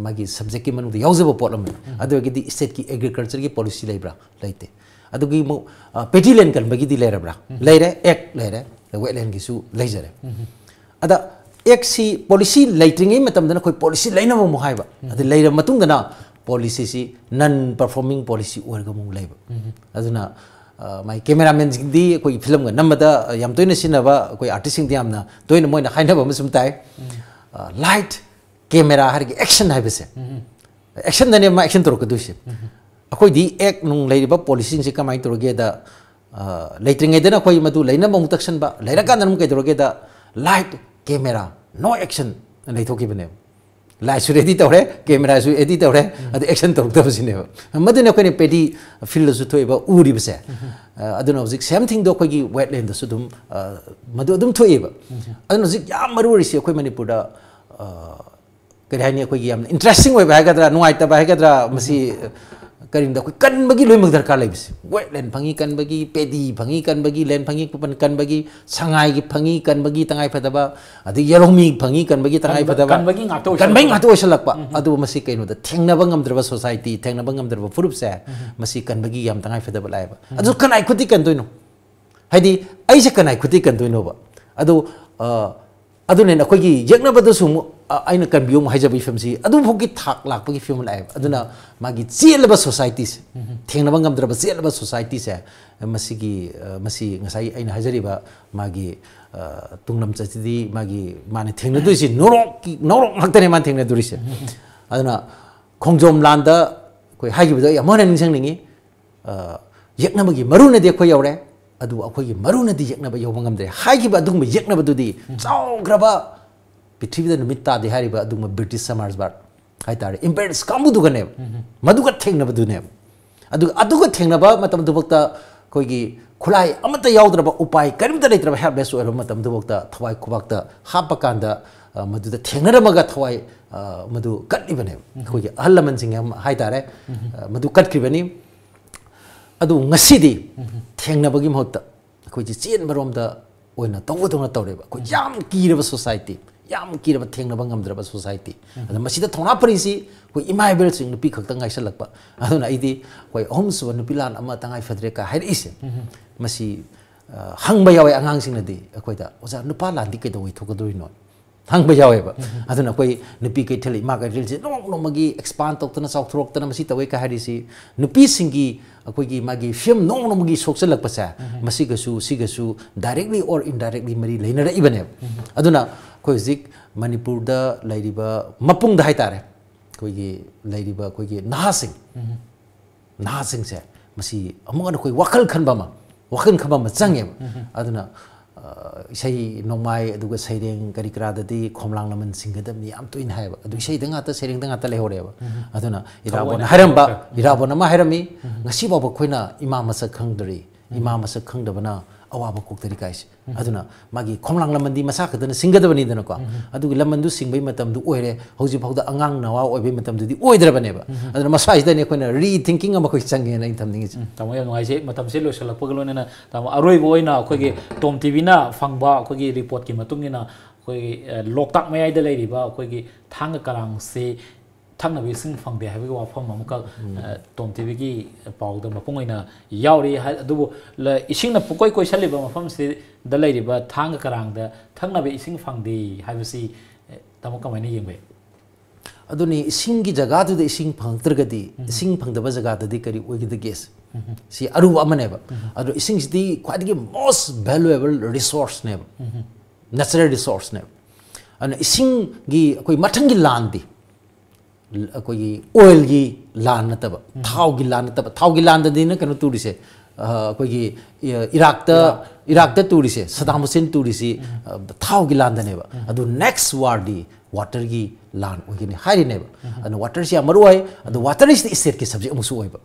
ꯃꯥꯒꯤ ꯁꯕꯖꯦꯛꯀꯤ ꯃꯅꯨꯡꯗ ꯌꯥꯎꯖꯕ ꯄꯣꯠ ꯑꯃꯅꯤ꯫ ꯑꯗꯨ ꯑꯣꯏꯔꯒꯗꯤ ꯁ꯭ꯇꯦꯠꯀꯤ ꯑꯦꯒ꯭ꯔꯤꯀꯜꯆꯔꯒꯤ ꯄꯣꯂꯤꯁꯤ ꯂꯩꯕ꯭ꯔꯥ? ꯂꯩꯇꯦ꯫ ꯑꯗꯨꯒꯤ ꯑꯃꯨꯛ, ꯑ, ꯄꯦꯗꯤ ꯂꯦꯟ ꯀꯟꯕꯒꯤꯗꯤ ꯂꯩꯔꯕ꯭ꯔꯥ? ꯂꯩꯔꯦ, ꯑꯦꯛ ꯂꯩꯔꯦ, ꯋꯦꯠꯂꯦꯟꯒꯤꯁꯨ ꯂꯩꯖꯔꯦ꯫ ꯑꯗ ꯑꯦꯛꯁꯤ ꯄꯣꯂꯤꯁꯤ ꯂꯩꯇ꯭ꯔꯤꯉꯩ ꯃꯇꯝꯗꯅ ꯑꯩꯈꯣꯏ ꯄꯣꯂꯤꯁꯤ ꯂꯩꯅꯕ ꯑꯃꯨꯛ ꯍꯥꯏꯕ, ꯑꯗꯨ ꯂꯩꯔꯕ ꯃꯇꯨꯡꯗꯅ ꯄꯣꯂꯤꯁꯤꯁꯤ ꯅꯟ ꯄꯔꯐꯣꯔꯃꯤꯡ ꯄꯣꯂꯤꯁꯤ ꯑꯣꯏꯔꯒ ꯑꯃꯨꯛ ꯂꯩꯕ꯫ ꯑꯗꯨꯅ, ꯑ, ꯃꯥꯏ ꯀꯦꯃꯦꯔꯥꯃꯦꯟꯁꯤꯡꯗꯤ ꯑꯩꯈꯣꯏꯒꯤ ꯐꯤꯂꯝꯒ ꯅꯝꯕꯗ, ꯑ, ꯌꯥꯝ ꯇꯣꯏꯅ ꯁꯤꯖꯤꯟꯅꯕ, ꯑꯩꯈꯣꯏ ꯑꯥꯔꯇꯤꯁꯁꯤꯡꯗ ꯌꯥꯝꯅ ꯇꯣꯏꯅ ꯃꯣꯏꯅ ꯍꯥꯏꯅꯕ ꯑꯃ ꯁꯨꯝ ꯇꯥꯏ꯫ ꯂꯥꯏꯠ, ꯀꯦꯃꯦꯔꯥ ꯍꯥꯏꯔꯒ ꯑꯦꯛꯁꯟ ꯍꯥꯏꯕꯁꯦ, ꯑꯦꯛꯁꯟꯗꯅꯦ ꯃꯥ ꯑꯦꯛꯁꯟ ꯇꯧꯔꯛꯀꯗꯣꯏꯁꯦ꯫ ꯑꯩꯈꯣꯏꯗꯤ ꯑꯦꯛ ꯅꯨꯡ ꯂꯩꯔꯤꯕ ꯄꯣꯂꯤꯁꯤꯁꯤꯡꯁꯦ ꯀꯃꯥꯏꯅ ꯇꯧꯔꯒꯦꯗ, ꯑ, ꯂꯩꯇ꯭ꯔꯤꯉꯩꯗꯅ ꯑꯩꯈꯣꯏ ꯃꯗꯨ ꯂꯩꯅꯕ ꯑꯃꯨꯛ ꯇꯛꯁꯟꯕ, ꯂꯩꯔꯀꯥꯟꯗꯅ ꯑꯃꯨꯛ ꯀꯩꯗꯧꯔꯒꯦꯗ, ꯂꯥꯏꯠ, ꯀꯦꯃꯦꯔꯥ, ꯅꯣ ꯑꯦꯛꯁꯟ ꯂꯩꯊꯣꯛꯈꯤꯕꯅꯦꯕ꯫ ꯂꯥꯏꯠꯁꯨ ꯔꯦꯗꯤ ꯇꯧꯔꯦ, ꯀꯦꯃꯦꯔꯥꯁꯨ ꯔꯦꯗꯤ ꯇꯧꯔꯦ, ꯑꯗꯨ ꯑꯦꯛꯁꯟ ꯇꯧꯔꯛꯇꯕꯁꯤꯅꯦꯕ꯫ ꯃꯗꯨꯅ ꯑꯩꯈꯣꯏꯅ ꯄꯦꯗꯤ ꯐꯤꯜꯗꯁꯨ ꯊꯣꯛꯏꯕ, ꯎꯔꯤꯕꯁꯦ꯫ ꯑ, ꯑꯗꯨꯅ ꯍꯧꯖꯤꯛ ꯁꯦꯝ ꯊꯤꯡꯗꯣ ꯑꯩꯈꯣꯏꯒꯤ ꯋꯦꯠꯂꯦꯟꯗꯁꯨ ꯑꯗꯨꯝ, ꯑ, ꯃꯗꯨ ꯑꯗꯨꯝ ꯊꯣꯛꯑꯦꯕ꯫ ꯑꯗꯨꯅ ꯍꯧꯖꯤꯛ ꯌꯥꯝ ꯃꯔꯨ ꯑꯣꯏꯔꯤꯁꯤ ꯑꯩꯈꯣꯏ ꯃꯅꯤꯄꯨꯔꯗ, ꯑ, ꯀꯔꯤ ꯍꯥꯏꯅꯤ, ꯑꯩꯈꯣꯏꯒꯤ ꯌꯥꯝꯅ ꯏꯟꯇꯔꯦꯁꯇꯤꯡ ꯑꯣꯏꯕ ꯍꯥꯏꯒꯗ꯭ꯔꯥ, ꯅꯨꯡꯉꯥꯏꯇꯕ ꯍꯥꯏꯒꯗ꯭ꯔꯥ, ꯃꯁꯤ ꯀꯔꯤꯒꯨꯝꯕꯗ ꯑꯩꯈꯣꯏ ꯀꯟꯕꯒꯤ ꯂꯣꯏꯅꯃꯛ ꯗꯔꯀꯥꯔ ꯂꯩꯕꯁꯦ꯫ ꯋꯦꯠꯂꯦꯟ ꯐꯪꯉꯤ ꯀꯟꯕꯒꯤ, ꯄꯦꯗꯤ ꯐꯪꯉꯤ ꯀꯟꯕꯒꯤ, ꯂꯦꯟ ꯐꯪꯉꯤ ꯀꯟꯕꯒꯤ, ꯁꯉꯥꯏꯒꯤ ꯐꯪꯉꯤ ꯀꯟꯕꯒꯤ ꯇꯉꯥꯏꯐꯗꯕ, ꯑꯗꯩ ꯌꯦꯂꯧꯃꯤ ꯐꯪꯉꯤ ꯀꯟꯕꯒꯤ ꯇꯉꯥꯏꯐꯗꯕ, ꯀꯟꯕꯒꯤ ꯉꯥꯛꯇ ꯑꯣꯏꯁꯜꯂꯛꯄ꯫ ꯀꯟꯕꯒꯤ ꯉꯥꯛꯇ ꯑꯣꯏꯁꯜꯂꯛꯄ꯫ ꯑꯗꯨꯕꯨ ꯃꯁꯤ ꯀꯩꯅꯣꯗ ꯊꯦꯡꯅꯕ ꯉꯝꯗ꯭ꯔꯕ ꯁꯣꯁꯥꯏꯇꯤ, ꯊꯦꯡꯅꯕ ꯉꯝꯗ꯭ꯔꯕ ꯐꯨꯔꯨꯞꯁꯦ, ꯃꯁꯤ ꯀꯟꯕꯒꯤ ꯌꯥꯝ ꯇꯉꯥꯏꯐꯗꯕ ꯂꯥꯛꯑꯦꯕ꯫ ꯑꯗꯨ ꯀꯅꯥꯏ ꯈꯨꯠꯇꯤ ꯀꯟꯗꯣꯏꯅꯣ? ꯍꯥꯏꯗꯤ ꯑꯩꯁꯦ ꯀꯅꯥꯏ ꯈꯨꯠꯇꯤ ꯀꯟꯗꯣꯏꯅꯣꯕ? ꯑꯗꯨ, ꯑ, ꯑꯗꯨꯅꯦꯅ ꯑꯩꯈꯣꯏꯒꯤ ꯌꯦꯛꯅꯕꯗꯁꯨ ꯑꯃꯨꯛ, ꯑ, ꯑꯩꯅ ꯀꯟꯕꯤꯌꯨ ꯑꯃꯨꯛ ꯍꯥꯏꯖꯕ ꯐꯤꯕꯝꯁꯤ ꯑꯗꯨꯐꯥꯎꯒꯤ ꯊꯥꯛ ꯂꯥꯛꯄꯒꯤ ꯐꯤꯕꯝ ꯂꯥꯛꯑꯦꯕ꯫ ꯑꯗꯨꯅ ꯃꯥꯒꯤ ꯆꯦꯜꯂꯕ ꯁꯣꯁꯥꯏꯇꯤꯁꯦ, ꯊꯦꯡꯅꯕ ꯉꯝꯗ꯭ꯔꯕ ꯆꯦꯜꯂꯕ ꯁꯣꯁꯥꯏꯇꯤꯁꯦ, ꯃꯁꯤꯒꯤ, ꯑ, ꯃꯁꯤ ꯉꯁꯥꯏ ꯑꯩꯅ ꯍꯥꯏꯖꯔꯤꯕ ꯃꯥꯒꯤ, ꯑ, ꯇꯨꯡꯂꯝꯆꯠꯁꯤꯗꯤ ꯃꯥꯒꯤ, ꯃꯥꯅ ꯊꯦꯡꯅꯗꯣꯏꯁꯤ ꯅꯣꯔꯣꯛꯀꯤ, ꯅꯣꯔꯣꯛ ꯉꯥꯛꯇꯅꯦ ꯃꯥꯅ ꯊꯦꯡꯅꯗꯣꯔꯤꯁꯦ꯫ ꯑꯗꯨꯅ ꯈꯣꯡꯖꯣꯝ ꯂꯥꯟꯗ ꯑꯩꯈꯣꯏ ꯍꯥꯏꯈꯤꯕꯗꯣ ꯑꯩ ꯑꯃꯨꯛ ꯍꯟꯅ ꯅꯤꯡꯁꯤꯡꯅꯤꯡꯉꯤ꯫ ꯑ, ꯌꯦꯛꯅꯕꯒꯤ ꯃꯔꯨꯅꯗꯤ ꯑꯩꯈꯣꯏ ꯌꯧꯔꯦ, ꯑꯗꯨꯕꯨ ꯑꯩꯈꯣꯏꯒꯤ ꯃꯔꯨꯅꯗꯤ ꯌꯦꯛꯅꯕ ꯌꯧꯕ ꯉꯝꯗ꯭ꯔꯦ ꯍꯥꯏꯈꯤꯕ ꯑꯗꯨꯒꯨꯝꯕ ꯌꯦꯛꯅꯕꯗꯨꯗꯤ ꯆꯥꯎꯈ꯭ꯔꯕ, ꯄ꯭ꯔꯤꯊꯤꯕꯤꯗ ꯅꯨꯃꯤꯠ ꯇꯥꯗꯦ ꯍꯥꯏꯔꯤꯕ ꯑꯗꯨꯒꯨꯝꯕ ꯕ꯭ꯔꯤꯇꯤꯁ ꯁꯃꯥꯖꯕꯥꯗ, ꯍꯥꯏꯇꯥꯔꯦ, ꯏꯝꯄꯦꯔꯤꯌꯦꯂꯤꯁ ꯀꯥꯡꯕꯨꯗꯨꯒꯅꯦꯕ, ꯃꯗꯨꯒ ꯊꯦꯡꯅꯕꯗꯨꯅꯦꯕ꯫ ꯑꯗꯨꯒ ꯑꯗꯨꯒ ꯊꯦꯡꯅꯕ ꯃꯇꯝꯗꯨꯐꯥꯎꯗ ꯑꯩꯈꯣꯏꯒꯤ ꯈꯨꯠꯂꯥꯏ ꯑꯃꯠꯇ ꯌꯥꯎꯗ꯭ꯔꯕ, ꯎꯄꯥꯏ ꯀꯔꯤꯝꯇ ꯂꯩꯇ꯭ꯔꯕ, ꯍꯦꯜꯞꯂꯦꯁ ꯑꯣꯏꯔꯕ ꯃꯇꯝꯗꯨꯐꯥꯎꯗ ꯊꯋꯥꯏ ꯈꯨꯕꯥꯛꯇ ꯍꯥꯞꯄ ꯀꯥꯟꯗ, ꯑ, ꯃꯗꯨꯗ ꯊꯦꯡꯅꯔꯝꯃꯒ ꯊꯋꯥꯏ, ꯑ, ꯃꯗꯨ ꯀꯠꯂꯤꯕꯅꯦꯕ꯫ ꯑꯩꯈꯣꯏꯒꯤ ꯑꯍꯜ ꯂꯃꯟꯁꯤꯡ ꯑꯃ ꯍꯥꯏꯇꯥꯔꯦ, ꯑ, ꯃꯗꯨ ꯀꯠꯈ꯭ꯔꯤꯕꯅꯤ꯫ ꯑꯗꯨ ꯉꯁꯤꯗꯤ ꯊꯦꯡꯅꯕꯒꯤ ꯃꯍꯨꯠꯇ ꯑꯩꯈꯣꯏꯁꯦ ꯆꯦꯟꯕꯔꯣꯝꯗ ꯑꯣꯏꯅ ꯇꯧꯕꯗꯧꯅ ꯇꯧꯔꯦꯕ꯫ ꯑꯩꯈꯣꯏ ꯌꯥꯝ ꯀꯤꯔꯕ ꯁꯣꯁꯥꯏꯇꯤ, ꯌꯥꯝ ꯀꯤꯔꯕ, ꯊꯦꯡꯅꯕ ꯉꯝꯗ꯭ꯔꯕ ꯁꯣꯁꯥꯏꯇꯤ꯫ ꯑꯗ ꯃꯁꯤꯗ ꯊꯧꯅꯥ ꯐꯔꯤꯁꯤ ꯑꯩꯈꯣꯏ ꯏꯃꯥ ꯏꯕꯦꯜꯁꯤꯡ, ꯅꯨꯄꯤ ꯈꯛꯇ ꯉꯥꯏꯁꯜꯂꯛꯄ꯫ ꯑꯗꯨꯅ ꯑꯩꯗꯤ ꯑꯩꯈꯣꯏ ꯑꯍꯨꯝꯁꯨꯕ ꯅꯨꯄꯤ ꯂꯥꯟ ꯑꯃ ꯇꯉꯥꯏ ꯐꯗ꯭ꯔꯦ ꯀ ꯍꯥꯏꯔꯛꯏꯁꯦ, ꯃꯁꯤ, ꯑ, ꯍꯪꯕ ꯌꯥꯎꯋꯦ ꯑꯉꯥꯡꯁꯤꯡꯅꯗꯤ ꯑꯩꯈꯣꯏꯗ, "ꯑꯣꯖꯥ, ꯅꯨꯄꯥ ꯂꯥꯟꯗꯤ ꯀꯩꯗꯧꯉꯩ ꯊꯣꯛꯀꯗꯣꯏꯅꯣ?" ꯍꯪꯕ ꯌꯥꯎꯋꯦꯕ꯫ ꯑꯗꯨꯅ ꯑꯩꯈꯣꯏ ꯅꯨꯄꯤ ꯀꯩꯊꯦꯜ, ꯏꯃꯥ ꯀꯩꯊꯦꯜꯁꯤ ꯅꯣꯡꯃ ꯅꯣꯡꯃꯒꯤ ꯑꯦꯛꯁꯄꯥꯟ ꯇꯧꯗꯅ, ꯆꯥꯎꯊꯣꯔꯛꯇꯅ ꯃꯁꯤ ꯇꯧꯋꯦ ꯀ ꯍꯥꯏꯔꯤꯁꯤ ꯅꯨꯄꯤꯁꯤꯡꯒꯤ ꯑꯩꯈꯣꯏꯒꯤ ꯃꯥꯒꯤ ꯐꯤꯕꯝ ꯅꯣꯡꯃ ꯅꯣꯡꯃꯒꯤ ꯁꯣꯛꯆꯜꯂꯛꯄꯁꯦ, ꯃꯁꯤꯒꯁꯨ, ꯁꯤꯒꯁꯨ directly or indirectly ꯃꯔꯤ ꯂꯩꯅꯔꯛꯏꯕꯅꯦꯕ꯫ ꯑꯗꯨꯅ ꯑꯩꯈꯣꯏ ꯍꯧꯖꯤꯛ ꯃꯅꯤꯄꯨꯔꯗ ꯂꯩꯔꯤꯕ ꯃꯄꯨꯡꯗ ꯍꯥꯏꯇꯥꯔꯦ, ꯑꯩꯈꯣꯏꯒꯤ ꯂꯩꯔꯤꯕ ꯑꯩꯈꯣꯏꯒꯤ ꯅꯍꯥꯁꯤꯡ, ꯅꯍꯥꯁꯤꯡꯁꯦ ꯃꯁꯤ ꯑꯃꯨꯛ ꯍꯟꯅ ꯑꯩꯈꯣꯏ ꯋꯥꯈꯜ ꯈꯟꯕ ꯑꯃ, ꯋꯥꯈꯜ ꯈꯟꯕ ꯑꯃ ꯆꯪꯉꯦꯕ꯫ ꯑꯗꯨꯅ, ꯑ, ꯏꯁꯩ ꯅꯣꯡꯃꯥꯏ ꯑꯗꯨꯒ ꯁꯩꯔꯦꯡ ꯀꯔꯤ ꯀꯔꯥꯗꯗꯤ ꯈꯣꯝꯂꯥꯡ ꯂꯃꯟ ꯁꯤꯡꯒꯗꯕꯅꯤ ꯌꯥꯝ ꯇꯣꯏꯅ ꯍꯥꯏꯌꯦꯕ꯫ ꯑꯗꯨ ꯏꯁꯩꯗ ꯉꯥꯛꯇ, ꯁꯩꯔꯦꯡꯗ ꯉꯥꯛꯇ ꯂꯩꯍꯧꯔꯦꯕ꯫ ꯑꯗꯨꯅ ꯏꯔꯥꯕꯣꯟꯅ ꯊꯑꯣꯏꯅ ꯍꯥꯏꯔꯝꯕ, ꯏꯔꯥꯕꯣꯟ ꯑꯃ ꯍꯥꯏꯔꯝꯃꯤ, "ꯉꯁꯤ ꯐꯥꯎꯕ ꯑꯩꯈꯣꯏꯅ ꯏꯃꯥ ꯃꯁꯛ ꯈꯪꯗ꯭ꯔꯤ, ꯏꯃꯥ ꯃꯁꯛ ꯈꯪꯗꯕꯅ ꯑꯋꯥꯕ ꯀꯣꯛꯇꯔꯤ" ꯀꯥꯏꯁꯦ꯫ ꯑꯗꯨꯅ ꯃꯥꯒꯤ ꯈꯣꯝꯂꯥꯡ ꯂꯃꯟꯗꯤ ꯃꯁꯥ ꯈꯛꯇꯅ ꯁꯤꯡꯒꯗꯕꯅꯤꯗꯅꯀꯣ꯫ ꯑꯗꯨꯒꯤ ꯂꯃꯟꯗꯨ ꯁꯤꯡꯕꯒꯤ ꯃꯇꯝꯗꯨ ꯑꯣꯏꯔꯦ꯫ ꯍꯧꯖꯤꯛ ꯐꯥꯎꯗ ꯑꯉꯥꯡ ꯅꯋꯥ ꯑꯣꯏꯕꯒꯤ ꯃꯇꯝꯗꯨꯗꯤ ꯑꯣꯏꯗ꯭ꯔꯕꯅꯦꯕ꯫ ꯑꯗꯨꯅ ꯃꯁꯥꯁꯤꯗꯅꯦ ꯑꯩꯈꯣꯏꯅ ꯔꯤꯊꯤꯡꯀꯤꯡ ꯑꯃ ꯑꯩꯈꯣꯏ ꯆꯪꯉꯦꯅ ꯑꯩꯅ ꯊꯝꯅꯤꯡꯉꯤꯁꯦ꯫ ꯎꯝ, ꯇꯥꯃꯣ, ꯌꯥꯝ ꯅꯨꯡꯉꯥꯏꯖꯩ꯫ ꯃꯇꯝꯁꯦ ꯂꯣꯏꯁꯤꯜꯂꯛꯄꯒ ꯂꯣꯏꯅꯅ, ꯇꯥꯃꯣ, ꯑꯔꯣꯏꯕ ꯑꯣꯏꯅ ꯑꯩꯈꯣꯏꯒꯤ ꯇꯣꯝ ꯇꯤꯚꯤꯅ ꯐꯪꯕ ꯑꯩꯈꯣꯏꯒꯤ ꯔꯤꯄꯣꯔꯠꯀꯤ ꯃꯇꯨꯡ ꯏꯟꯅ ꯑꯩꯈꯣꯏꯒꯤ, ꯑ, ꯂꯣꯛꯇꯥꯛ ꯃꯌꯥꯏꯗ ꯂꯩꯔꯤꯕ ꯑꯩꯈꯣꯏꯒꯤ ꯊꯥꯡꯒ ꯀꯔꯥꯡꯁꯤ ꯊꯛꯅꯕ ꯏꯁꯤꯡ ꯐꯪꯗꯦ ꯍꯥꯏꯕꯒꯤ ꯋꯥꯐꯝ ꯑꯃꯈꯛ, ꯑ, ꯇꯣꯝ ꯇꯤꯚꯤꯒꯤ ꯄꯥꯎꯗ ꯃꯄꯨꯡ ꯑꯣꯏꯅ ꯌꯥꯎꯔꯤ꯫ ꯍꯥꯏ-, ꯑꯗꯨꯕꯨ ꯂ-, ꯏꯁꯤꯡꯅ ꯄꯨꯀꯣꯏ ꯀꯣꯏꯁꯜꯂꯤꯕ ꯃꯐꯝꯁꯤꯗ ꯂꯩꯔꯤꯕ ꯊꯥꯡꯒ ꯀꯔꯥꯡꯗ ꯊꯛꯅꯕ ꯏꯁꯤꯡ ꯐꯪꯗꯦ ꯍꯥꯏꯕꯁꯤ, ꯑ, ꯇꯥꯃꯣ, ꯀꯃꯥꯏꯅ ꯌꯦꯡꯕ ꯌꯥꯏ? ꯑꯗꯨꯅꯤ, ꯏꯁꯤꯡꯒꯤ ꯖꯒꯥꯗꯨꯗ ꯏꯁꯤꯡ ꯐꯪꯉꯛꯇ꯭ꯔꯒꯗꯤ, ꯏꯁꯤꯡ ꯐꯪꯗꯕ ꯖꯒꯥꯗꯗꯤ ꯀꯔꯤ ꯑꯣꯏꯒꯗꯒꯦ? ꯁꯤ ꯑꯔꯨꯕ ꯑꯃꯅꯦꯕ꯫ ꯑꯗꯣ ꯏꯁꯤꯡꯁꯤꯗꯤ ꯈ꯭ꯋꯥꯏꯗꯒꯤ most valuable resource ꯅꯦꯕ, natural resource ꯅꯦꯕ꯫ ꯑꯗꯨꯅ ꯏꯁꯤꯡꯒꯤ ꯑꯩꯈꯣꯏ ꯃꯊꯪꯒꯤ ꯂꯥꯟꯗꯤ ꯑꯩꯈꯣꯏꯒꯤ ꯑꯣꯏꯜꯒꯤ ꯂꯥꯟ ꯅꯠꯇꯕ, ꯊꯥꯎꯒꯤ ꯂꯥꯟ ꯅꯠꯇꯕ, ꯊꯥꯎꯒꯤ ꯂꯥꯟꯗꯗꯤꯅ ꯀꯩꯅꯣ ꯇꯧꯔꯤꯁꯦ, ꯑ, ꯑꯩꯈꯣꯏꯒꯤ, ꯑ, ꯏꯔꯥꯛꯇ, ꯏꯔꯥꯛꯇ ꯇꯨꯔꯤꯁꯦ, ꯁꯗꯥꯝ ꯍꯨꯁꯦꯟ ꯇꯨꯔꯤꯁꯤ, ꯑ, ꯊꯥꯎꯒꯤ ꯂꯥꯟꯗꯅꯦꯕ꯫ ꯑꯗꯨ next war ꯗꯤ ꯋꯥꯇꯔꯒꯤ ꯂꯥꯟ ꯑꯣꯏꯒꯅꯤ ꯍꯥꯏꯔꯤꯅꯦꯕ꯫ ꯑꯗꯨꯅ ꯋꯥꯇꯔꯁꯤ ꯌꯥꯝ ꯃꯔꯨ ꯑꯣꯏ꯫ ꯑꯗꯨ ꯋꯥꯇꯔꯁꯤꯗ ꯏꯁꯇꯦꯠꯀꯤ ꯁꯕꯖꯦꯛ ꯑꯃꯁꯨ ꯑꯣꯏꯕ꯫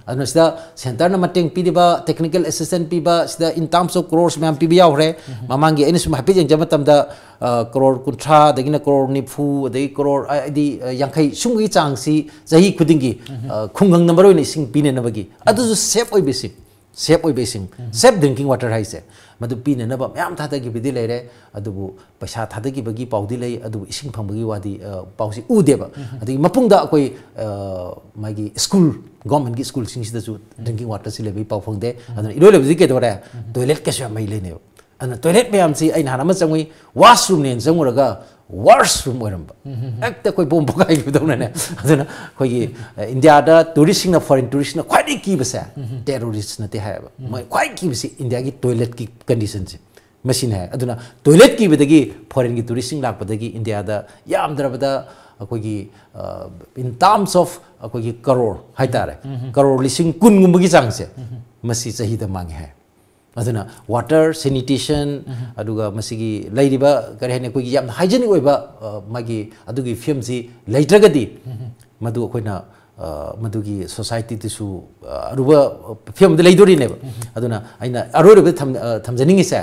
ꯑꯗꯨꯅ ꯁꯤꯗ ꯁꯦꯟꯇꯔꯅ ꯃꯇꯦꯡ ꯄꯤꯔꯤꯕ, ꯇꯦꯛꯅꯤꯀꯦꯜ ꯑꯦꯁꯤꯁꯇꯦꯟ ꯄꯤꯕ, ꯁꯤꯗ in terms of crores ꯃꯌꯥꯝ ꯄꯤꯕ ꯌꯥꯎꯈ꯭ꯔꯦ꯫ ꯃꯃꯥꯡꯒꯤ ꯑꯩꯅ ꯁꯨꯝ ꯍꯥꯏꯐꯦꯠ ꯌꯦꯡꯖꯕ ꯃꯇꯝꯗ, ꯑ, ꯀ꯭ꯔꯣꯔ ꯀꯨꯟꯊ꯭ꯔꯥꯗꯒꯤꯅ ꯀ꯭ꯔꯣꯔ ꯅꯤꯐꯨ, ꯑꯗꯒꯤ ꯀ꯭ꯔꯣꯔ, ꯑ, ꯍꯥꯏꯗꯤ, ꯑ, ꯌꯥꯡꯈꯩ, ꯁꯨꯝꯕꯒꯤ ꯆꯥꯡꯁꯤ ꯆꯍꯤ ꯈꯨꯗꯤꯡꯒꯤ, ꯑ, ꯈꯨꯡꯒꯪꯗ ꯃꯔꯨꯑꯣꯏꯅ ꯏꯁꯤꯡ ꯄꯤꯅꯅꯕꯒꯤ, ꯑꯗꯨꯁꯨ ꯁꯦꯐ ꯑꯣꯏꯕ ꯏꯁꯤꯡ, ꯁꯦꯐ ꯑꯣꯏꯕ ꯏꯁꯤꯡ, ꯁꯦꯐ ꯗ꯭ꯔꯤꯡꯀꯤꯡ ꯋꯥꯇꯔ ꯍꯥꯏꯁꯦ, ꯃꯗꯨ ꯄꯤꯅꯅꯕ ꯃꯌꯥꯝ ꯊꯥꯗꯈꯤꯕꯗꯤ ꯂꯩꯔꯦ꯫ ꯑꯗꯨꯕꯨ ꯄꯩꯁꯥ ꯊꯥꯗꯈꯤꯕꯒꯤ ꯄꯥꯎꯗꯤ ꯂꯩ, ꯑꯗꯨꯕꯨ ꯏꯁꯤꯡ ꯐꯪꯕꯒꯤ ꯋꯥꯗꯤ, ꯑ, ꯄꯥꯎꯁꯤ ꯎꯗꯦꯕ꯫ ꯑꯗꯒꯤ ꯃꯄꯨꯡꯗ ꯑꯩꯈꯣꯏ, ꯑ, ꯃꯥꯒꯤ ꯁ꯭ꯀꯨꯜ, ꯒꯣꯔꯃꯦꯟꯒꯤ ꯁ꯭ꯀꯨꯜꯁꯤꯡꯁꯤꯗꯁꯨ ꯗ꯭ꯔꯤꯡꯀꯤꯡ ꯋꯥꯇꯔꯁꯤ ꯂꯩꯕꯒꯤ ꯄꯥꯎ ꯐꯪꯗꯦ꯫ ꯑꯗꯨꯅ ꯏꯔꯣꯏ ꯂꯣꯏꯕꯗꯤ ꯀꯩꯗꯧꯔꯦ? ꯇꯣꯏꯂꯦꯠ ꯀꯩꯁꯨ ꯌꯥꯝ ꯃꯩ ꯂꯩꯅꯦꯕ꯫ ꯑꯗꯨꯅ ꯇꯣꯏꯂꯦꯠ ꯃꯌꯥꯝꯁꯤ ꯑꯩ ꯅꯍꯥꯟ ꯑꯃ ꯆꯪꯉꯨꯏ, ꯋꯥꯁꯔꯨꯝꯅꯦꯅ ꯆꯪꯉꯨꯔꯒ ꯋꯥꯔꯁ ꯔꯨꯝ ꯑꯣꯏꯔꯝꯕ꯫ ꯍꯦꯛꯇ ꯑꯩꯈꯣꯏ ꯕꯣꯝ ꯄꯣꯈꯥꯏꯈꯤꯕꯗꯧꯅꯅꯦ꯫ ꯑꯗꯨꯅ ꯑꯩꯈꯣꯏꯒꯤ, ꯑ, ꯏꯟꯗꯤꯌꯥꯗ ꯇꯨꯔꯤꯁꯁꯤꯡꯅ, ꯐꯣꯔꯦꯟ ꯇꯨꯔꯤꯁꯁꯤꯡꯅ ꯈ꯭ꯋꯥꯏꯗꯒꯤ ꯀꯤꯕꯁꯦ ꯇꯦꯔꯣꯔꯤꯁ ꯅꯠꯇꯦ ꯍꯥꯏꯌꯦꯕ꯫ ꯃꯣꯏ ꯈ꯭ꯋꯥꯏ ꯀꯤꯕꯁꯤ ꯏꯟꯗꯤꯌꯥꯒꯤ ꯇꯣꯏꯂꯦꯠꯀꯤ ꯀꯟꯗꯤꯁꯟꯁꯦ꯫ ꯃꯁꯤꯅꯤ ꯍꯥꯏ꯫ ꯑꯗꯨꯅ ꯇꯣꯏꯂꯦꯠ ꯀꯤꯕꯗꯒꯤ ꯐꯣꯔꯦꯟꯒꯤ ꯇꯨꯔꯤꯁꯁꯤꯡ ꯂꯥꯛꯄꯗꯒꯤ ꯏꯟꯗꯤꯌꯥꯗ ꯌꯥꯝꯗ꯭ꯔꯕꯗ ꯑꯩꯈꯣꯏꯒꯤ, ꯑ, in terms of ꯑꯩꯈꯣꯏꯒꯤ ꯀꯔꯣꯔ ꯍꯥꯏꯇꯥꯔꯦ, ꯀꯔꯣꯔ ꯂꯤꯁꯤꯡ ꯀꯨꯟꯒꯨꯝꯕꯒꯤ ꯆꯥꯡꯁꯦ ꯃꯁꯤ ꯆꯍꯤꯗ ꯃꯥꯡꯉꯦ ꯍꯥꯏ꯫ ꯑꯗꯨꯅ ꯋꯥꯇꯔ, ꯁꯦꯅꯤꯇꯦꯁꯟ, ꯑꯗꯨꯒ ꯃꯁꯤꯒꯤ ꯂꯩꯔꯤꯕ, ꯀꯔꯤ ꯍꯥꯏꯅꯤ, ꯑꯩꯈꯣꯏꯒꯤ ꯌꯥꯝꯅ ꯍꯥꯏꯖꯤꯅꯤꯛ ꯑꯣꯏꯕ, ꯑ, ꯃꯥꯒꯤ ꯑꯗꯨꯒꯤ ꯐꯤꯕꯝꯁꯤ ꯂꯩꯇ꯭ꯔꯒꯗꯤ ꯃꯗꯨ ꯑꯩꯈꯣꯏꯅ, ꯑ, ꯃꯗꯨꯒꯤ ꯁꯣꯁꯥꯏꯇꯤꯗꯨꯁꯨ, ꯑ, ꯑꯔꯨꯕ ꯐꯤꯕꯝꯗ ꯂꯩꯗꯣꯔꯤꯅꯦꯕ꯫ ꯑꯗꯨꯅ ꯑꯩꯅ ꯑꯔꯣꯏꯕꯗ ꯊꯝ-, ꯑ, ꯊꯝꯖꯅꯤꯡꯉꯤꯁꯦ,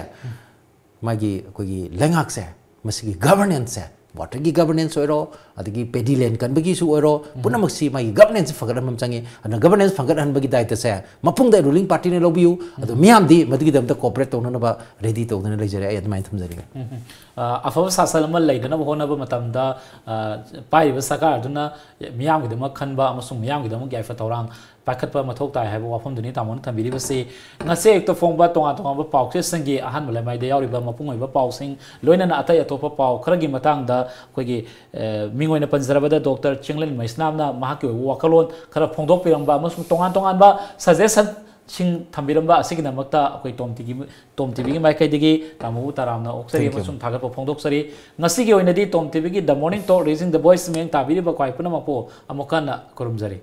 ꯃꯥꯒꯤ ꯑꯩꯈꯣꯏꯒꯤ ꯂꯩꯉꯥꯛꯁꯦ, ꯃꯁꯤꯒꯤ ꯒꯚꯔꯅꯦꯟꯁꯁꯦ, ꯋꯥꯇꯔꯒꯤ ꯒꯚꯔꯅꯦꯟꯁ ꯑꯣꯏꯔꯣ, ꯑꯗꯒꯤ ꯄꯦꯗꯤ ꯂꯦꯟ ꯀꯟꯕꯒꯤꯁꯨ ꯑꯣꯏꯔꯣ, ꯄꯨꯝꯅꯃꯛꯁꯤ ꯃꯥꯒꯤ ꯒꯚꯔꯅꯦꯟꯁꯁꯦ ꯐꯒꯠꯍꯟꯕ ꯑꯃ ꯆꯪꯉꯤ꯫ ꯑꯗꯨꯅ ꯒꯚꯔꯅꯦꯟꯁ ꯐꯒꯠꯍꯟꯕꯒꯤ ꯗꯥꯏꯇꯁꯦ ꯃꯄꯨꯡꯗ ꯔꯨꯂꯤꯡ ꯄꯥꯔꯇꯤꯅ ꯂꯧꯕꯤꯌꯨ꯫ ꯑꯗꯣ ꯃꯤꯌꯥꯝꯗꯤ ꯃꯗꯨꯒꯤꯗꯃꯛꯇ ꯀꯣꯑꯣꯄꯔꯦꯠ ꯇꯧꯅꯅꯕ ꯔꯦꯗꯤ ꯇꯧꯗꯨꯅ ꯂꯩꯖꯔꯦ꯫ ꯑꯩ ꯑꯗꯨꯃꯥꯏꯅ ꯊꯝꯖꯅꯤꯡꯉꯤ꯫ ꯎꯝ, ꯎꯝ꯫ ꯑ, ꯑꯐꯕ ꯁꯥꯁꯟ ꯑꯃ ꯂꯩꯅꯅꯕ ꯍꯣꯠꯅꯕ ꯃꯇꯝꯗ, ꯑ, ꯄꯥꯏꯔꯤꯕ ꯁꯔꯀꯥꯔ ꯑꯗꯨꯅ ꯃꯤꯌꯥꯝꯒꯤꯗꯃꯛ ꯈꯟꯕ ꯑꯃꯁꯨꯡ ꯃꯤꯌꯥꯝꯒꯤꯗꯃꯛ ꯌꯥꯏꯐ ꯊꯧꯔꯥꯡ ꯄꯥꯏꯈꯠꯄ ꯃꯊꯧ ꯇꯥꯏ ꯍꯥꯏꯕ ꯋꯥꯐꯝꯗꯨꯅꯤ ꯇꯥꯃꯣꯅ ꯊꯝꯕꯤꯔꯤꯕꯁꯤ꯫ ꯉꯁꯤ ꯑꯌꯨꯛꯇ ꯐꯣꯡꯕ ꯇꯣꯉꯥꯟ ꯇꯣꯉꯥꯟꯕ ꯄꯥꯎꯆꯦꯁꯤꯡꯒꯤ ꯑꯍꯥꯟꯕ ꯂꯩꯃꯥꯏꯗ ꯌꯥꯎꯔꯤꯕ ꯃꯄꯨꯡ ꯑꯣꯏꯕ ꯄꯥꯎꯁꯤꯡ, ꯂꯣꯏꯅꯅ ꯑꯇꯩ ꯑꯇꯣꯞꯄ ꯄꯥꯎ ꯈꯔꯒꯤ ꯃꯇꯥꯡꯗ ꯑꯩꯈꯣꯏꯒꯤ, ꯑ, ꯃꯤꯡ ꯑꯣꯏꯅ ꯄꯟꯖꯔꯕꯗ ꯗꯣꯛꯇꯔ ꯆꯤꯡꯂꯦꯟ ꯃꯩꯁꯅꯥꯝꯅ ꯃꯍꯥꯛꯀꯤ ꯑꯣꯏꯕ ꯋꯥꯈꯜꯂꯣꯟ ꯈꯔ ꯐꯣꯡꯗꯣꯛꯄꯤꯔꯝꯕ ꯑꯃꯁꯨꯡ ꯇꯣꯉꯥꯟ ꯇꯣꯉꯥꯟꯕ ꯁꯖꯦꯁꯟꯁꯤꯡ ꯊꯝꯕꯤꯔꯝꯕ ꯑꯁꯤꯒꯤꯗꯃꯛꯇ ꯑꯩꯈꯣꯏ ꯇꯣꯝ ꯇꯤꯚꯤ, ꯇꯣꯝ ꯇꯤꯚꯤꯒꯤ ꯃꯥꯏꯀꯩꯗꯒꯤ ꯇꯥꯃꯣꯕꯨ ꯇꯔꯥꯝꯅ ꯑꯣꯛꯆꯔꯤ ꯑꯃꯁꯨꯡ ꯊꯥꯒꯠꯄ ꯐꯣꯡꯗꯣꯛꯆꯔꯤ꯫ ꯉꯁꯤꯒꯤ ꯑꯣꯏꯅꯗꯤ ꯇꯣꯝ ꯇꯤꯚꯤꯒꯤ The Morning Talk, Raising the Voice ꯃꯤꯠꯌꯦꯡ ꯇꯥꯕꯤꯔꯤꯕ ꯈ꯭ꯋꯥꯏ ꯄꯨꯝꯅꯃꯛꯄꯨ ꯑꯃꯨꯛ ꯍꯟꯅ ꯈꯨꯔꯨꯝꯖꯔꯤ꯫